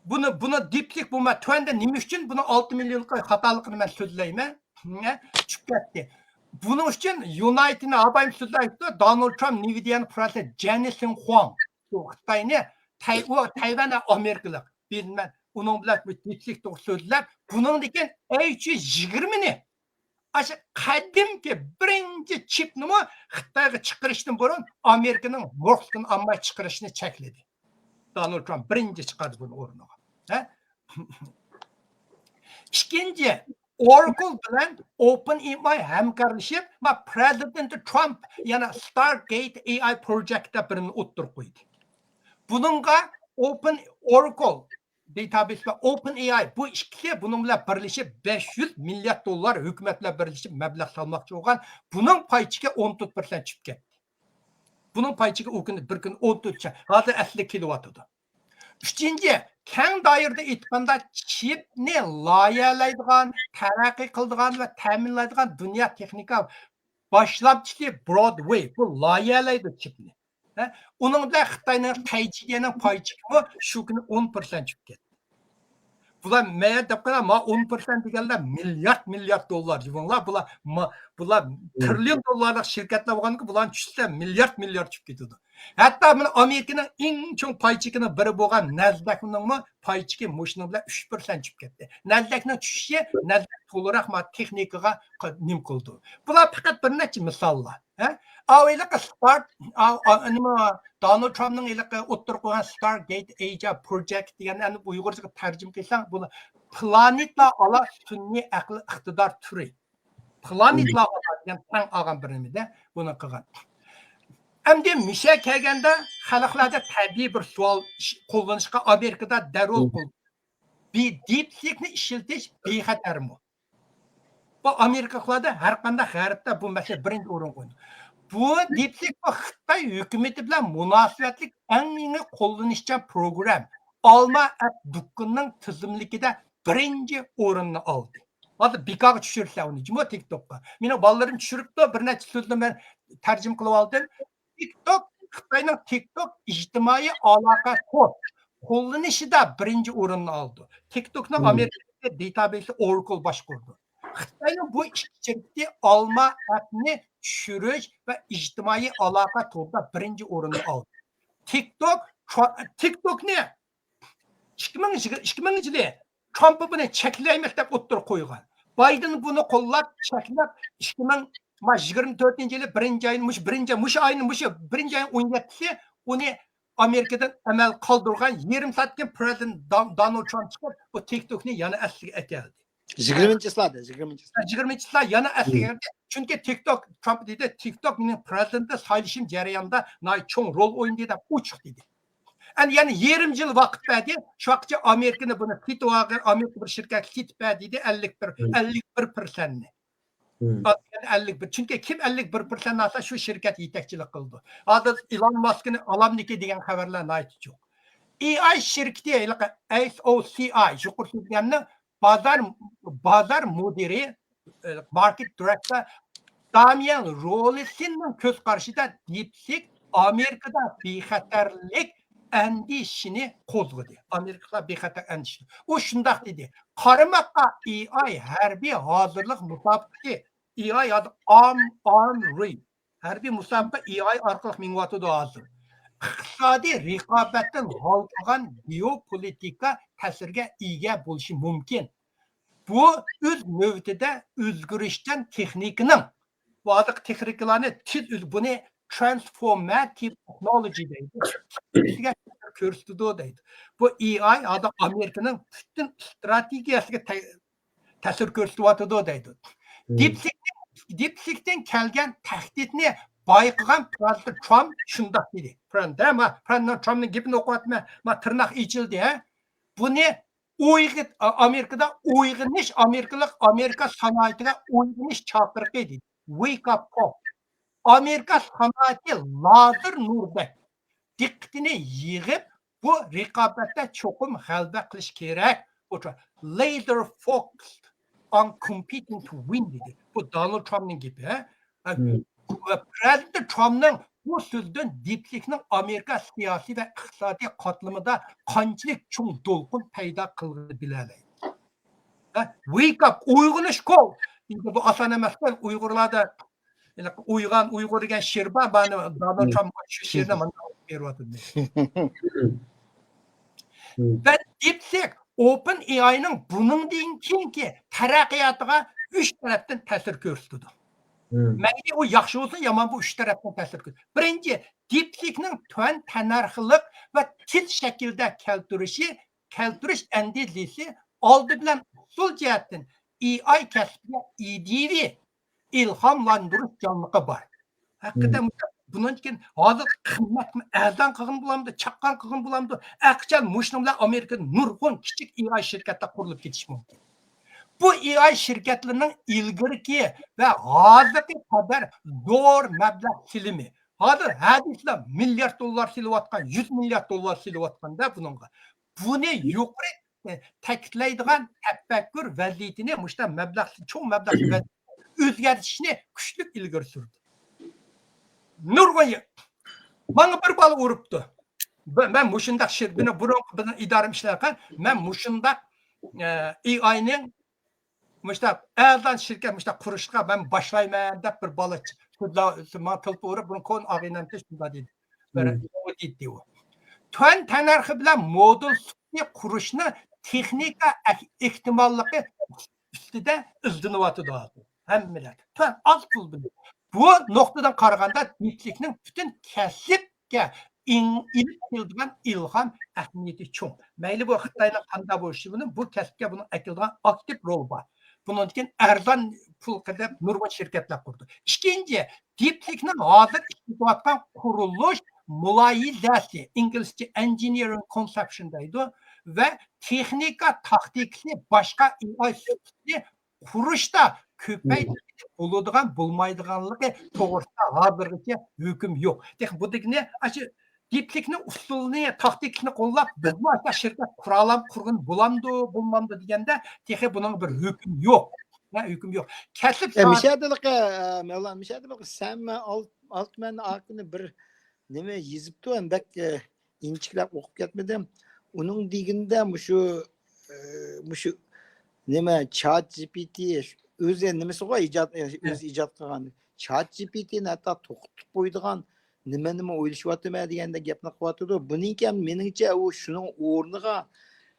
بۇنى، بۇنى دىپسىك بولما، تۆۋەندە نېمە ئۈچۈن بۇنى ئالتە مىليونلۇق خاتالىقىنى مەن سۆزلەيمەن. ھە، چۈشۈپ كەتتى. بۇنىڭ ئۈچۈن يۇنايتىدنى ئاپايىم سۆزلەيدۇ، دونالد ترامپ نىۋىدىيەنى پۇراتلى جەنى سىڭخۇاڭ. ئۇ خىتاينى، تەي-، ئۇ تەيۋەن ئامېرىكىلىق. بىلمەن، ئۇنىڭ بىلەن بۇ دىپسىك توغرا سۆزلەپ، بۇنىڭدىن كېيىن ئەي ئۈچ يۈز يىگىرمىنى ئاشۇ قەدىمكى بىرىنچى چىپنىمۇ خىتايغا چىقىرىشتىن بۇرۇن ئامېرىكىنىڭ رۇخسىتىنى ئالماي چىقىرىشنى چەكلىدى. دونالد ترامپ بىرىنچى چىقاردى بۇنى ئورنىغا. ھە؟ ئىككىنچى، ئوراكل بىلەن ئوپېن ئېي ئاي ھەمكارلىشىپ، ما، پرېزىدېنت ترامپ يەنە ستارگېيت ئېي ئاي پروجېكت دەپ بىرنى ئوتتۇرىغا قويدى. بۇنىڭغا ئوپېن ئوراكل دېتابېيس ۋە ئوپېن ئېي ئاي، بۇ ئىككىسى بۇنىڭ بىلەن بىرلىشىپ بەش يۈز مىليارد دوللار ھۆكۈمەت بىلەن بىرلىشىپ مەبلەغ سالماقچى بولغان. بۇنىڭ پاي چېكى ئون تۆت پىرسەنت چۈشۈپ كەتتى. بۇنىڭ پاي چېكى ئۇ كۈنى بىر كۈن ئون تۆت، ھازىر ئەسلىگە كېلىۋاتىدۇ. ئۈچىنچى، كەڭ دائىرىدە ئېيتقاندا، چىپنى لايىھەلەيدىغان، تەرەققىي قىلىدىغان ۋە تەمىنلەيدىغان دۇنيا تېخنىكا باشلامچىسى برودۋېي، بۇ لايىھەلەيدۇ چىپنى. ھە؟ ئۇنىڭ بىلەن خىتاينىڭ تەيجىگەنىڭ پاي چېكىمۇ شۇ كۈنى ئون پىرسەنت چۈشۈپ كەتتى. بۇلار مەيەر دەپ قاراڭ، ما ئون پىرسەنت دېگەنلەر مىليارد، مىليارد دوللار جۇمۇڭلار. بۇلار ما-، بۇلار تىرىليون دوللارلىق شىركەتلەر بولغاندىكىن بۇلارنى چۈشۈرسە مىليارد، مىليارد چۈشۈپ كېتىدۇ. ھەتتا مانا ئامېرىكىنىڭ ئەڭ چوڭ پاي چېكىنىڭ بىرى بولغان نەسدەكنىڭمۇ پاي چېكى مۇشۇنىڭ بىلەن ئۈچ پىرسەنت چۈشۈپ كەتتى. نەسدەكنىڭ چۈشۈشى نەسدەك تولىراق ما تېخنىكىغا ق-، نېمە قىلىدۇ. بۇلار پەقەت بىر نەچچە مىساللار. ھە؟ ئاۋۇ ھېلىقى ستارت، ئا-، ئا-، نېمە، دونالد ترامپنىڭ ھېلىقى ئوتتۇرىغا قويغان ستارگېيت ئېي ئاي پروجېكت دېگەن، ئەنە ئۇيغۇرچىغا تەرجىمە قىلساڭ، بۇنى پلانېتلار ئارا سۈنئىي ئەقىل ئىقتىدار تۈرى. پلانېتلار ئارا دېگەن تەڭ ئالغان بىر نېمىدە بۇنى قىلغان. ئەمدى مىشە كەلگەندە خەلقلەردە تەبىئىي بىر سوئال، ئىش-، قوللىنىشقا ئامېرىكىدا دەررۇ قول-، بى-، دىپسىكنى ئىشلىتىش بىخەتەرمۇ؟ بۇ ئامېرىكىلىقلاردا ھەر قانداق غەربتە بۇ مەسىلە بىرىنچى ئورۇنغا قويىدۇ. بۇ دىپسىك بۇ خىتاي ھۆكۈمىتى بىلەن مۇناسىۋەتلىك ئەڭ يېڭى قوللىنىشچان پروگرام ئالما ئەپ دۇكىنىنىڭ تىزىملىكىدە بىرىنچى ئورۇننى ئالدى. ھازىر بىكارغا چۈشۈرسە ئۇنى جۇمۇ تىك توكقا. مېنىڭ بالىلىرىم چۈشۈرۈپتۇ، بىر نەچچە سۆزنى مەن تەرجىمە قىلىۋالدىم. تىك توك، خىتاينىڭ تىك توك ئىجتىمائىي ئالاقە تور قوللىنىشىدا بىرىنچى ئورۇننى ئالىدۇ. تىك توكنىڭ ئامېرىكىدىكى دېتابېيسى ئوراكل باشقۇرىدۇ. خىتاينىڭ بۇ ئىككى شىركىتى ئالما ئەپنى چۈشۈرۈش ۋە ئىجتىمائىي ئالاقە تورىدا بىرىنچى ئورۇننى ئالدى. تىك توك، تىك توكنى ئىككى مىڭ، ئىككى مىڭىنچى يىلى ترامپ بۇنى چەكلەيمىز دەپ ئوتتۇرىغا قويغان. بايدېن بۇنى قوللاپ، چەكلەپ، ئىككى مىڭ، ما، يىگىرمە تۆتىنچى يىلى بىرىنچى ئاينىڭ، مۇشۇ بىرىنچى، مۇشۇ ئاينىڭ، مۇشۇ بىرىنچى ئاينىڭ ئون يەتتىسى ئۇنى ئامېرىكىدىن ئەمەل قالدۇرغان. يېرىم سائەتتىن كېيىن پرېزىدېنت دون-، دونالد ترامپ چىقىپ، بۇ تىك توكنى يەنە ئەسلىگە ئەكەلدى. يىگىرمىنچى چىسلادا، يىگىرمىنچى چىسلا. يىگىرمىنچى چىسلا يەنە ئەسلىگە كىردى. چۈنكى تىك توك، ترامپ دېدى، تىك توك مېنىڭ پرېزىدېنت سايلىشىم جەريانىدا ناھايىتى چوڭ رول ئوينىدى دەپ ئوچۇق دېدى. ئەنە يەنە يېرىم يىل ۋاقىت بەردى. شۇ ۋاقىتقىچە ئامېرىكىنى بۇنى سېتىۋالغىن، ئامېرىكا بىر شىركەتكە سېتىپ بەر دېدى، ئەللىك بىر، ئەللىك بىر پىرسەنتنى. ئەللىك بىر. چۈنكى كىم ئەللىك بىر پىرسەنت ئالسا، شۇ شىركەت يېتەكچىلىك قىلىدۇ. ھازىر ئېلون ماسكنى ئالامدىكى دېگەن خەۋەرلەر ناھايىتى جىق. ئېي ئاي شىركىتى، ھېلىقى ئېس ئو سى ئاي، يۇقىرىدا دېگەننىڭ بازار، بازار مۇدىرى، ئە، ماركېت دىرېكتور دامىيان رولىسنىڭ كۆز قارىشىدا، دىپسىك ئامېرىكىدا بىخەتەرلىك ئەندىشىنى قوزغىدى. ئامېرىكىدا بىخەتەر ئەندىشە. ئۇ شۇنداق دېدى، قارىماققا ئېي ئاي ھەربىي ھازىرلىق مۇسابىقىسى، ئېي ئاي ھازىر ئام، ئارم رېي. ھەربىي مۇسابىقە ئېي ئاي ئارقىلىق مېڭىۋاتىدۇ ھازىر. ئىقتىسادىي رىقابەتتىن ھالقىغان گېئوپولىتىكا تەسىرگە ئىگە بولۇشى مۇمكىن. بۇ ئۆز نۆۋىتىدە ئۆزگىرىشچان تېخنىكىنىڭ، بۇ ھازىرقى تېخنىكىلارنى تېز ئۆز-، بۇنى ترانسفورماتىۋ تېخنولوگىيە دەيدۇ. كۆرسىتىدۇ دەيدۇ. بۇ ئېي ئاي ھازىر ئامېرىكىنىڭ پۈتۈن ئىستراتېگىيەسىگە تە-، تەسىر كۆرسىتىۋاتىدۇ دەيدۇ. دىپسىك، دىپسىكتىن كەلگەن تەھدىتنى بايقىغان پرېزىدېنت ترامپ شۇنداق دېدى. پرېزىدېنت، ما، پرېزىدېنت ترامپنىڭ گېپىنى ئوقۇۋاتىمەن، ما، تىرناق ئېچىلدى، ھە. بۇنى ئويغىت-، ئامېرىكىدا ئويغىنىش، ئامېرىكىلىق، ئامېرىكا سانائىتىگە ئويغىنىش چاقىرىقى دېدى. Wake up call. ئامېرىكا سانائىتى لازېر نۇرىدەك دىققىتىنى يىغىپ، بۇ رىقابەتتە چوقۇم غەلىبە قىلىش كېرەك. Laser focused on competing to win دېدى. بۇ دونالد ترامپنىڭ گېپى، ھە؟ پرېزىدېنت ترامپنىڭ بۇ سۆزىدىن دىپسىكنىڭ ئامېرىكا سىياسىي ۋە ئىقتىسادىي قاتلىمىدا قانچىلىك چوڭ دولقۇن پەيدا قىلغىنى بىلەلەيدۇ. ھە؟ Wake up، ئويغىنىش، كول دېدى. بۇ ئاسان ئەمەس. ئۇيغۇرلاردا ئويغان ئۇيغۇر دېگەن شېئىر بار، مانا دونالد ترامپ شۇ شېئىرنى مانا بېرىۋاتىدۇ. ۋە دىپسىك ئوپېن ئېي ئاينىڭ بۇنىڭدىن كېيىنكى تەرەققىياتىغا ئۈچ تەرەپتىن تەسىر كۆرسىتىدۇ. مەيلى ئۇ ياخشى بولسۇن، يامان، بۇ ئۈچ تەرەپتىن تەسىر كۆرسىتىدۇ. بىرىنچى، دىپسىكنىڭ تۆۋەن تەننەرخلىق ۋە تېز شەكىلدە كەلتۈرۈشى، كەلتۈرۈش ئەندىزىسى ئالدى بىلەن ئۇسۇل جەھەتتىن ئېي ئاي كەسپىگە ئىدىيىۋى ئىلھاملاندۇرۇش جانلىقى بار. ھەقىقەتەن بۇنىڭدىن كېيىن ھازىر قىممەتنى ئەرزان قىلغىلى بولامدۇ، چاققان قىلغىلى بولامدۇ؟ ئەقىچان مۇشۇنىڭ بىلەن ئامېرىكىدا نۇرغۇن كىچىك ئېي ئاي شىركەتلەر قۇرۇلۇپ كېتىشى مۇمكىن. بۇ ئېي ئاي شىركەتلىرىنىڭ ئىلگىرىكى ۋە ھازىرقى قەدەر زور مەبلەغ سېلىمى، ھازىر ھەدىسىلا مىليارد دوللار سېلىۋاتقان، يۈز مىليارد دوللار سېلىۋاتقاندا بۇنىڭغا، بۇنى يۇقىرى تەكىتلەيدىغان تەپەككۇر ۋەزىيىتىنى، مۇشۇنداق مەبلەغ، چوڭ مەبلەغ ئۆزگەرتىشنى كۈچلۈك ئىلگىرى سۈردى. نۇرغۇن يىل ماڭا بىر بالا ئۇرۇپتۇ. مەن مۇشۇنداق شىر-، بۇرۇنقى بىزنىڭ ئىدارىم ئىشلەۋاتقان، مەن مۇشۇنداق، ئە، ئېي ئاينىڭ مۇشۇنداق ئەرزان شىركەت مۇشۇنداق قۇرۇشقا مەن باشلايمەن دەپ بىر بالا چىقتى. ماڭا تېلېفون ئۇرۇپ، بۇنىڭ كونا ئاغىنەمچە شۇنداق دېدى. بىر ئۇ دېدى ئۇ. تۆۋەن تەننەرخى بىلەن مودۇل سۈپىتى قۇرۇشنى تېخنىكا ئەھ-، ئېھتىماللىقى ئۈستىدە ئىزدىنىۋاتىدۇ ھازىر ھەممىلەر. تۆۋەن، ئاز پۇل بىلەن. بۇ نۇقتىدىن قارىغاندا، دىپسىكنىڭ پۈتۈن كەسىپكە ئىڭ-، ئېلىپ كېلىدىغان ئىلھام ئەھمىيىتى چوڭ. مەيلى بۇ خىتاينىڭ قانداق بولۇشى بىلەن، بۇ كەسىپكە بۇنىڭ ئەكېلىدىغان ئاكتىپ رولى بار. بۇنىڭدىن كېيىن ئەرزان پۇل قىلىپ نۇرغۇن شىركەتلەر قۇردى. ئىككىنچى، دىپسىكنىڭ ھازىر ئىشلىتىۋاتقان قۇرۇلۇش مۇلاھىزەسى، ئىنگلىزچە engineering conception دەيدۇ، ۋە تېخنىكا تاكتىكىسى باشقا ئېي ئاي سۈپىتىنى قۇرۇشتا كۆپەيتىپ بولىدىغان، بولمايدىغانلىقى توغرىسىدا ھازىرغىچە ھۆكۈم يوق. تېخى بۇ دېگىنى، ئاشۇ دىپسىكنىڭ ئۇسۇلىنى، تاكتىكىسىنى قوللاپ، بىزمۇ ئاشۇنداق شىركەت قۇرالام، قۇرغىلى بولامدۇ، بولمامدۇ دېگەندە، تېخى بۇنىڭ بىر ھۆكۈم يوق. ھە، ھۆكۈم يوق. كەسىپ ئە، ساھەسى مىشەدىلىقى، ئە، مەۋلان، مىشەدىلىقى سەن ئالت-، ئالتمەن ئاكىنى بىر نېمە يېزىپتۇ، ھەم بەك، ئە، ئىنچىكىلەپ ئوقۇپ كەتمىدىم. ئۇنىڭ دېگىنىدە مۇشۇ، ئە، مۇشۇ نېمە، چات جى پى تى ئۆزى نېمىسىغۇ ئىجاد، ئۆزى ئىجاد قىلغان. چات جى پى تىنى ھەتتا توختىتىپ قويىدىغان نېمە نېمە ئويلىشىۋاتىمەن دېگەندەك گەپنى قىلىۋاتىدۇ. بۇنىڭكى مېنىڭچە ئۇ شۇنىڭ ئورنىغا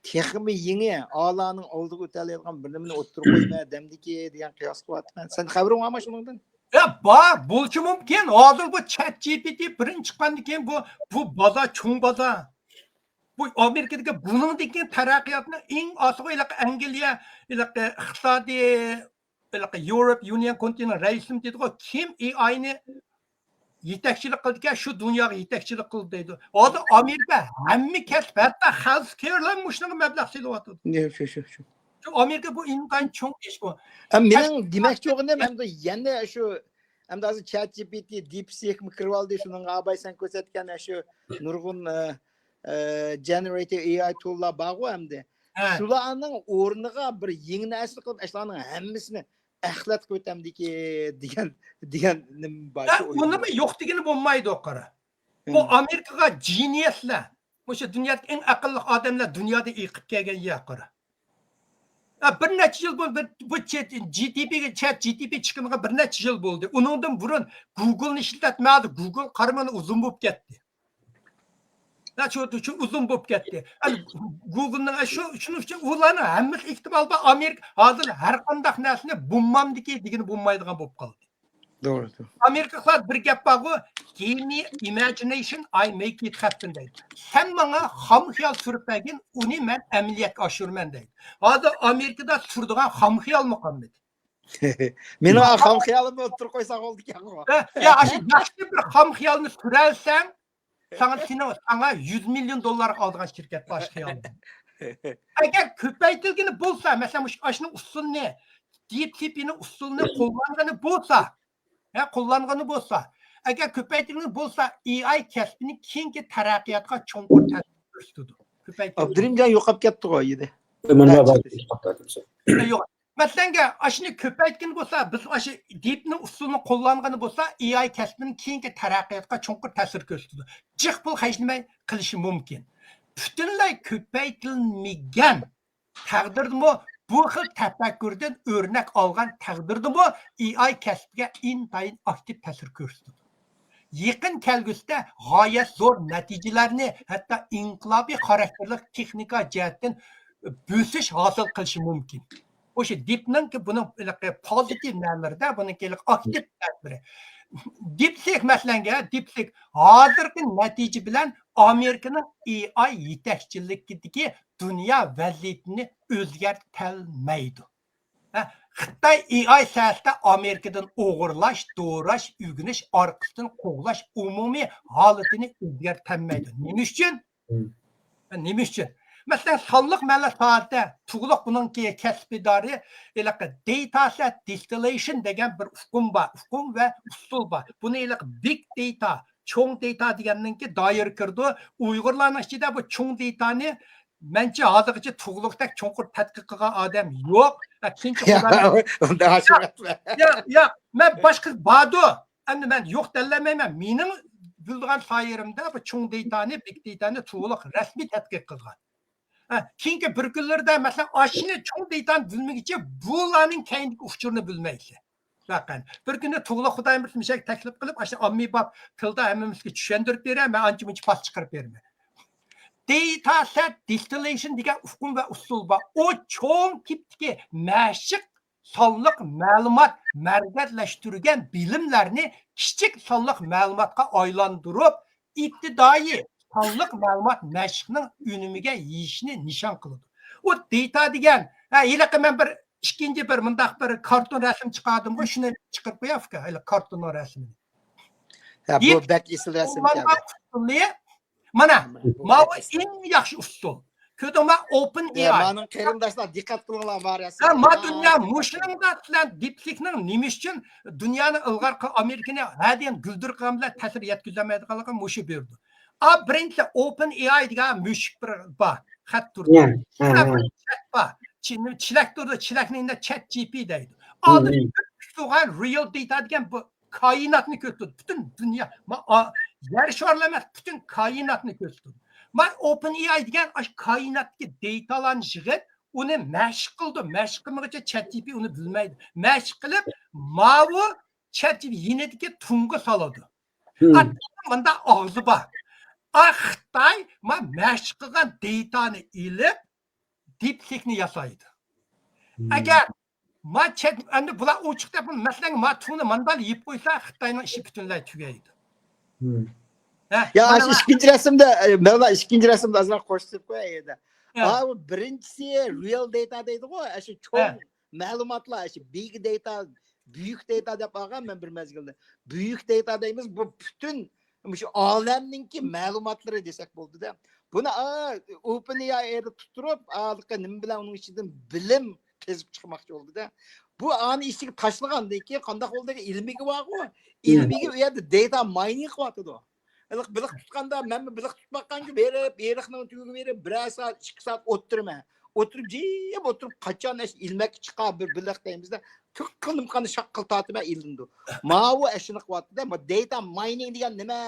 تېخىمۇ يېڭى، ئالانىڭ ئالدىغا ئۆتەلەيدىغان بىر نېمىنى ئوتتۇرىغا قويىمەن دەمدىكى دېگەن قىياس قىلىۋاتىمەن. سەن خەۋىرىڭ بارمۇ شۇنىڭدىن؟ يا، بار، بولۇشى مۇمكىن. ھازىر بۇ چات جى پى تى بىرىنچى چىققاندىن كېيىن بۇ، بۇ بازار، چوڭ بازار. بۇ ئامېرىكىدىكى بۇنىڭدىن كېيىن تەرەققىياتنىڭ ئەڭ ئاسىغا ھېلىقى ئەنگلىيە، ھېلىقى ئىقتىسادىي، ھېلىقى يۇروپ يۇنىيەن كونتىنېنت رەئىسىمۇ دېدىغۇ، كىم ئېئاينى يېتەكچىلىك قىلىدىكەن، شۇ دۇنياغا يېتەكچىلىك قىلىدۇ دەيدۇ. ھازىر ئامېرىكا ھەممە كەسىپ، ھەتتا خەلسكېرلار مۇشۇنىڭغا مەبلەغ سېلىۋاتىدۇ. يا، شۇ، شۇ، شۇ. شۇ ئامېرىكا بۇ ئىنتايىن چوڭ ئىش بۇ. ئە، مېنىڭ دېمەكچى بولغىنىم ئەمدى يەنە شۇ، ئەمدى ھازىر چات جى پى تى، دىپ سىكمۇ كىرىۋالدى، شۇنىڭغا ئاباي سەن كۆرسەتكەن شۇ نۇرغۇن، ئە، ئە، جېنېرېتىۋ ئېئاي تۇللار بارغۇ ئەمدى. ھە. شۇلارنىڭ ئورنىغا بىر يېڭى نەرسە قىلىپ، ئاشۇلارنىڭ ھەممىسىنى ئەخلەت قىلىۋېتەمدىكى دېگەن، دېگەن نېمە بار. ھە، شۇ ئۇنىمۇ ئويۇم. يوق دېگىنى بولمايدۇ، قارا. بۇ ھە. ئامېرىكىغا جېنىيەسلەر، مۇشۇ دۇنيادىكى ئەڭ ئەقىللىق ئادەملەر دۇنيادىن ئېقىپ كەلگەن يەر، قارا. ھە، بىر نەچچە يىل بۇ، بىر، بۇ چېت-، جى تى پى، چات جى تى پى چىققىنىغا بىر نەچچە يىل بولدى. ئۇنىڭدىن بۇرۇن گۇگلنى ئىشلىتەتمەيدۇ. گۇگل قارىمىغىنى ئۇزۇن بولۇپ كەتتى. ھە، شۇ، شۇ ئۇزۇن بولۇپ كەتتى. ھە، گۇگلنىڭ، ھە، شۇ، شۇنىڭ ئۈچۈن ئۇلارنىڭ ھەممىسى ئېھتىمال بار. ئامېرىكا ھازىر ھەر قانداق نەرسىنى بۇممامدىكى دېگىنى بولمايدىغان بولۇپ قالدى. توغرا، توغرا. ئامېرىكىلىقلار بىر گەپ بارغۇ، "Give me imagination, I make it happen" دەيدۇ. سەن ماڭا خام خىيال سۈرۈپ بەرگىن، ئۇنى مەن ئەمەلىيەتكە ئاشۇرىمەن دەيدۇ. ھازىر ئامېرىكىدا سۈرىدىغان خام خىيالمۇ قالمىدى. مېنىڭ خام خىيالىمنى ئوتتۇرىغا قويساڭ بولىدىكەنغۇ. ھە، يا، ئاشۇ ياخشى بىر خام خىيالنى سۈرەلسەڭ، ساڭا، سېنىڭ، ساڭا يۈز مىليون دوللارغا ئالىدىغان شىركەت بار، ئاشۇ خىيالنى. ئەگەر كۆپەيتىلگىنى بولسا، مەسىلەن، مۇشۇ، ئاشۇنىڭ ئۇسۇلىنى، دىپ سىكنىڭ ئۇسۇلىنى قوللانغىنى بولسا، ھە، قوللانغىنى بولسا، ئەگەر كۆپەيتىلگىنى بولسا، ئېئاي كەسپىنىڭ كېيىنكى تەرەققىياتىغا چوڭقۇر تەسىر كۆرسىتىدۇ. كۆپەيتىلگىنى. ئابدۇرېھىمجان يوقاپ كەتتىغۇ ئىدى. مەن بار، بار. يوق. مەسىلەنگە، ئاشۇنى كۆپەيتكىنى بولسا، بىز ئاشۇ دىپنىڭ ئۇسۇلىنى قوللانغىنى بولسا، ئېئاي كەسپىنىڭ كېيىنكى تەرەققىياتىغا چوڭقۇر تەسىر كۆرسىتىدۇ. جىق پۇل خەجلىمەي قىلىشى مۇمكىن. پۈتۈنلەي كۆپەيتىلمىگەن تەقدىردىمۇ، بۇ خىل تەپەككۇردىن ئۆرنەك ئالغان تەقدىردىمۇ، ئېئاي كەسپىگە ئىنتايىن ئاكتىپ تەسىر كۆرسىتىدۇ. يېقىن كەلگۈسىدە غايەت زور نەتىجىلەرنى، ھەتتا ئىنقىلابىي خاراكتېرلىك تېخنىكا جەھەتتىن بۆسۈش ھاسىل قىلىشى مۇمكىن. ئوشۇ دىپنىڭكى بۇنىڭ ھېلىقى پوزىتىپ نەلىرىدە، بۇنىڭكى ھېلىقى ئاكتىپ نەلىرى. دىپسىك، مەسىلەنگە، دىپسىك ھازىرقى نەتىجە بىلەن ئامېرىكىنىڭ ئېئاي يېتەكچىلىكىدىكى دۇنيا ۋەزىيىتىنى ئۆزگەرتەلمەيدۇ. ھە، خىتاي ئېئاي ساھەسىدە ئامېرىكىدىن ئوغرىلاش، دوراش، ئۆگىنىش، ئارقىسىدىن قوغلاش ئومۇمىي ھالىتىنى ئۆزگەرتەلمەيدۇ. نېمە ئۈچۈن؟ مم. نېمە ئۈچۈن؟ مەسىلەن، سانلىق مەلۇمات ساھەسىدە تۇغلۇق بۇنىڭكى كەسىپ ئىدارى ھېلىقى داتا سېت دىستىللېيشن دېگەن بىر ئۇقۇم بار، ئۇقۇم ۋە ئۇسۇل بار. بۇنى ھېلىقى بىگ داتا، چوڭ داتا دېگەننىڭكى دائىرە كىرىدۇ. ئۇيغۇرلارنىڭ ئىچىدە بۇ چوڭ داتانى مەنچە ھازىرغىچە تۇغلۇقتەك چوڭقۇر تەتقىق قىلغان ئادەم يوق. ئە، كېيىنچە يا، خۇدايىم ئۇنداق ئاشۇ يا، گەپلەر. يا، يا، مەن باشقا باردۇ. ئەمدى مەن يوق دەللەمەيمەن. مېنىڭ بىلىدىغان سايىرىمدە بۇ چوڭ داتانى، بىگ داتانى تۇغلۇق رەسمىي تەتقىق قىلغان. ھە، كېيىنكى بىر كۈنلىرىدە، مەسىلەن، ئاشۇنى چوڭ داتانى بىلمىگىچە بۇلارنىڭ كەينىدىكى ئۇچۇرىنى بىلمەيسەن. ۋەقەن. بىر كۈنى تۇغلۇق خۇدايىم بىر مۇشەك تەكلىپ قىلىپ، ئاشۇ ئاممىباب تىلدا ھەممىمىزگە چۈشەندۈرۈپ بېرە، مەن ئانچە مۇنچە پاس چىقىرىپ بېرىمەن. داتا سېت دىستىللېيشن دېگەن ئۇقۇم ۋە ئۇسۇل بار. ئۇ چوڭ تىپتىكى مەشىق سانلىق مەلۇمات مەركەزلەشتۈرگەن بىلىملەرنى كىچىك سانلىق مەلۇماتقا ئايلاندۇرۇپ، ئىپتىدائىي سانلىق مەلۇمات مەشىقنىڭ ئۈنۈمىگە يېيىشنى نىشان قىلىدۇ. ئۇ داتا دېگەن، ھە، ھېلىقى مەن بىر ئىككىنچى بىر مۇنداق بىر كارتون رەسىم چىقاردىمغۇ، شۇنى چىقىرىپ قوياي ئۇكا، ھېلىقى كارتوننىڭ رەسىمىنى. ھە، بۇ دىپ بەك ئېسىل رەسىم ئۇسۇلى، مانا، ماۋۇ ئەڭ ياخشى ئۇسۇل. كۆردۈڭما، ئوپېن ئېئاي. مانا قېرىنداشلار، دىققەت قىلىڭلار، بار رەسىم. ھە، ما دۇنيا مۇشۇنىڭدا سىلەر دىپسىكنىڭ نېمە ئۈچۈن دۇنيانى ئىلغار قىل-، ئامېرىكىنى ھە دېگەن گۈلدۈر قىلغان بىلەن تەسىر يەتكۈزەلمەيدىغانلىقى مۇشۇ بۇيرۇدۇ. ئا، بىرىنچى، ئوپېن ئېئاي دېگەن مۈشۈك بىر بار، خەت تۇرىدۇ. يا، ھە، شۇنداق ھە. بىر چات بار. چىن-، چىلەك تۇرىدۇ، چىلەكنىڭ يېنىدا چات جى پى دەيدۇ. ئالدىدا مم. بىر تۇغان رېئال داتا دېگەن بۇ كائىناتنى كۆرسىتىدۇ. پۈتۈن دۇنيا، ما-، ئا-، يەر شارلا ئەمەس، پۈتۈن كائىناتنى كۆرسىتىدۇ. ما، ئوپېن ئېئاي دېگەن ئاشۇ كائىناتتىكى داتالارنى يىغىپ، ئۇنى مەشىق قىلىدۇ. مەشىق قىلمىغۇچە چات جى پى ئۇنى بىلمەيدۇ. مەشىق قىلىپ، ماۋۇ چات جى پى يېنىدىكى تۇڭغا سالىدۇ. مۇنداق ئاغزى بار. ئا، خىتاي ما مەشىق قىلغان دېتانى ئېلىپ، دىپسىكنى ياسايدۇ. ئەگەر ما چەت، ئەمدى بۇلار ئوچۇق دەپ، مەسىلەن، ما تۇنى ماندال يېيىپ قويسا، خىتاينىڭ ئىشى پۈتۈنلەي تۈگەيدۇ. ھە، يا، مانا ئاشۇ ئىككىنچى رەسىمدە، ئە، مەۋلا، ئىككىنچى رەسىمدە ئازراق قوشۇپ قوياي ئەدە. ھە. ئا، بۇ بىرىنچىسى رېئال دېتا دەيدىغۇ، ئاشۇ چوڭ ھە. مەلۇماتلار، ئاشۇ بىگ دېتا، بۈيۈك دېتا دەپ ئالغان مەن بىر مەزگىلدە. بۈيۈك دېتا دەيمىز، بۇ پۈتۈن مۇشۇ ئالەمنىڭكى مەلۇماتلىرى دېسەك بولىدۇ-دە. بۇنى، ئا، ئوپېن ئېي ئايدا تۇتتۇرۇپ، ھېلىقى نېمە بىلەن ئۇنىڭ ئىچىدىن بىلىم قېزىپ چىقماقچى بولدى-دە. بۇ ئانى ئىچىگە تاشلىغاندىن كېيىن قانداق بولدى؟ ئىلمىيگە بارغۇ. ئىلمىيگە ئۇ يەردە دېتا ماينىنگ قىلىۋاتىدۇ. ھېلىقى بېلىق تۇتقاندا مەنمۇ بېلىق تۇتماققا بېرىپ، ئېرىقنىڭ تۈۋىگە بېرىپ، بىرەر سائەت، ئىككى سائەت ئولتۇرىمەن. ئولتۇرۇپ، جىم ئولتۇرۇپ، قاچان ئەش ئىلمەككە چىقار بىر بېلىق دەيمىزدە، تۈك قىلىنىپ قانداق شاققىلتاتىمەن ئېلىنىدۇ. ماۋۇ ئەشۇنى قىلىۋاتىدۇ-دە، بۇ دېتا ماينىنگ دېگەن نېمە؟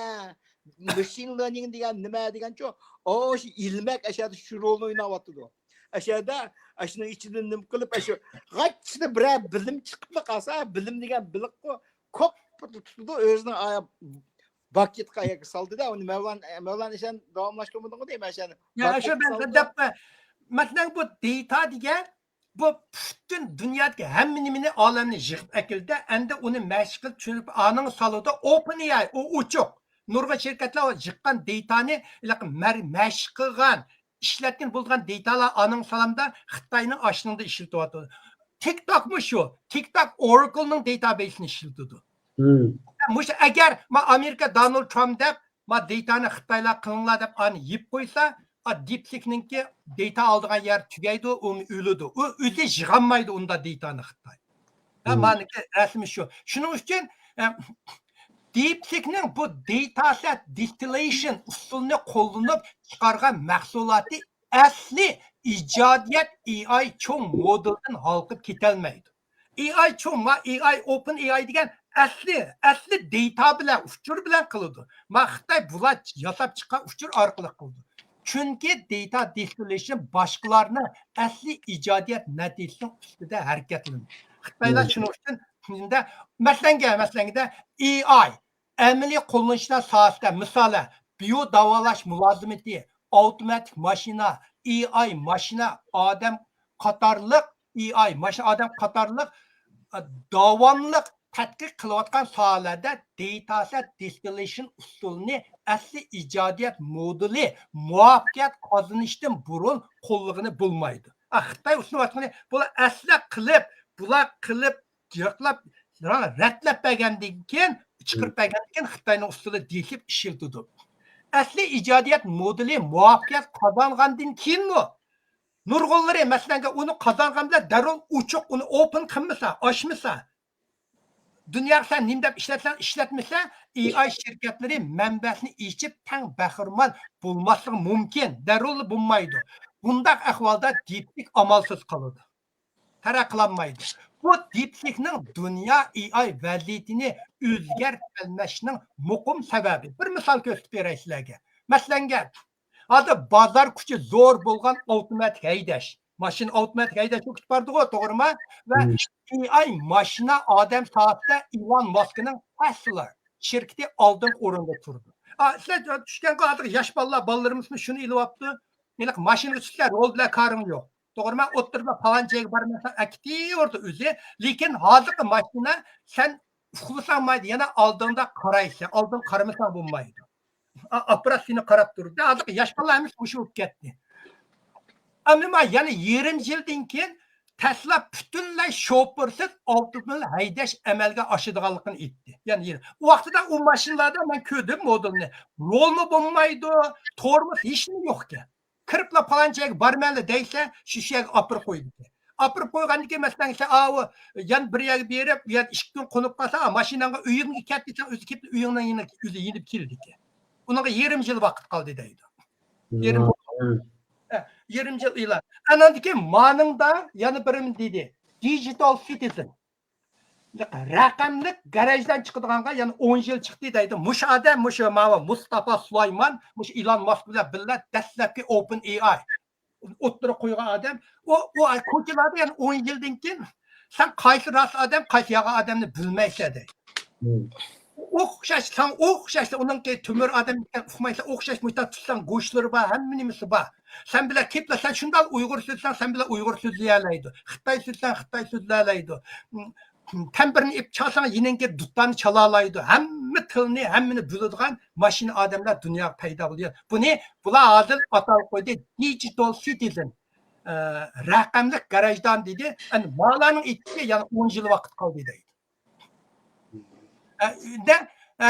ماشىن لېرنىنگ دېگەن نېمە دېگەنچۇ؟ ئاشۇ ئىلمەك ئەشەدە شۇ رولنى ئويناۋاتىدۇ. ئەشەدە، ئەشۇنىڭ ئىچىدىن نېمە قىلىپ، ئەشۇ غاچچىدا بىرەر بىلىم چىقىپلا قالسا، بىلىم دېگەن بېلىققۇ كوپپىدە تۇتىدۇ، ئۆزىنىڭ ئايا باكېتقا ئاياغقا سالدى-دە، ئۇنى مەۋلان، مەۋلان ئىشەن داۋاملاشتۇرمىدىڭغۇ دەيمەن، ئىشەن يا، باكېتقا شۇ مەن سالدى. دەپ، مەسىلەن، بۇ دېتا دېگەن، بۇ پۈتۈن دۇنيادىكى ھەممە نېمىنى، ئالەمنى يىغىپ ئەكېلدى. ئەمدى ئۇنى مەشىق قىلىپ چۈشۈنۈپ، ئانىڭ سالىدۇ. ئوپېن ئېي ئاي، ئۇ ئوچۇق. نۇرغۇن شىركەتلەر ئۇ يىغقان دېتانى، ھېلىقى مەر-، مەشىق قىلغان، ئىشلەتكىن بولغان دېتالار ئانىڭ سالامدا خىتاينىڭ ئاشۇنىڭدا ئىشلىتىۋاتىدۇ. تىكتوكمۇ شۇ. تىكتوك ئوراكلنىڭ دېتابېيسىنى ئىشلىتىدۇ. مۇشۇ ئەگەر ما ئامېرىكا دونالد ترامپ دەپ، ما دېتانى خىتايلار قىلىڭلار دەپ ئانى يېپ قويسا، ئا، دىپسىكنىڭكى دېتا ئالىدىغان يەر تۈگەيدۇ، ئۇ ئۆلىدۇ. ئۇ ئۆزى يىغالمايدۇ ئۇنداق دېتانى خىتاي. ھە، مانىكى رەسىمى شۇ. شۇنىڭ ئۈچۈن، ئە، دىپسىكنىڭ بۇ دېتا سېت دىستىللېيشن ئۇسۇلىنى قوللىنىپ چىقارغان مەھسۇلاتى ئەسلى ئىجادىيەت ئېي ئاي چوڭ مودېلدىن ھالقىپ كېتەلمەيدۇ. ئېي ئاي چوڭ، ما ئېي ئاي، ئوپېن ئېي ئاي دېگەن ئەسلى، ئەسلى دېتا بىلەن، ئۇچۇر بىلەن قىلىدۇ. ما خىتاي بۇلار ياساپ چىققان ئۇچۇر ئارقىلىق قىلىدۇ. چۈنكى دېتا دىستىللېيشن باشقىلارنىڭ ئەسلى ئىجادىيەت نەتىجىسىنىڭ ئۈستىدە ھەرىكەتلىنىدۇ. خىتايلار شۇنىڭ ئۈچۈن، مەسىلەنگە، مەسىلەنگە، ئېي ئاي، ئەمەلىي قوللىنىشلار ساھەسىدە، مىسالەن، بىيو داۋالاش مۇلازىمىتى، ئاپتوماتىك ماشىنا، ئېي ئاي ماشىنا، ئادەم قاتارلىق، ئېي ئاي ماشىنا، ئادەم قاتارلىق، ئە، داۋاملىق تەتقىق قىلىۋاتقان ساھەلەردە دېتا سېت دىستىللېيشن ئۇسۇلىنى ئەسلى ئىجادىيەت مودېلى مۇۋەپپەقىيەت قازىنىشتىن بۇرۇن قوللىغىلى بولمايدۇ. ئا، خىتاي ئۇسۇلى ئېيتقىنى، بۇلار ئەسلى قىلىپ، بۇلار قىلىپ، ياقلاپ، رەتلەپ بەرگەندىن كېيىن، چىقىرىپ بەرگەندىن كېيىن خىتاينىڭ ئۇسۇلى دېيىشىپ ئىشلىتىدۇ. ئەسلى ئىجادىيەت مودېلى مۇۋەپپەقىيەت قازانغاندىن كېيىنمۇ نۇرغۇنلىرى، مەسىلەنگە، ئۇنى قازانغان بىلەن دەررۇ ئوچۇق، ئۇنى ئوپېن قىلمىسا، ئاچمىسا، دۇنياغا سەن نېمە دەپ ئىشلەتسەڭ ئىشلەتمىسە، ئېي ئاي شىركەتلىرى مەنبەسىنى ئېچىپ تەڭ بەھرىمەن بولماسلىقى مۇمكىن، دەررۇلا بولمايدۇ. بۇنداق ئەھۋالدا دىپسىك ئامالسىز قالىدۇ. پەرق قىلالمايدۇ. بۇ دىپسىكنىڭ دۇنيا ئېي ئاي ۋەزىيىتىنى ئۆزگەرتەلمەشنىڭ مۇقىم سەۋەبى. بىر مىسال كۆرسىتىپ بېرەي سىلەرگە. مەسىلەنگە، ھازىر بازار كۈچى زور بولغان ئاپتوماتىك ھەيدەش. ماشىنا ئاپتوماتىك ھەيدەش كېتىپ بارىدىغۇ، توغرىما؟ ۋە ئېي ئاي ماشىنا ئادەم سائەتتە ئىلون ماسكنىڭ تەسلا شىركىتى ئالدىنقى ئورۇندا تۇرىدۇ. ئا، سىلەر چۈشەنگەن ھازىر ياش بالىلار، بالىلىرىمىزمۇ شۇنى ئېلىۋاپتۇ. ھېلىقى ماشىنىغا چۈشسە، رول بىلەن كارىڭ يوق. توغرىما؟ ئوتتۇرىدا پالان جايغا بارىمەن، سەن ئەكېتىۋېرىدۇ ئۆزى. لېكىن ھازىرقى ماشىنا سەن ئۇخلىساڭ مايدا، يەنە ئالدىڭدا قارايسەن، ئالدىڭغا قارىمىساڭ بولمايدۇ. ئا-، ئاپپارات سېنى قاراپ تۇرىدۇ. ھازىرقى ياش بالىلار ھەممىسى مۇشۇ بولۇپ كەتتى. ئەمما يەنە يېرىم يىلدىن كېيىن تەسلا پۈتۈنلەي شوپۇرسىز ئاپتوموبىل ھەيدەش ئەمەلگە ئاشىدىغانلىقىنى ئېيتتى. يەنە يېرىم. ئۇ ۋاقتىدا ئۇ ماشىنىلاردا مەن كۆردۈم مودېلنى. رولمۇ بولمايدۇ، تورمۇز، ھېچنېمە يوق ئىكەن. كىرىپلا پالان جايغا بارىمەنلا دەيسە، شۇ، شۇ يەرگە ئاپىرىپ قويىدىكەن. ئاپىرىپ قويغاندىن كېيىن، مەسىلەن، سەن ئاۋۇ يەنە بىر يەرگە بېرىپ، ئۇ يەردە ئىككى كۈن قونۇپ قالسا، ئا، ماشىناڭغا ئۆيۈڭگە كەت دېسەڭ، ئۆزى كېلىپ ئۆيۈڭنىڭ يېنىغا ئۆزى يېنىپ كېلىدىكەن. ئۇنىڭغا يېرىم يىل ۋاقىت قالدى دەيدۇ. يېرىم، ھە، يېرىم يىل ئېلان. ئاناندىن كېيىن مانىڭدا يەنە بىرىم دېدى. دىجىتال سىتىزېن. رەقەملىك گەرەجدىن چىقىدىغانغا يەنە ئون يىل چىقتى دەيدۇ. مۇشۇ ئادەم، مۇشۇ ماۋۇ مۇستاپا سۇلايمان، مۇشۇ ئىلون ماسك بىلەن بىللە دەسلەپكى ئوپېن ئېي ئاي ئوتتۇرىغا قويغان ئادەم. ئۇ، ئۇ كوچىلاردا يەنە ئون يىلدىن كېيىن سەن قايسى راست ئادەم، قايسى يالغان ئادەمنى بىلمەيسەن دەيدۇ. ئوخشاش، ساڭا ئوخشاشلا، ئۇنىڭكى تۆمۈر ئادەم ئىكەن، ئۇقمايسەن، ئوخشاش مۇشۇنداق تۇتساڭ گوشلىرى بار، ھەممە نېمىسى بار. سەن بىلەن كېپلا، سەن شۇنداق ئۇيغۇر سۆزلىسەڭ، سەن بىلەن ئۇيغۇر سۆزلىيەلەيدۇ. خىتاي سۆزلىسەڭ، خىتاي سۆزلىيەلەيدۇ. تەمبىرنى ئېلىپ چالساڭ، يېنىڭكى دۇتارنى چالالايدۇ. ھەممە تىلنى، ھەممىنى بىلىدىغان ماشىنا ئادەملەر دۇنياغا پەيدا بولدى. بۇنى بۇلار ھازىر ئاتال قويدى، دىجىتال سىتىزېن، ئە، رەقەملىك گراژدان دېدى. ئەنە مالارنىڭ ئېيتىشىچە يەنە ئون يىل ۋاقىت قالدى دەيدۇ. ئە، دە، ئە،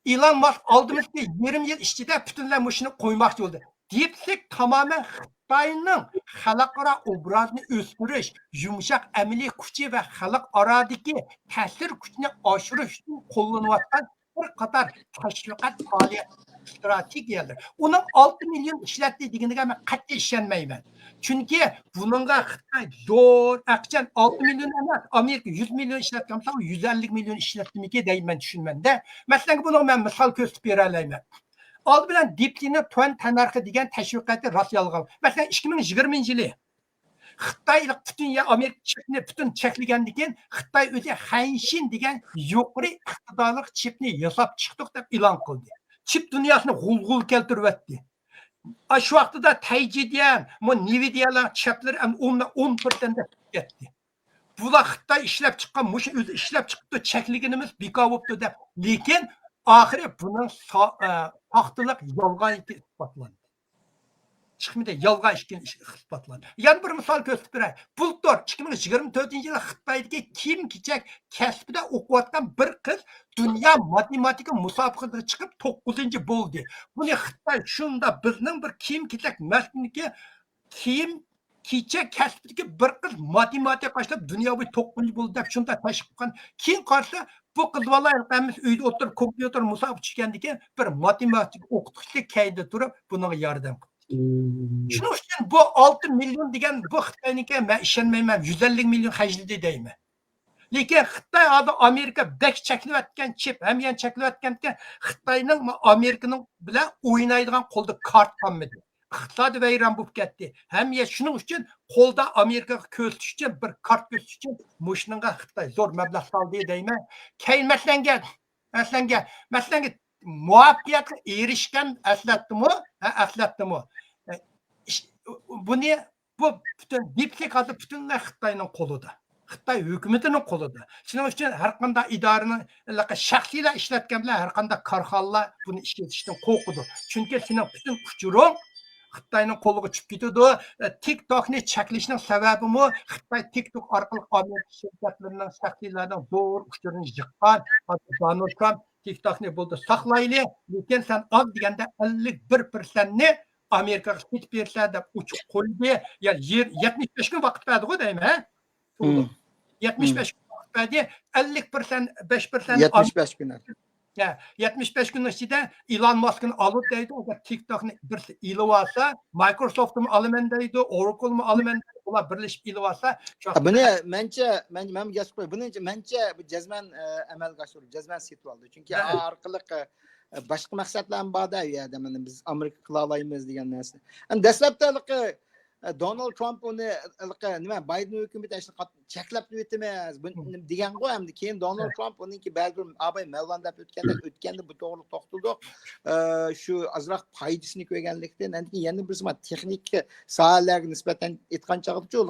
ئىلان ماسك ئالدىمىزدىكى يېرىم يىل ئىچىدە پۈتۈنلەي مۇشۇنى قويماقچى بولدى. دىپسىك تامامەن خىتاينىڭ خەلقئارا ئوبرازىنى ئۆستۈرۈش، يۇمشاق ئەمەلىي كۈچى ۋە خەلقئارادىكى تەسىر كۈچىنى ئاشۇرۇش ئۈچۈن قوللىنىۋاتقان بىر قاتار تەشۋىقات پائالىيەت ئىستراتېگىيەلىرى. ئۇنىڭ ئالتە مىليون ئىشلەتتى دېگىنىگە مەن قەتئىي ئىشەنمەيمەن. چۈنكى بۇنىڭغا خىتاي زور ئەقچەن، ئالتە مىليون ئەمەس، ئامېرىكا يۈز مىليون ئىشلەتكەن بولسا، ئۇ يۈز ئەللىك مىليون ئىشلەتتىمىكى دەيمەن، چۈشىنىمەن-دە. مەسىلەن، بۇنىڭغا مەن مىسال كۆرسىتىپ بېرەلەيمەن. ئالدى بىلەن دېپلىنىڭ تۆۋەن تەننەرخى دېگەن تەشۋىقاتى راست يالغان. مەسىلەن، ئىككى مىڭ يىگىرمىنچى يىلى خىتاي پۈتۈن يەر ئامېرىكا چىپنى پۈتۈن چەكلىگەندىن كېيىن، خىتاي ئۆزى خەنشىن دېگەن يۇقىرى ئىقتىدارلىق چىپنى ياساپ چىقتۇق دەپ ئېلان قىلدى. چىپ دۇنياسىنى غۇلغۇلا كەلتۈرۈۋەتتى. ئاشۇ ۋاقتىدا تەيجىدىيەن، مۇ نىۋىدىيەلەر چەپلىرى ئەمدى ئون، ئون پىرسەنت كەتتى. بۇلار خىتاي ئىشلەپ چىققان، مۇشۇ ئۆزى ئىشلەپ چىقىپتۇ، چەكلىگىنىمىز بىكار بوپتۇ دەپ. لېكىن ئاخىرى بۇنىڭ سا-، ئە، ساختىلىق، يالغان ئىكەنلىكى ئىسپاتلاندى. چىقمىدى، يالغان ئىكەنلىكى ئىسپاتلاندى. يەنە بىر مىسال كۆرسىتىپ بېرەي. بۇلتۇر ئىككى مىڭ يىگىرمە تۆتىنچى يىلى خىتايدىكى كىيىم-كېچەك كەسپىدە ئوقۇۋاتقان بىر قىز دۇنيا ماتېماتىكا مۇسابىقىسىگە چىقىپ توققۇزىنچى بولدى. بۇنى خىتاي شۇنداق بىزنىڭ بىر كىيىم-كېچەك مەسىلىسىدىكى كىيىم كېچەك كەسپىدىكى بىر قىز ماتېماتىكا باشلاپ دۇنيا بويى توققۇزىنچى بولدى دەپ شۇنداق تەشۋىق قىلغان. كېيىن قارىسا، بۇ قىز بالا ھېلىقى ھەممىسى ئۆيدە ئولتۇرۇپ، كومپيۇتېر مۇسابىقە چۈشكەندىن كېيىن بىر ماتېماتىكا ئوقۇتقۇچى كەينىدە تۇرۇپ بۇنىڭغا ياردەم قىلدى. شۇنىڭ ئۈچۈن بۇ ئالتە مىليون دېگەن بۇ خىتاينىڭكى، مەن ئىشەنمەيمەن، يۈز ئەللىك مىليون خەجلىدى دەيمەن. لېكىن خىتاي ھازىر ئامېرىكا بەك چەكلىۋەتكەن چىپ، ھەم يەنە چەكلىۋەتكەنكەن، خىتاينىڭ ئامېرىكىنىڭ بىلەن ئوينايدىغان قولىدا كارت قالمىدى. ئىقتىسادى ۋەيران بولۇپ كەتتى. ھەم يە شۇنىڭ ئۈچۈن قولدا ئامېرىكىغا كۆرسىتىش ئۈچۈن، بىر كارت كۆرسىتىش ئۈچۈن مۇشۇنىڭغا خىتاي زور مەبلەغ سالدى دەيمەن. كەينى مەسىلەڭگە، مەسىلەڭگە، مەسىلەڭگە مۇۋەپپەقىيەتكە ئېرىشكەن ئەسلەتتىمۇ؟ ھە، ئەسلەتتىمۇ؟ ئە، ئىش-، بۇنى، بۇ پۈتۈن دىپسىك ھازىر پۈتۈنلەي خىتاينىڭ قولىدا. خىتاي ھۆكۈمىتىنىڭ قولىدا. شۇنىڭ ئۈچۈن ھەر قانداق ئىدارىنىڭ، شەخسىيلەر ئىشلەتكەن بىلەن ھەر قانداق كارخانىلار بۇنى ئىشلىتىشتىن قورقىدۇ. چۈنكى سېنىڭ پۈتۈن ئۇچۇرۇڭ خىتاينىڭ قولىغا چۈشۈپ كېتىدۇ. تىك توكنى چەكلىشنىڭ سەۋەبىمۇ خىتاي تىك توك ئارقىلىق ئامېرىكا شىركەتلىرىنىڭ، شەخسىيلەرنىڭ زور ئۇچۇرىنى يىغقان. ھازىر دونالد ترامپ تىك توكنى بولدى ساقلايلى، لېكىن سەن ئاز دېگەندە ئەللىك بىر پىرسەنتنى ئامېرىكىغا سېتىپ بېرىسەن دەپ ئوچۇق قويدى. يا يەتمىش بەش كۈن ۋاقىت بەردىغۇ دەيمەن، ھە؟ يەتمىش بەش كۈن ۋاقىت بەردى. ئەللىك پىرسەنت، بەش پىرسەنت يەتمىش بەش كۈن. يا، يەتمىش بەش كۈننىڭ ئىچىدە ئىلان ماسكنى ئالىدۇ دەيدۇ، ئەگەر تىك توكنى بىرسى ئېلىۋالسا، مايكروسوفتمۇ ئالىمەن دەيدۇ، ئوراكلمۇ ئالىمەن دەيدۇ، ئۇلار بىرلىشىپ ئېلىۋالسا، شۇ ھە، بۇنى مەنچە، مەن، مەن گەپ قوي، بۇنى مەنچە بۇ جەزمەن، ئە، ئەمەلگە ئاشۇرۇپ، جەزمەن سېتىۋالدى. چۈنكى ھە. ئارقىلىق، ئە، باشقا مەقسەتلەرمۇ بار-دە، ئۇ يەردە مانا بىز ئامېرىكا قىلالايمىز دېگەن نەرسە. ئەمدى دەسلەپتە ھېلىقى، ئە، دونالد ترامپ ئۇنى، ھېلىقى نېمە، بايدېن ھۆكۈمىتى ئاشۇنى قات-، چەكلەپ ئۆتىمىز، بۇ، دېگەنغۇ. ئەمدى كېيىن دونالد ترامپ ئۇنىڭكى بەزى بىر ئاباي مەۋلان دەپ ئۆتكەندە، ئۆتكەندە بۇ توغرىلىق توختىدۇق. ئە، شۇ ئازراق پايدىسىنى كۆرگەنلىكتىن، ئەندىن كېيىن يەنە بىرسى بار، تېخنىك ساھەلەرگە نىسبەتەن ئېيتقان چاغدىچۇ،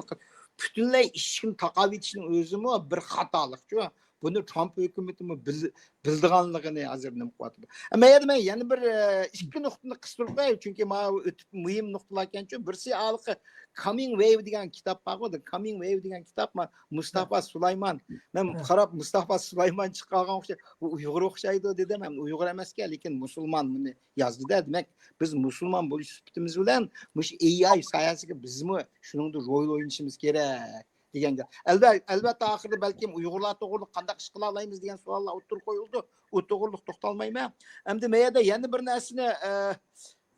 پۈتۈنلەي ئىشىكنى تاقاۋېتىشنىڭ ئۆزىمۇ بىر خاتالىقچۇ. بۇنى ترامپ ھۆكۈمىتىمۇ بىل-، بىلىدىغانلىقىنى ھازىر نېمە قىلىۋاتىدۇ. ئەمما يەنە مەن يەنە بىر، ئە، ئىككى نۇقتىنى قىستۇرۇپ قوياي، چۈنكى ماۋۇ ئۆتۈپ مۇھىم نۇقتىلاركەنچۇ. بىرسى ھېلىقى كامىڭ ۋېيۋ دېگەن كىتاب بارغۇ، كامىڭ ۋېيۋ دېگەن كىتاب ما-، مۇستافا سۇلايمان. مەن قاراپ، مۇستافا سۇلايمان چىقارغان ئوخشاش، بۇ ئۇيغۇر ئوخشايدۇ دېدىم. ھەم ئۇيغۇر ئەمەسكەن، لېكىن مۇسۇلمان بۇنى يازدى-دە. دېمەك، بىز مۇسۇلمان بولۇش سۈپىتىمىز بىلەن مۇشۇ ئېي ئاي ساھەسىگە بىزمۇ شۇنىڭدا رول ئوينىشىمىز كېرەك دېگەن گەپ. ئەلۋە-، ئەلۋەتتە، ئاخىرىدا بەلكىم ئۇيغۇرلار توغرىلىق قانداق ئىش قىلالايمىز دېگەن سوئاللار ئوتتۇرىغا قويۇلىدۇ. ئۇ توغرىلىق توختالمايمەن. ئەمدى مەيەدە يەنە بىر نەرسىنى، ئە،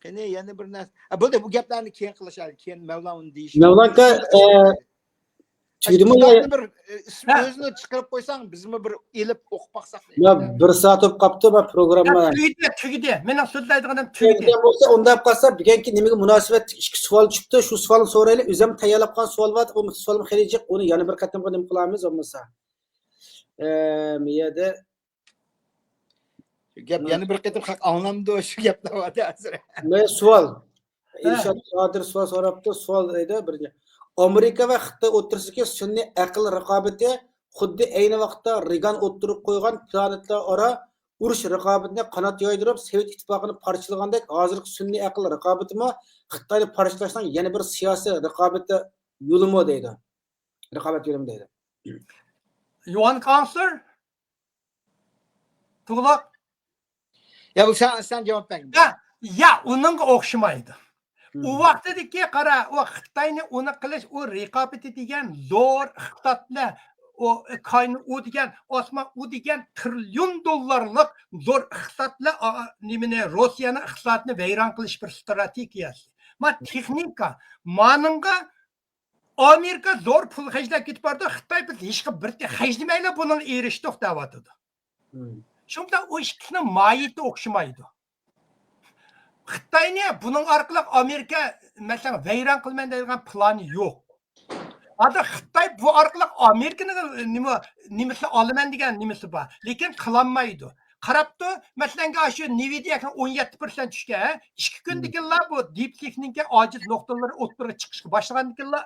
قېنى يەنە بىر نەرسە. ئە، بولدى، بۇ گەپلەرنى كېيىن قىلىشايلى. كېيىن مەۋلان ئۇنى دېيىشى مەۋلان ئاكا، ئە، تۈگىدىمۇ يا؟ كىتابنى بىر، ئە، ئىسمى ھە. ئۆزىنى چىقىرىپ قويساڭ، بىزمۇ بىر ئېلىپ ئوقۇپ باقساق. يا، بىر سائەت بولۇپ قاپتۇ، مانا پروگرامما. يا، تۈگىدى، تۈگىدى. مېنىڭ سۆزلەيدىغىنىم تۈگىدى. تۈگىگەن بولسا، ئۇنداق قالسا، بۈگۈنكى نېمىگە مۇناسىۋەتلىك ئىككى سوئال چۈشۈپتۇ، شۇ سوئالنى سورايلى. ئۆزۈم تەييارلاپ قالغان سوئال بار، ئۇ سوئالمۇ خېلى جىق، ئۇنى يەنە بىر قېتىمغا نېمە قىلارمىز بولمىسا. ئە، مۇ يەردە گەپ يەنە بىر قېتىم خەق ئاڭلامدۇ شۇ گەپلەر ھازىر. مەن سوئال. ئىرشاد قادىر سوئال سوراپتۇ. سوئال دەيدۇ بىرىنچى. ئامېرىكا ۋە خىتاي ئوتتۇرىسىدىكى سۈنئىي ئەقىل رىقابىتى خۇددى ئەينى ۋاقىتتا رېگان ئوتتۇرىغا قويغان پلانېتلار ئارا ئۇرۇش رىقابىتىنى قانات يايدۇرۇپ، سوۋېت ئىتتىپاقىنى پارچىلىغاندەك، ھازىرقى سۈنئىي ئەقىل رىقابىتىمۇ خىتاينى پارچىلاشنىڭ يەنە بىر سىياسىي رىقابىتى يولىمۇ دەيدۇ. رىقابەت يولىمۇ دەيدۇ. You want answer? تۇغلۇق. يا بولسا سەن جاۋاب بەر. يا، يا، ئۇنىڭغا ئوخشىمايدۇ. ئۇ ۋاقتىدىكى قارا، ئۇ خىتاينى ئۇنى قىلىش، ئۇ رىقابىتى دېگەن زور ئىقتىسادلار، ئۇ كاينى ئۇ دېگەن، ئاسمان ئۇ دېگەن تىرىليون دوللارلىق زور ئىقتىسادلار، ئا، نېمىنى، روسىيەنىڭ ئىقتىسادىنى ۋەيران قىلىش بىر ستراتېگىيەسى. ما تېخنىكا، مانىڭغا ئامېرىكا زور پۇل خەجلەپ كېتىپ بارىدۇ، خىتاي بىز ھېچقى بىر خەجلىمەيلا بۇنىڭغا ئېرىشتۇق دەۋاتىدۇ. شۇنىڭ بىلەن ئۇ ئىككىسىنىڭ ماھىيىتى ئوخشىمايدۇ. خىتاينى بۇنىڭ ئارقىلىق ئامېرىكا، مەسىلەن، ۋەيران قىلىمەن دەيدىغان پىلانى يوق. ھازىر خىتاي بۇ ئارقىلىق ئامېرىكىنىڭ نېمە، نېمىسىنى ئالىمەن دېگەن نېمىسى بار. لېكىن قىلالمايدۇ. قاراپتۇ، مەسىلەن، شۇ نۋىدىيەنىڭ ئون يەتتە پىرسەنت چۈشكەن، ھە؟ ئىككى كۈندىكىنلا بۇ دىپسىكنىڭكى ئاجىز نۇقتىلىرى ئوتتۇرىغا چىقىشقا باشلىغاندىكىنلا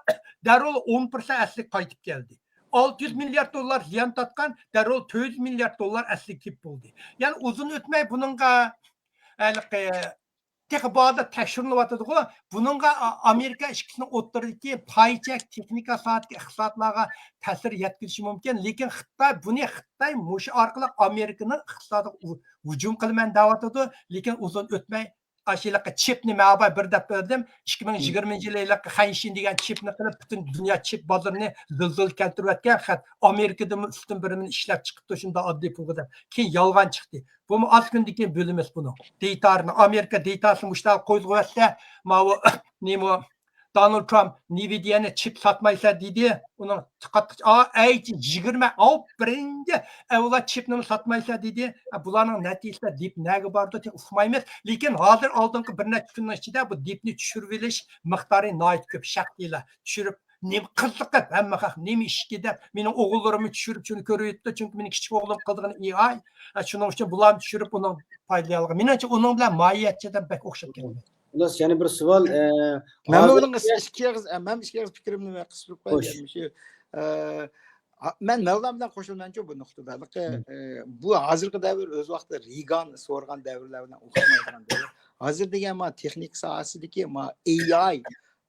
دەررۇ ئون پىرسەنت ئەسلىگە قايتىپ كەلدى. ئالتە يۈز مىليارد دوللار زىيان تارتقان، دەررۇ تۆت يۈز مىليارد دوللار ئەسلىگە كېلىپ بولدى. يەنى ئۇزۇن ئۆتمەي بۇنىڭغا ھېلىقى تېخى بۇ يەردە تەكشۈرۈلۈۋاتىدىغۇ، بۇنىڭغا ئا-، ئامېرىكا ئىككىسىنىڭ ئوتتۇرىدىكى پاي چەك، تېخنىكا ساھەدىكى ئىختىلاپلارغا تەسىر يەتكۈزۈشى مۇمكىن. لېكىن خىتاي بۇنى، خىتاي مۇشۇ ئارقىلىق ئامېرىكىنىڭ ئىقتىسادىغا ھۇ-، ھۇجۇم قىلىمەن دەۋاتىدۇ. لېكىن ئۇزۇن ئۆتمەي ئاشۇ چىپنى مەن بىر دەپ بەردىم. ئىككى مىڭ يىگىرمىنچى يىلى خەنشىن دېگەن چىپنى قىلىپ، پۈتۈن دۇنيا چىپ بازىرىنى زىلزىلە كەلتۈرۈۋەتكەن. خەت ئامېرىكىدىمۇ ئۈستۈن بىرىمىنى ئىشلەپ چىقىپتۇ، شۇنداق ئاددىي پۇلغا دەپ. كېيىن يالغان چىقتى. بۇمۇ ئاز كۈندىن كېيىن بىلىمىز بۇنىڭ دېتالىنى. ئامېرىكا دېتالىسىنى مۇشۇنداق قويغۇۋەتسە، ماۋۇ نېمە، دونالد ترامپ نىۋىدىيەنى چىپ ساتمايسەن دېدى. ئۇنىڭ قاتتىق، ئا، ئەي، يىگىرمە، ئاۋۇ بىرىنچى ئەۋلا چىپنىمۇ ساتمايسەن دېدى. ئە، بۇلارنىڭ نەتىجىسىدە دىپ نەگە باردى، تېخى ئۇقمايمىز. لېكىن ھازىر ئالدىنقى بىر نەچچە كۈننىڭ ئىچىدە بۇ دىپنى چۈشۈرۈۋېلىش مىقدارى ناھايىتى كۆپ. شەخسىيلەر چۈشۈرۈپ، نېمە قىزىقىپ، ھەممە خەق نېمە ئىشكى دەپ، مېنىڭ ئوغۇللىرىممۇ چۈشۈرۈپ، شۇنى كۆرۈۋېتىپتۇ. چۈنكى مېنىڭ كىچىك ئوغلۇم قىلىدىغىنى ئېي ئاي. ئە، شۇنىڭ ئۈچۈن بۇلارمۇ چۈشۈرۈپ، ئۇنىڭ پايدىلىنىۋالغان. مېنىڭچە، ئۇنىڭ بىلەن ماھىيەتچىدىن بەك ئوخشاپ كەتمەيدۇ. خۇلاس، يەنە بىر سوئال. ئە، مەن ھازىر بۇنىڭغا ئىككى ئېغىز، ئە، مەن ئىككى ئېغىز پىكرىمنى مەن قىستۇرۇپ قوياي. خوش. مۇشۇ، ئە، ھا-، مەن مەۋلان بىلەن قوشۇلىمەنچۇ بۇ نۇقتىدا. ھېلىقى، مم. ئە، بۇ ھازىرقى دەۋر ئۆز ۋاقتىدا رېگان سورىغان دەۋرلەر بىلەن ئوخشىمايدىغان دەۋر. ھازىر دېگەن ما تېخنىكا ساھەسىدىكى ما ئېي ئاي،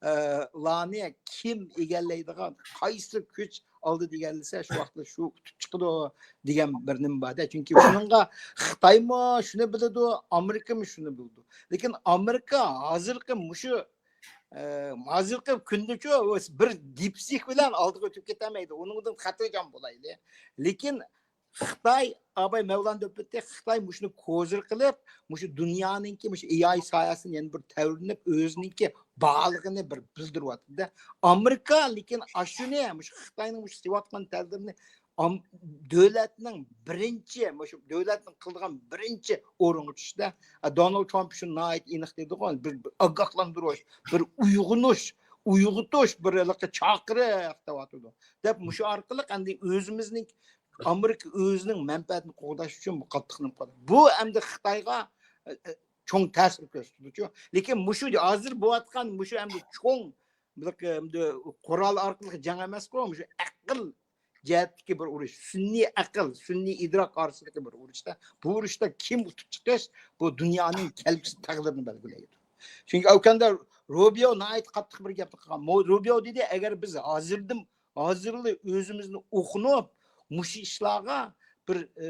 ئە، لارنى كىم ئىگىلەيدىغان، قايسى كۈچ ئالدىدا ئىگىلىسە، شۇ ۋاقىتتا شۇ ئۇتۇپ چىقىدۇ دېگەن بىر نېمە بار-دە. چۈنكى بۇنىڭغا خىتايمۇ شۇنى بىلىدۇ، ئامېرىكىمۇ شۇنى بىلىدۇ. لېكىن ئامېرىكا ھازىرقى مۇشۇ، ئە، ھازىرقى كۈندىچۇ بىر دىپسىك بىلەن ئالدىغا ئۆتۈپ كېتەلمەيدۇ. ئۇنىڭدىن خاتىرجەم بولايلى. لېكىن خىتاي، ئاباي مەۋلان دۆپپىتى، خىتاي مۇشۇنى كوزىر قىلىپ، مۇشۇ دۇنيانىڭكى مۇشۇ ئېي ئاي ساھەسىنى يەنە بىر تەۋرىنىپ، ئۆزىنىڭكى بارلىقىنى بىر بىلدۈرۈۋاتىدۇ-دە. ئامېرىكا لېكىن ئاشۇنى، مۇشۇ خىتاينىڭ مۇشۇ سېلىۋاتقان تەدبىرىنى ئام-، دۆلەتنىڭ بىرىنچى، مۇشۇ دۆلەتنىڭ قىلىدىغان بىرىنچى ئورۇنغا چۈشتى. ئا، دونالد ترامپ شۇنى ناھايىتى ئېنىق دېدىغۇ، بىر، بىر ئاگاھلاندۇرۇش، بىر ئويغىنىش، ئويغىتىش، بىر ھېلىقى چاقىرىق دەۋاتىدۇ. دەپ مۇشۇ ئارقىلىق ئەمدى ئۆزىمىزنىڭ، ئامېرىكا ئۆزىنىڭ مەنپەئەتىنى قوغداش ئۈچۈن بۇ قاتتىق نېمە قىلدى. بۇ ئەمدى خىتايغا، ئە، ئە، چوڭ تەسىر كۆرسىتىدۇچۇ. لېكىن مۇشۇ ھازىر بولۇۋاتقان مۇشۇ ئەمدى چوڭ بىر، ئەمدى قورال ئارقىلىق جەڭ ئەمەسقۇ، مۇشۇ ئەقىل جەھەتتىكى بىر ئۇرۇش، سۈنئىي ئەقىل، سۈنئىي ئىدراك ئارىسىدىكى بىر ئۇرۇشتا، بۇ ئۇرۇشتا كىم ئۇتۇپ چىقىش، بۇ دۇنيانىڭ كەلگۈسى تەقدىرىنى بەلگىلەيدۇ. چۈنكى ئۆتكەندە روبىيو ناھايىتى قاتتىق بىر گەپنى قىلغان. مو-، روبىيو دېدى، ئەگەر بىز ھازىردىن، ھازىرلا ئۆزىمىزنى ئوقۇنۇپ، مۇشۇ ئىشلارغا بىر، ئە،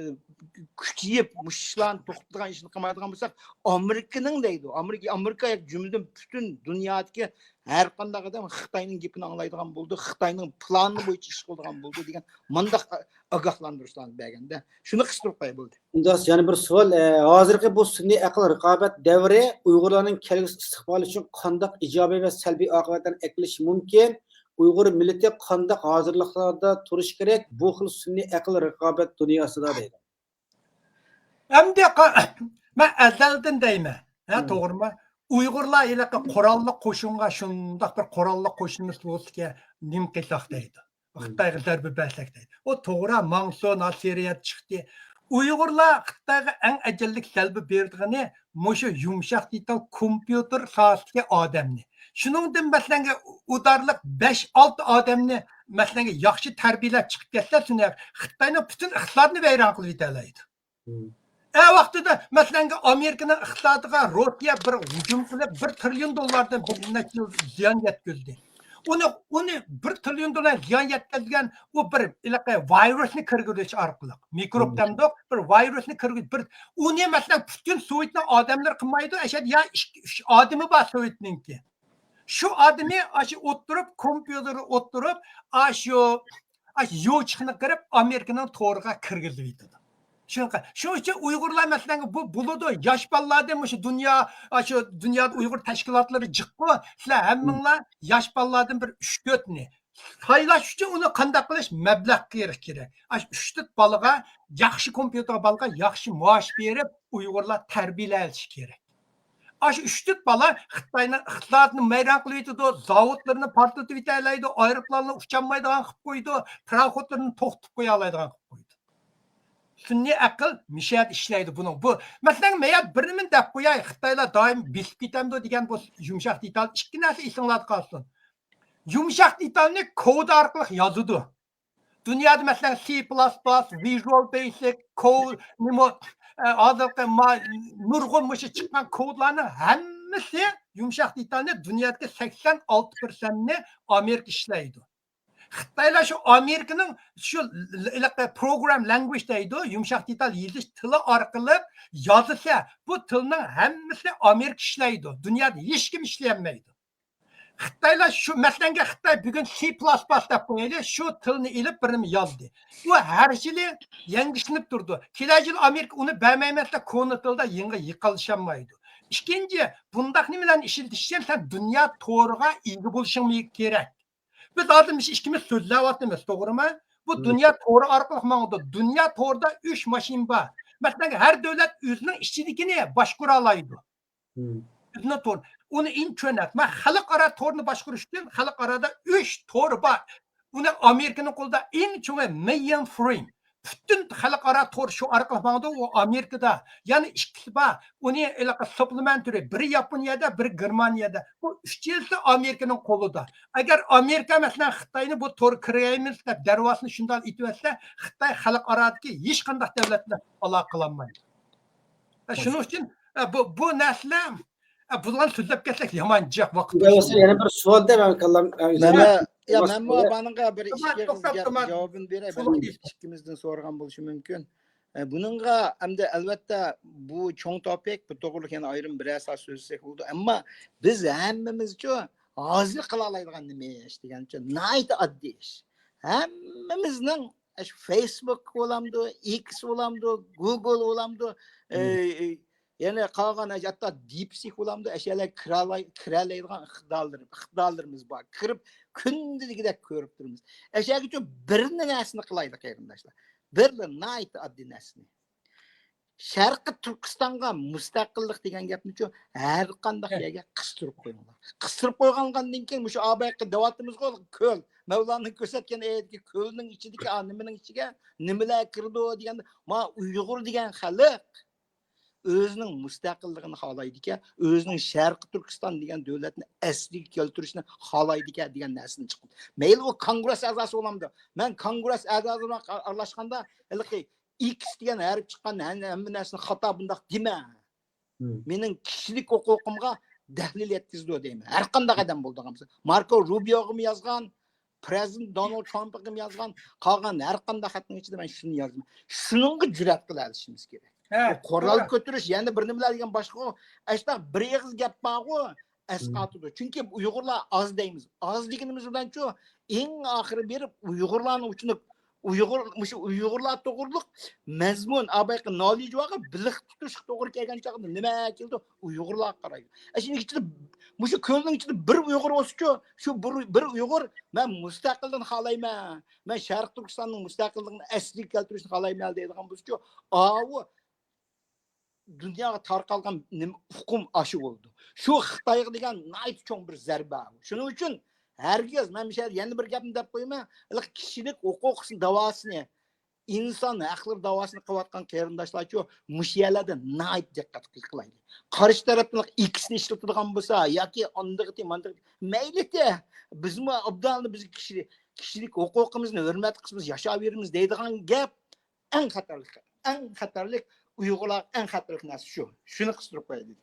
كۈچىيىپ، مۇشۇ ئىشلارنى توختىتىدىغان ئىشنى قىلمايدىغان بولساق، ئامېرىكىنىڭ دەيدۇ، ئامېرىكا، ئامېرىكا جۈملىدىن پۈتۈن دۇنيادىكى ھەر قانداق ئادەم خىتاينىڭ گېپىنى ئاڭلايدىغان بولىدۇ، خىتاينىڭ پىلانى بويىچە ئىش قىلىدىغان بولىدۇ دېگەن مۇنداق ئا-، ئاگاھلاندۇرۇشلارنى بەرگەندە، شۇنى قىستۇرۇپ قوياي بولدى. ئىنداس، يەنە بىر سوئال. ئە، ھازىرقى بۇ سۈنئىي ئەقىل رىقابەت دەۋرى ئۇيغۇرلارنىڭ كەلگۈسى ئىستىقبالى ئۈچۈن قانداق ئىجابىي ۋە سەلبىي ئاقىۋەتلەرنى ئەكېلىشى مۇمكىن؟ ئۇيغۇر مىللىتى قانداق ھازىرلىقلاردا تۇرۇشى كېرەك بۇ خىل سۈنئىي ئەقىل رىقابەت دۇنياسىدا دەيدۇ. ئەمدى قا-، مەن ئەزەلدىن دەيمەن، ھە، توغرىمۇ؟ ئۇيغۇرلار ھېلىقى قوراللىق قوشۇنغا شۇنداق بىر قوراللىق قوشۇنىمىز بولسىكەن، نېمە قىلساق دەيدۇ. خىتايغا زەربە بەرسەك دەيدۇ. ئۇ توغرا، ماڭسۇن، ھا، سىرىيەدە چىقتى. ئۇيغۇرلار خىتايغا ئەڭ ئەجەللىك زەربە بېرىدىغىنى مۇشۇ يۇمشاق دېتال، كومپيۇتېر ساھەسىدىكى ئادەمنى. شۇنىڭدىن مەسىلەنگە ئۇدارلىق بەش ئالتە ئادەمنى مەسىلەنگە ياخشى تەربىيەلەپ چىقىپ كەتسە، شۇنى خىتاينىڭ پۈتۈن ئىقتىسادىنى ۋەيران قىلىۋېتەلەيدۇ. ئە ۋاقتىدا مەسىلەنگە ئامېرىكىنىڭ ئىقتىسادىغا روسىيە بىر ھۇجۇم قىلىپ، بىر تىرىليون دوللاردىن بىر نەچچە يىل زىيان يەتكۈزدى. ئۇنى، ئۇنى بىر تىرىليون دوللار زىيان يەتكۈزگەن ئۇ بىر ھېلىقى ۋىرۇسنى كىرگۈزۈش ئارقىلىق، مىكروب دەمدۇق، بىر ۋىرۇسنى كىرگۈز-، بىر، ئۇنى مەسىلەن پۈتۈن سوۋېتنىڭ ئادەملىرى قىلمايدۇ، ئەشەدە يا ئىككى، ئۈچ ئادىمى بار سوۋېتنىڭكى. شۇ ئادىمى ئاشۇ ئولتۇرۇپ، كومپيۇتېردا ئولتۇرۇپ، ئاشۇ، ئاشۇ يوچۇقنى قىرىپ، ئامېرىكىنىڭ تورىغا كىرگۈزۈۋېتىدۇ. شۇنىڭ، شۇنىڭ ئۈچۈن ئۇيغۇرلار مەسىلەن بۇ بولىدۇ، ياش بالىلاردىن مۇشۇ دۇنيا، ئاشۇ دۇنيادا ئۇيغۇر تەشكىلاتلىرى جىققۇ، سىلەر ھەممىڭلار ياش بالىلاردىن بىر ئۈچ تۆتنى سايلاش ئۈچۈن ئۇنى قانداق قىلىش؟ مەبلەغ كېرەك، كېرەك. ئاشۇ ئۈچ تۆت بالىغا ياخشى كومپيۇتېرغا بالىغا ياخشى مائاش بېرىپ، ئۇيغۇرلار تەربىيەلەشى كېرەك. ئاشۇ ئۈچ تۆت بالا خىتاينىڭ ئىقتىسادىنى ۋەيران قىلىۋېتىدۇ، زاۋۇتلىرىنى پارتلىتىۋېتەلەيدۇ، ئايروپىلانلار ئۇچالمايدىغان قىلىپ قويىدۇ، پاراخوتلىرىنى توختىتىپ قويالايدىغان قىلىپ قويىدۇ. سۈنئىي ئەقىل مىشەدە ئىشلەيدۇ بۇنىڭ. بۇ، مەسىلەن، مەيەر بىر نېمىنى دەپ قوياي، خىتايلار دائىم بېسىپ كېتەمدۇ دېگەن بۇ يۇمشاق دېتال، ئىككى نەرسە ئېسىڭلاردا قالسۇن. يۇمشاق دېتالنى كود ئارقىلىق يازىدۇ. دۇنيادا، مەسىلەن، سى پىلاس پىلاس، ۋىژۇئال بەيسىك، كود، نېمە، ئە، ھازىرقى ما-، نۇرغۇن مۇشۇ چىققان كودلارنىڭ ھەممىسى يۇمشاق دېتالنى دۇنيادىكى سەكسەن ئالتە پىرسەنتنى ئامېرىكا ئىشلەيدۇ. خىتايلار شۇ ئامېرىكىنىڭ شۇ ل-، ل-، پروگرام لانگۋېج دەيدۇ، يۇمشاق دېتال يېزىش تىلى ئارقىلىق يازسا، بۇ تىلنىڭ ھەممىسى ئامېرىكا ئىشلەيدۇ. دۇنيادا ھېچكىم ئىشلىيەلمەيدۇ. خىتايلار شۇ، مەسىلەنگە خىتاي بۈگۈن سى پىلاس پىلاس دەپ قويايلى، شۇ تىلنى ئېلىپ بىر نېمە يازدى. ئۇ ھەر يىلى يەڭگىشلىنىپ تۇرىدۇ. كېلەر يىلى ئامېرىكا ئۇنى بەرمەيمەن دېسە، كونا تىلدا يېڭى يېقىنلىشالمايدۇ. ئىككىنچى، بۇنداق نېمىلەرنى ئىشلىتىش ئۈچۈن سەن دۇنيا تورىغا ئىگە بولۇشۇڭ كېرەك. بىز ھازىر مۇشۇ ئىككىمىز سۆزلەۋاتىمىز، توغرىمۇ؟ بۇ دۇنيا تورى ئارقىلىق ماڭىدۇ. دۇنيا تورىدا ئۈچ ماشىنا بار. مەسىلەن، ھەر دۆلەت ئۆزىنىڭ ئىچىدىكىنى باشقۇرالايدۇ. ئۆزىنىڭ تور-، ئۇنى ئەڭ چوڭ نەرسە. مەن خەلقئارا تورنى باشقۇرۇش ئۈچۈن خەلقئارادا ئۈچ تور بار. ئۇنى ئامېرىكىنىڭ قولىدا ئەڭ چوڭى مېينفرېيم. پۈتۈن خەلقئارا تور شۇ ئارقىلىق ماڭىدۇ، ئۇ ئامېرىكىدا. يەنە ئىككىسى بار. ئۇنى ھېلىقى سۇپلېمېنترى، بىرى ياپونىيەدە، بىرى گېرمانىيەدە. بۇ ئۈچىسى ئامېرىكىنىڭ قولىدا. ئەگەر ئامېرىكا، مەسىلەن، خىتاينى بۇ تور كىرەيمىز دەپ دەرۋازىسىنى شۇنداق ئېتىۋەتسە، خىتاي خەلقئارادىكى ھېچقانداق دەۋلەت بىلەن ئالاقە قىلالمايدۇ. شۇنىڭ ئۈچۈن، ئە، بۇ، بۇ نەرسىلەر، ئە، بۇلارنى سۆزلەپ كەتسەك يامان جىق ۋاقىت. يەنە بىر سوئال دەپ، كاللام، ئە، مەن، يا، مەن بۇ بانىڭغا بىر ئىككى ئېغىز گەپ، جاۋابىنى بېرەي. بەلكى ئىككىمىزدىن سورىغان بولۇشى مۇمكىن. ئە، بۇنىڭغا ئەمدى ئەلۋەتتە بۇ چوڭ توپىك، بۇ توغرىلىق يەنە ئايرىم بىرەر سائەت سۆزلىسەك بولىدۇ. ئەمما بىز ھەممىمىزچۇ ھازىر قىلالايدىغان نېمە ئىش دېگەنچە ناھايىتى ئاددىي ئىش. ھەممىمىزنىڭ ئاشۇ فېيسبۇك بولامدۇ، ئېكس بولامدۇ، گۇگل بولامدۇ، ئە، يەنە قالغان ھەتتا دىپسىك بولامدۇ، ئەشيالارغا كىرالاي-، كىرەلەيدىغان ئىقتىدارلىرىم-، ئىقتىدارلىرىمىز بار. كىرىپ كۈندىلىكىدەك كۆرۈپ تۇرىمىز. ئەشياگىچۇ بىرلا نەرسىنى قىلايلى قېرىنداشلار. بىرلا ناھايىتى ئاددىي نەرسىنى. شەرقىي تۈركىستانغا مۇستەقىللىق دېگەن گەپنىچۇ ھەر قانداق يەرگە قىستۇرۇپ قويۇڭلار. قىستۇرۇپ قويغانغاندىن كېيىن مۇشۇ ئابايقى دەۋاتىمىزغۇ كۆل. مەۋلاننىڭ كۆرسەتكەن ئايەتتىكى كۆلنىڭ ئىچىدىكى، ئا، نېمىنىڭ ئىچىگە نېمىلەر كىرىدۇ دېگەندە، ما ئۇيغۇر دېگەن خەلق ئۆزىنىڭ مۇستەقىللىقىنى خالايدىكەن، ئۆزىنىڭ شەرقىي تۈركىستان دېگەن دۆلەتنى ئەسلىگە كەلتۈرۈشنى خالايدىكەن دېگەن نەرسىنى چىقىپ. مەيلى ئۇ كونگرېس ئەزاسى بولامدۇ. مەن كونگرېس ئەزاسى بىلەن ئارىلاشقاندا ھېلىقى ئىكس دېگەن ھەرپ چىققان ھەم-، ھەممە نەرسىنى خاتا بۇنداق دېمە. مېنىڭ كىشىلىك ھوقۇقۇمغا دەھلىل يەتكۈزىدۇ دەيمەن. ھەر قانداق ئادەم بولىدىغان بولسا. ماركو روبىيوغىمۇ يازغان، پرېزىدېنت دونالد ترامپقىمۇ يازغان، قالغان ھەر قانداق خەتنىڭ ئىچىدە مەن شۇنى يازدىم. شۇنىڭغا جۈرئەت قىلالىشىمىز كېرەك. ھە، قورال توغرا. كۆتۈرۈش، يەنە بىر نېمىلەر دېگەن باشقا، ئاشۇنداق بىر ئېغىز گەپ بارغۇ، ئەسقاتىدۇ. چۈنكى ئۇيغۇرلار ئاز دەيمىز. ئاز دېگىنىمىز بىلەنچۇ، ئەڭ ئاخىرى بېرىپ ئۇيغۇرلارنىڭ ئۇچىنى، ئۇيغۇر، مۇشۇ ئۇيغۇرلار توغرۇلۇق مەزمۇن، ئابايقى نالىجىۋاغا بېلىق تۇتۇشقا توغرا كەلگەن چاغدا نېمە كېلىدۇ؟ ئۇيغۇرلارغا قارايدۇ. ئە، شۇنىڭ ئىچىدە، مۇشۇ كۆلنىڭ ئىچىدە بىر ئۇيغۇر بولسىچۇ، شۇ بىر، بىر ئۇيغۇر، مەن مۇستەقىللىقنى خالايمەن، مەن شەرقىي تۈركىستاننىڭ مۇستەقىللىقىنى ئەسلىگە كەلتۈرۈشنى خالايمەن دەيدىغان بولسىچۇ، ئاۋۇ دۇنياغا تارقالغان نېمە ئۇقۇم ئاشۇ بولىدۇ. شۇ خىتايغا دېگەن ناھايىتى چوڭ بىر زەربە. شۇنىڭ ئۈچۈن ھەرگىز، مەن مۇشۇ يەردە يەنە بىر گەپنى دەپ قويىمەن، ھېلىقى كىشىلىك ھوقۇق داۋاسىنى ئىنسان ھەقلىرى داۋاسىنى قىلىۋاتقان قېرىنداشلارچۇ، مۇشۇ يەرلەردە ناھايىتى دىققەت قىلايلى. قارشى تەرەپنىڭ ئىكىسىنى ئىشلىتىدىغان بولسا ياكى ئاندىغىتى ماندىغىتى، مەيلىتە، بىزمۇ ئوبدانلا بىز كىشىلىك، كىشىلىك ھوقۇقىمىزنى ھۆرمەت قىلىمىز، ياشاۋېرىمىز دەيدىغان گەپ ئەڭ خەتەرلىك، ئەڭ خەتەرلىك، ئۇيغۇرلارغا ئەڭ خەتەرلىك نەرسە شۇ. شۇنى قىستۇرۇپ قوياي دېدىم.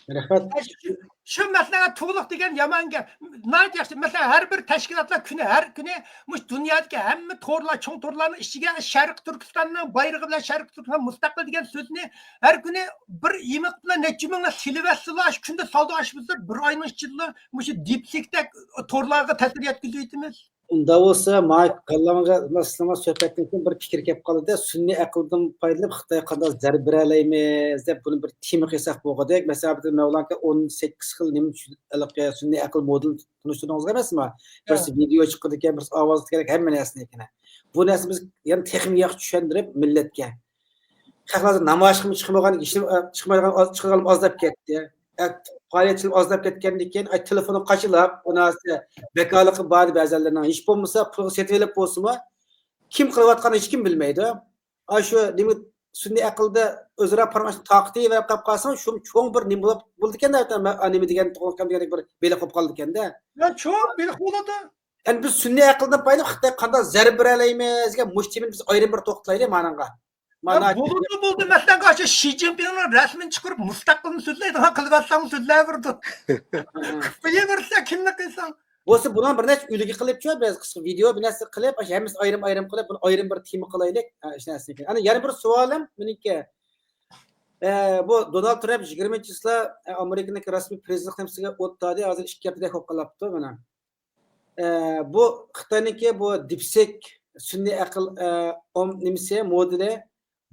رەھمەت. شۇ، شۇ مەسىلىگە تۇغلۇق دېگەن يامان گەپ. ناھايىتى ياخشى. مەسىلەن، ھەر بىر تەشكىلاتلار كۈنى، ھەر كۈنى مۇشۇ دۇنيادىكى ھەممە تورلار، چوڭ تورلارنىڭ ئىچىگە شەرقىي تۈركىستاننىڭ بايرىقى بىلەن شەرقىي تۈركىستان مۇستەقىل دېگەن سۆزنى ھەر كۈنى بىر ئېمىق بىلەن نەچچە مىڭ سېلىۋەتسىلا، شۇ كۈندە سالدى ئاشۇ بىر ئاينىڭ ئىچىدىلا مۇشۇ دىپسىكتەك تورلارغا تەسىر يەتكۈزۈۋېتىمىز. ئۇنداق بولسا، ماڭا كاللامغا سىلىڭلار سۆھبەتتىن كېيىن بىر پىكىر كېلىپ قالدى. سۈنئىي ئەقىلدىن پايدىلىنىپ خىتايغا قانداق زەربە بېرەلەيمىز دەپ بۇنى بىر تېما قىلساق بولغۇدەك. مەسىلەن، مەۋلانكا ئون سەككىز خىل نېمە ھېلىقى سۈنئىي ئەقىل مودېلىنى تونۇشتۇردىڭىزغۇ ئەمەسمۇ؟ بىرسى ۋىدېو چىقىدىكەن، بىرسى ئاۋاز كېرەك، ھەممە نەرسىنى كېرەك. بۇ نەرسە بىز يەنە تېخىمۇ ياخشى چۈشەندۈرۈپ مىللەتكە. خەقلەر ھازىر نامايىشقىمۇ چىقمىغان، ئىشلىمۇ، ئە، چىقمايدىغان ئاز، چىقىدىغان ئاز دەپ كەتتى. ئە، پائالىيەتچىلىرىمۇ ئاز دەپ كەتكەندىن كېيىن، ئاي، تېلېفونى قاچىلاپ، ئۇناسى بىكارلىقى بار بەزىلەرنىڭ ھېچ بولمىسا پۇلغا سېتىۋېلىپ بولسىمۇ، كىم قىلىۋاتقاننى ھېچكىم بىلمەيدۇ. ئاشۇ نېمە سۈنئىي ئەقىلدە ئۆزئارا پارماشنى تارقىتىۋېرىپ قېلىپ قالساڭ، شۇ چوڭ بىر نېمە بولۇپ بولىدىكەن-دە، نېمە دېگەن توغرا دېگەندەك بىر بېلىق بولۇپ قالىدىكەن-دە. يا چوڭ بېلىق بولىدۇ. ئەمدى بىز سۈنئىي ئەقىلدىن پايدىلىنىپ خىتايغا قانداق زەربە بېرەلەيمىز دېگەن مۇشۇ تېمىنى بىز ئايرىم بىر توختىلايلى مانىڭغا. بولدى، بولدى. مەسىلەن، قارشى شى جىنپىڭنىڭ رەسىمىنى چىقىرىپ مۇستەقىلنى سۆزلەيدىغان قىلىۋەتسەڭ سۆزلەۋېرىدۇ. قىلىۋەرسە كىمنى قىلساڭ. بولسا بۇنىڭ بىر نەچچە ئۈلگە قىلىپچۇ، بىر قىسقا ۋىدېو، بىر نەرسە قىلىپ، ھەممىسىنى ئايرىم-ئايرىم قىلىپ، بۇنى ئايرىم بىر تېما قىلايلى. ئەنە يەنە بىر سوئالىم مېنىڭكى. ئە، بۇ دونالد ترامپ يىگىرمىنچى چىسلا ئامېرىكىنىڭكى رەسمىي پرېزىدېنت نېمىسىگە ئولتۇردى، ھازىر ئىككى ھەپتىدەك بولۇپ قالاپتۇ مانا. ئە، بۇ خىتاينىڭكى بۇ دىپسېك سۈنئىي ئەقىل، ئە، ئوم نېمىسى، مودېلى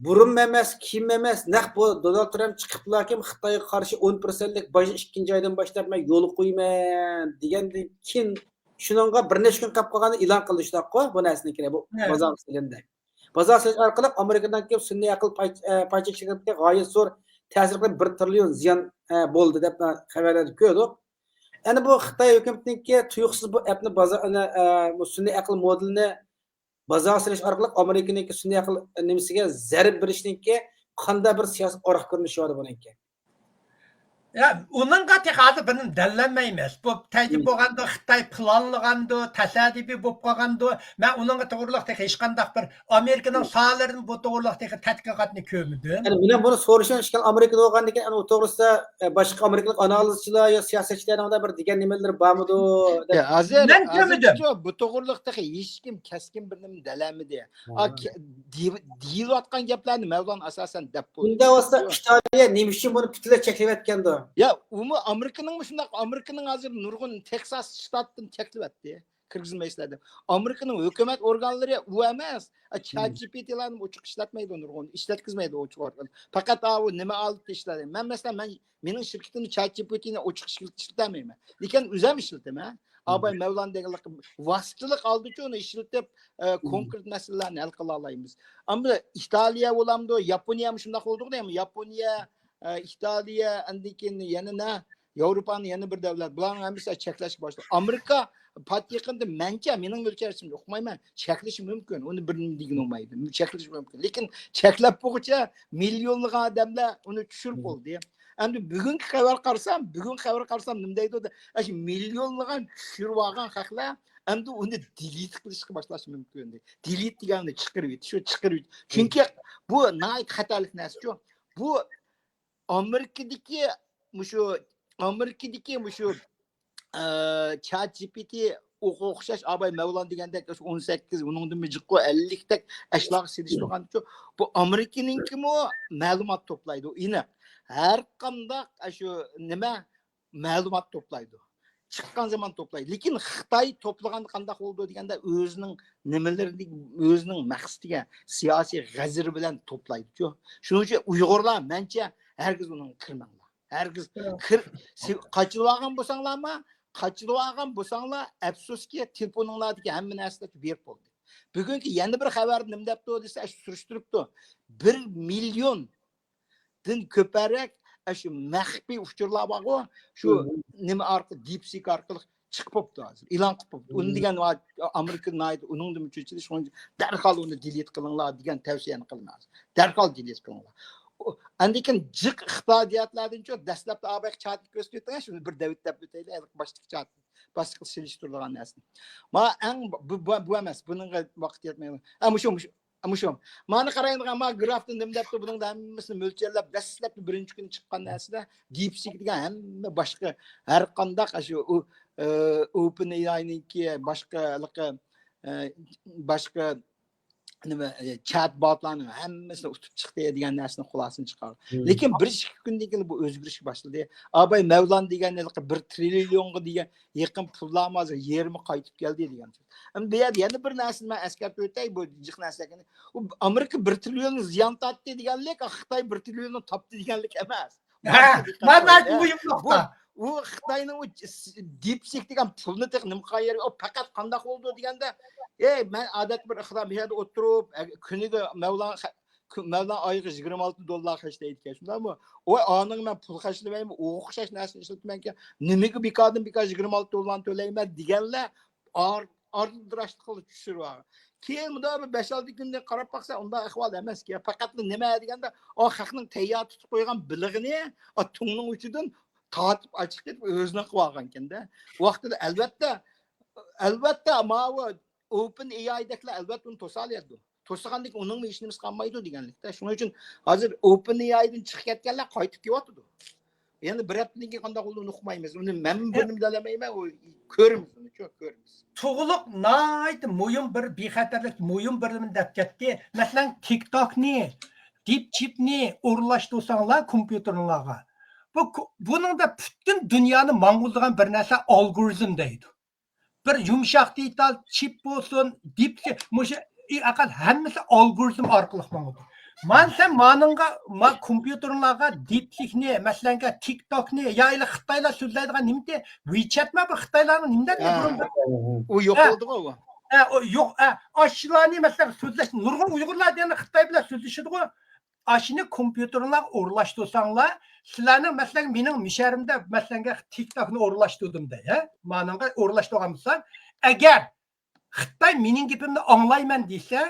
بۇرۇنمۇ ئەمەس، كېيىنمۇ ئەمەس، نەق بۇ دونالد ترامپ چىقىپلاكىن خىتايغا قارشى ئون پىرسەنتلىك باجنى ئىككىنچى ئايدىن باشلاپ مەن يولغا قويىمەن دېگەندىن كېيىن شۇنىڭغا بىر نەچچە كۈن قاپ قالغاندا ئېلان قىلدى شۇنداققۇ، بۇ نەرسىنى كېرەك بۇ بازارغا سېلىندى. بازار سېلىش ئارقىلىق ئامېرىكىدىكى سۈنئىي ئەقىل پاي-، ئە، پايچېك شىركىتىگە غايەت زور تەسىر قىلىپ بىر تىرىليون زىيان، ئە، بولدى دەپ خەۋەرلەردە كۆردۇق. ئەنە بۇ خىتاي ھۆكۈمىتىنىڭكى تۇيۇقسىز بۇ ئەپنى بازار، ئەنە، ئە، بۇ سۈنئىي ئەقىل مودېلىنى بازارغا سېلىش ئارقىلىق ئامېرىكىنىڭكى سۈنئىي ئەقىل نېمىسىگە زەربە بېرىشنىڭكى قانداق بىر سىياسىي ئارقا كۆرۈنۈشى بار بۇنىڭكى؟ يا، ئۇنىڭغا تېخى ھازىر بىرنى دەللەنمەيمىز. بۇ تەيجە بولغاندا خىتاي پىلانلىغاندۇ، تەسەدىپى بولۇپ قالغاندۇ. مەن ئۇنىڭغا توغرىلىق تېخى ھېچقانداق بىر ئامېرىكىنىڭ ساھەلىرىدىن بۇ توغرىلىق تېخى تەتقىقاتنى كۆرمىدىم. يەنى مېنىڭ بۇنى سورىشىم ئىشكال، ئامېرىكىدا بولغاندىكىن، ئۇ توغرىسىدا، ئە، باشقا ئامېرىكىلىق ئانالىزچىلار يا سىياسەتچىلەرنىڭ بىر دېگەن نېمىلىرى بارمىدۇ؟ دەپ. يا، ھازىر، مەن كۆرمىدىم. ھازىرچە بۇ توغرىلىق تېخى ھېچكىم كەسكىن بىر نېمە دەلەلمىدى. ئا، كە-، دېيىلىۋاتقان گەپلەرنى مەۋلان ئاساسەن دەپ بولدى. بۇنداق بولسا ئىتالىيە نېمە ئۈچۈن بۇنى پۈتۈنلەي چەكلىۋەتكەندۇ؟ يا، ئۇمۇ ئامېرىكىنىڭمۇ شۇنداق، ئامېرىكىنىڭ ھازىر نۇرغۇن تېكساس شتاتتىن چەكلىۋەتتى. كىرگۈزمەيسىلەر دەپ. ئامېرىكىنىڭ ھۆكۈمەت ئورگانلىرى ئۇ ئەمەس. چات جى پى تىلارنى ئوچۇق ئىشلەتمەيدۇ نۇرغۇن. ئىشلەتكۈزمەيدۇ ئوچۇق ئورگان. پەقەت ئاۋۇ نېمە ئالىتى ئىشلەيدۇ. مەن مەسىلەن، مەن، مېنىڭ شىركىتىمدە چات جى پى تىنى ئوچۇق ئىشلىتەلمەيمەن. لېكىن ئۆزۈم ئىشلىتىمەن. ئاباي مەۋلان دېگەنلىك ۋاسىتىلىق ئالدىچۇ ئۇنى ئىشلىتىپ، ئە، كونكرېت مەسىلىلەرنى ھەل قىلالايمىز. ئەمما ئىتالىيە بولامدۇ، ياپونىيەمۇ شۇنداق بولدىغۇ دەيمەن. ياپونىيە، ئە، ئىتالىيە، ئاندىن كېيىن يەنە نە؟ ياۋروپانىڭ يەنە بىر دۆلەت، بۇلارنىڭ ھەممىسى چەكلەشكە باشلىدى. ئامېرىكا پات يېقىندا مەنچە، مېنىڭ مۆلچەرلىشىمچە، ئۇقمايمەن، چەكلىشى مۇمكىن. ئۇنى بىر نېمە دېگىلى بولمايدۇ. چەكلىشى مۇمكىن. لېكىن چەكلەپ بولغۇچە مىليونلىغان ئادەملەر ئۇنى چۈشۈرۈپ بولدى. ئەمدى بۈگۈنكى خەۋەر قارىسام، بۈگۈنكى خەۋەر قارىسام نېمە دەيدۇ؟ ئاشۇ مىليونلىغان چۈشۈرۈۋالغان خەقلەر ئەمدى ئۇنى دېلېت قىلىشقا باشلاشى مۇمكىن. دېلېت دېگەننى چىقىرىۋېتىش، شۇ چىقىرىۋېتىش. چۈنكى بۇ ناھايىتى خەتەرلىك نەرسىچۇ. بۇ ئامېرىكىدىكى مۇشۇ، ئامېرىكىدىكى مۇشۇ، ئە، چات جى پى تى ئوخشاش ئاباي مەۋلان دېگەندەك ئون سەككىز، ئۇنىڭدىنمۇ جىققۇ ئەللىكتەك ئەشلاغا سېلىشتۇرغانچۇ، بۇ ئامېرىكىنىڭكىمۇ مەلۇمات توپلايدۇ، ئېنىق. ھەر قانداق ئاشۇ نېمە مەلۇمات توپلايدۇ. چىققان زامان توپلايدۇ. لېكىن خىتاي توپلىغاندا قانداق بولىدۇ دېگەندە، ئۆزىنىڭ نېمىلىرىنى، ئۆزىنىڭ مەقسىتىگە، سىياسىي غەزىرى بىلەن توپلايدۇچۇ. شۇنىڭ ئۈچۈن ئۇيغۇرلار مەنچە ھەرگىز ئۇنىڭغا كىرمەڭلار. ھەرگىز كىر-، سى-، قاچىلىۋالغان بولساڭلارمۇ، قاچىلىۋالغان بولساڭلار، ئەپسۇسكى، تېلېفونۇڭلاردىكى ھەممە نەرسىلەر بېرىپ بولدى. بۈگۈنكى يەنە بىر خەۋەردە نېمە دەپتۇ دېسە، ئاشۇ سۈرۈشتۈرۈپتۇ. بىر مىليوندىن كۆپرەك ئاشۇ مەخپىي ئۇچۇرلار بارغۇ، شۇ نېمە ئارقىلىق، دىپسىك ئارقىلىق چىقىپ بوپتۇ ھازىر، ئېلان قىلىپ بوپتۇ. ئۇنى دېگەن ۋاقىت ئامېرىكا ناھايىتى ئۇنىڭدىن چۆچۈدى، شۇڭا دەرھال ئۇنى دېلېت قىلىڭلار دېگەن تەۋسىيەنى قىلىمەن ھازىر. دەرھال دېلېت قىلىڭلار. ئاندىن كېيىن جىق ئىقتىسادىياتلاردىنچۇ دەسلەپتە ئابايقى چاتنى كۆرسىتىۋېتىڭ، شۇنى بىر دەۋېت دەپ ئۆتەيلى، ھېلىقى باشتىكى چات، باشتىكى سېلىشتۇرىدىغان نەرسىنى. ما ئەڭ بۇ، بۇ، بۇ ئەمەس، بۇنىڭغا ۋاقىت يەتمەيدۇ. ھە، مۇشۇ، مۇشۇ، مۇشۇ. مانا قارايدىغان، ما گرافتا نېمە دەپتۇ، بۇنىڭدا ھەممىسىنى مۆلچەرلەپ، دەسلەپتە بىرىنچى كۈنى چىققان نەرسىدە، دىپسىك دېگەن ھەممە باشقا، ھەر قانداق شۇ، ئۇ، ئە، ئوپېن ئېئاينىڭكى باشقا، ھېلىقى، ئە، باشقا نېمە، ئە، چات بوتلارنىڭ ھەممىسىنى ئۇتۇپ چىقتى دېگەن نەرسىنى خۇلاسىنى چىقاردى. لېكىن بىر ئىككى كۈندىن كېيىن بۇ ئۆزگىرىشكە باشلىدى. ئاباي مەۋلان دېگەن ھېلىقى بىر تىرىليونغا دېگەن يېقىن پۇللارمۇ ھازىر يېرىمى قايتىپ كەلدى دېگەن. ئەمدى بۇ يەردە يەنە بىر نەرسىنى مەن ئەسكەرتىپ ئۆتەي، بۇ جىق نەرسىلەرنى. ئۇ ئامېرىكا بىر تىرىليون زىيان تارتتى دېگەنلىك، خىتاي بىر تىرىليون تاپتى دېگەنلىك ئەمەس. ھە، مانا مۇھىم نۇقتا. بۇ، ئۇ خىتاينىڭ ئۇ دىپسىك دېگەن پۇلنى تېخى نېمە قىلغان يېرى، ئۇ پەقەت قانداق بولىدۇ دېگەندە، ئەي، مەن ئادەتتە بىر ئىقتىدار بۇ يەردە ئولتۇرۇپ، كۈنىگە مەۋلان، مەۋلان ئايىغى يىگىرمە ئالتە دوللار خەجلەيدىكەن، شۇنداقمۇ؟ ۋاي، ئانىڭ مەن پۇل خەجلىمەيمەن، ئوخشاش نەرسىنى ئىشلىتىمەنكەن، نېمىگە بىكاردىن بىكار يىگىرمە ئالتە دوللارنى تۆلەيمەن دېگەنلەر ئار-، ئاردىراشلىق قىلىپ چۈشۈرۈۋالغان. كېيىن مۇنداق بىر بەش-ئالتە كۈندىن قاراپ باقسا، ئۇنداق ئەھۋال ئەمەسكەن. پەقەتلا نېمە دېگەندە، ئا، خەقنىڭ تەييار تۇتۇپ قويغان بېلىقىنى، ئا، تۇڭنىڭ ئۇچىدىن تارتىپ ئاچىقىپ ئۆزىنىڭ قىلىۋالغانكەن-دە. ۋاقتىدا، ئەلۋەتتە، ئەلۋەتتە، ماۋۇ ئوپېن ئېئايدەكلەر ئەلۋەتتە ئۇنى توسالايدۇ. توسىغاندىن كېيىن ئۇنىڭمۇ ھېچ نېمىسى قالمايدۇ دېگەنلىكتە. شۇنىڭ ئۈچۈن ھازىر ئوپېن ئېئايدىن چىقىپ كەتكەنلەر قايتىپ كېلىۋاتىدۇ. يەنە بىر ھەپتىدىن كېيىن قانداق بولىدۇ ئۇقمايمىز. ئۇنى مەن بىلەلمەيمەن، ئۇ كۆرىمىز ئۇنى، شۇ كۆرىمىز. تۇغلۇق ناھايىتى مۇھىم بىر بىخەتەرلىك، مۇھىم بىر نېمە دەپ كەتتى. مەسىلەن، تىك توكنى، دىپ چىپنى ئورۇنلاشتۇرساڭلار كومپيۇتېرىڭلارغا. بۇ، بۇنىڭدا پۈتۈن دۇنيانى ماڭغۇزىدىغان بىر نەرسە ئالگورىزم دەيدۇ. بىر يۇمشاق دېتال، چىپ بولسۇن، دىپ، مۇشۇ ئەقەل ھەممىسى ئالگورىزم ئارقىلىق ماڭىدۇ. مانا سەن مانىڭغا، ما كومپيۇتېرىڭلارغا دىپسىكنى، مەسىلەنگە تىك توكنى، يا ئەيلى خىتايلار سۆزلەيدىغان نېمىتى، ۋىچەتمۇ بىر خىتايلارنىڭ نېمە دەپ بۇرۇن بىر، ئۇ يوق ھە. بولدىغۇ ئۇ. ھە، ئۇ يوق، ھە، ئاشۇلارنى مەسىلەن سۆزلەش، نۇرغۇن ئۇيغۇرلار دېگەن خىتاي بىلەن سۆزلىشىدىغۇ. ئاشۇنى كومپيۇتېرىڭلارغا ئورۇنلاشتۇرساڭلار، سىلەرنىڭ، مەسىلەن، مېنىڭ مۇشەھىرىمدە، مەسىلەنگە، تىك توكنى ئورۇنلاشتۇردۇم دەي، ھە؟ مانىڭغا ئورۇنلاشتۇرغان بولساڭ، ئەگەر خىتاي مېنىڭ گېپىمنى ئاڭلايمەن دېسە،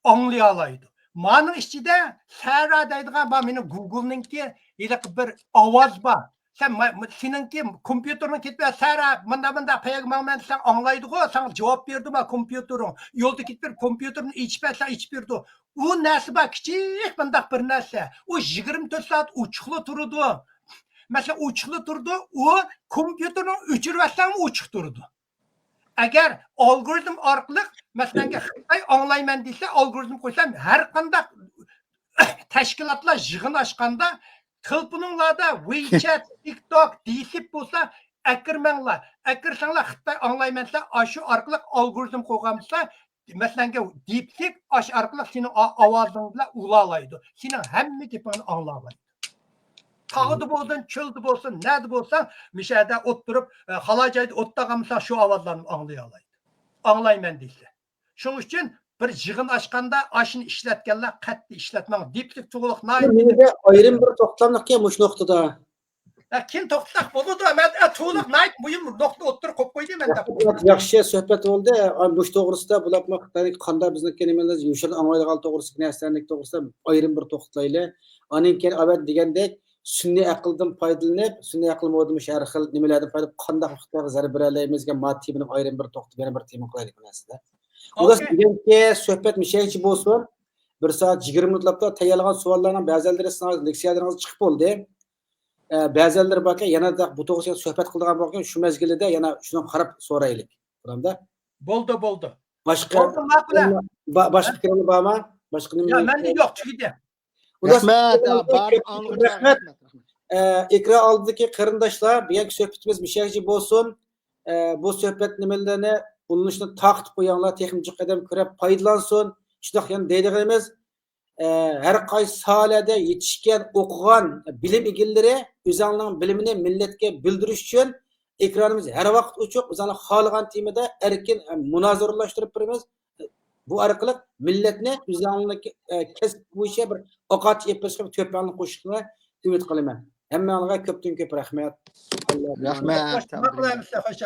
ئاڭلىيالايدۇ. مانىڭ ئىچىدە سەرا دەيدىغان بار، مېنىڭ گۇگلنىڭكى ھېلىقى بىر ئاۋاز بار. سەن ما-، ما-، سېنىڭكى كومپيۇتېرىڭ كېتىپ، سەرا، مۇندا، مۇندا، پەيەك ماڭىمەن دېسەڭ ئاڭلايدىغۇ، ساڭا جاۋاب بېرىدۇ ما كومپيۇتېرىڭ. يولدا كېتىپ بېرىپ كومپيۇتېرنى ئېچىپ بەرسەڭ ئېچىپ بېرىدۇ. ئۇ نەرسە بار، كىچىك مۇنداق بىر نەرسە. ئۇ يىگىرمە تۆت سائەت ئوچۇقلا تۇرىدۇ. مەسىلەن، ئوچۇقلا تۇرىدۇ، ئۇ كومپيۇتېرنى ئۆچۈرۈۋەتسەڭمۇ ئوچۇق تۇرىدۇ. ئەگەر ئالگورىتم ئارقىلىق، مەسىلەن، خىتاي ئاڭلايمەن دېسە، ئالگورىتم قويسا، ھەر قانداق تەشكىلاتلار يىغىن ئاچقاندا، تېلېفونۇڭلاردا ۋىچەت، تىك توك، دېيىشىپ بولسا، ئەكىرمەڭلار. ئەكىرسەڭلار، خىتاي ئاڭلايمەن دېسە، ئاشۇ ئارقىلىق ئالگورىتم قويغان بولسا، مەسىلەنگە، دىپسىك ئاش ئارقىلىق سېنىڭ ئا-، ئاۋازىڭ بىلەن ئۇلالايدۇ. سېنىڭ ھەممە گېپىڭنى ئاڭلالايدۇ. تاغدا بولسۇن، چۆلدە بولسۇن، نەدە بولساڭ، مۇشۇ يەردە ئولتۇرۇپ، ئە، خالا جايدا ئولتۇرغان بولساڭ، شۇ ئاۋازلارنى ئاڭلىيالايدۇ. ئاڭلايمەن دېسە. شۇنىڭ ئۈچۈن بىر يىغىن ئاچقاندا ئاشۇنى ئىشلەتكەنلەر قەتئىي ئىشلەتمەڭ. دىپسىك تۇغلۇق ناھايىتى مېنىڭدە ئايرىم بىر توختاملىق گەپ مۇشۇ نۇقتىدا. ھە، كېيىن توختىساق بولىدۇ. مەن، ھە، تولۇق ناھايىتى مۇھىم نۇقتا ئوتتۇرىغا قويۇپ قويدى مەن دەپ. ياخشى سۆھبەت بولدى. ئا، مۇشۇ توغرىسىدا بۇلارمۇ خىتاينىڭ قانداق بىزنىڭكى نېمىلەر يوشۇرۇن ئاڭلايدىغان توغرىسىدىكى نەرسىلەرنىڭ توغرىسىدا ئايرىم بىر توختىلايلى. ئاندىن كېيىن ئەۋەت دېگەندەك سۈنئىي ئەقىلدىن پايدىلىنىپ، سۈنئىي ئەقىل مودېلى مۇشۇ ھەر خىل نېمىلەردىن پايدىلىنىپ قانداق خىتايغا زەربە بېرەلەيمىز دېگەن ما تېمىنى ئايرىم بىر توختىلىپ يەنە بىر تېما قىلايلى بۇ نەرسىدە. ئۇلار ئوكەي. بۈگۈنكى سۆھبەت مۇشۇ يەرگىچە بولسۇن. بىر سائەت يىگىرمە مىنۇتلاپتۇ. تەييارلىغان سوئاللارنىڭ بەزىلىرى سىزنىڭ لېكسىيەلىرىڭىزدە چىقىپ بولدى. ئە، بەزىلىرى باركەن، يەنە بۇ توغرىسىدا سۆھبەت قىلىدىغان بولغان شۇ مەزگىلدە يەنە شۇنىڭغا قاراپ سورايلى. بولامدا؟ بولدى، بولدى. باشقا، بولدى، ماقۇل. با-، باشقا پىكرىڭلار بارمۇ؟ باشقا نېمە؟ يا، مەندە يوق، تۈگىدى. رەھمەت، بارىنى ئاڭلىغىنىڭىزغا رەھمەت. رەھمەت، رەھمەت. ئە، ئېكران ئالدىدىكى قېرىنداشلار، بۈگۈنكى سۆھبىتىمىز مۇشۇ يەرگىچە بولسۇن. ئە، بۇ سۆھبەت نېمىلىرىنى ئۇلىنىشنى تارقىتىپ قويۇڭلار، تېخىمۇ جىق ئادەم كۆرۈپ پايدىلانسۇن. شۇنداق يەنە دەيدىغىنىمىز، ئە، ھەر قايسى ساھەلەردە يېتىشكەن، ئوقۇغان بىلىم ئىگىلىرى ئۆزۈڭلارنىڭ بىلىمىنى مىللەتكە بىلدۈرۈش ئۈچۈن ئېكرانىمىز ھەر ۋاقىت ئوچۇق، ئۆزۈڭلار خالىغان تېمىدا ئەركىن، ئە، مۇنازىرىلەشتۈرۈپ بېرىمىز. بۇ ئارقىلىق مىللەتنى ئۆزۈڭلارنىڭ، ئە، كەسىپ بويىچە بىر ئاقارتىش ئېلىپ بېرىشقا بىر تۆھپەڭلارنى قوشۇشىڭلارنى ئۈمىد قىلىمەن. ھەممەڭلارغا كۆپتىن كۆپ رەھمەت. رەھمەت. خوش، ماقۇل، ئەمىسە، خوش.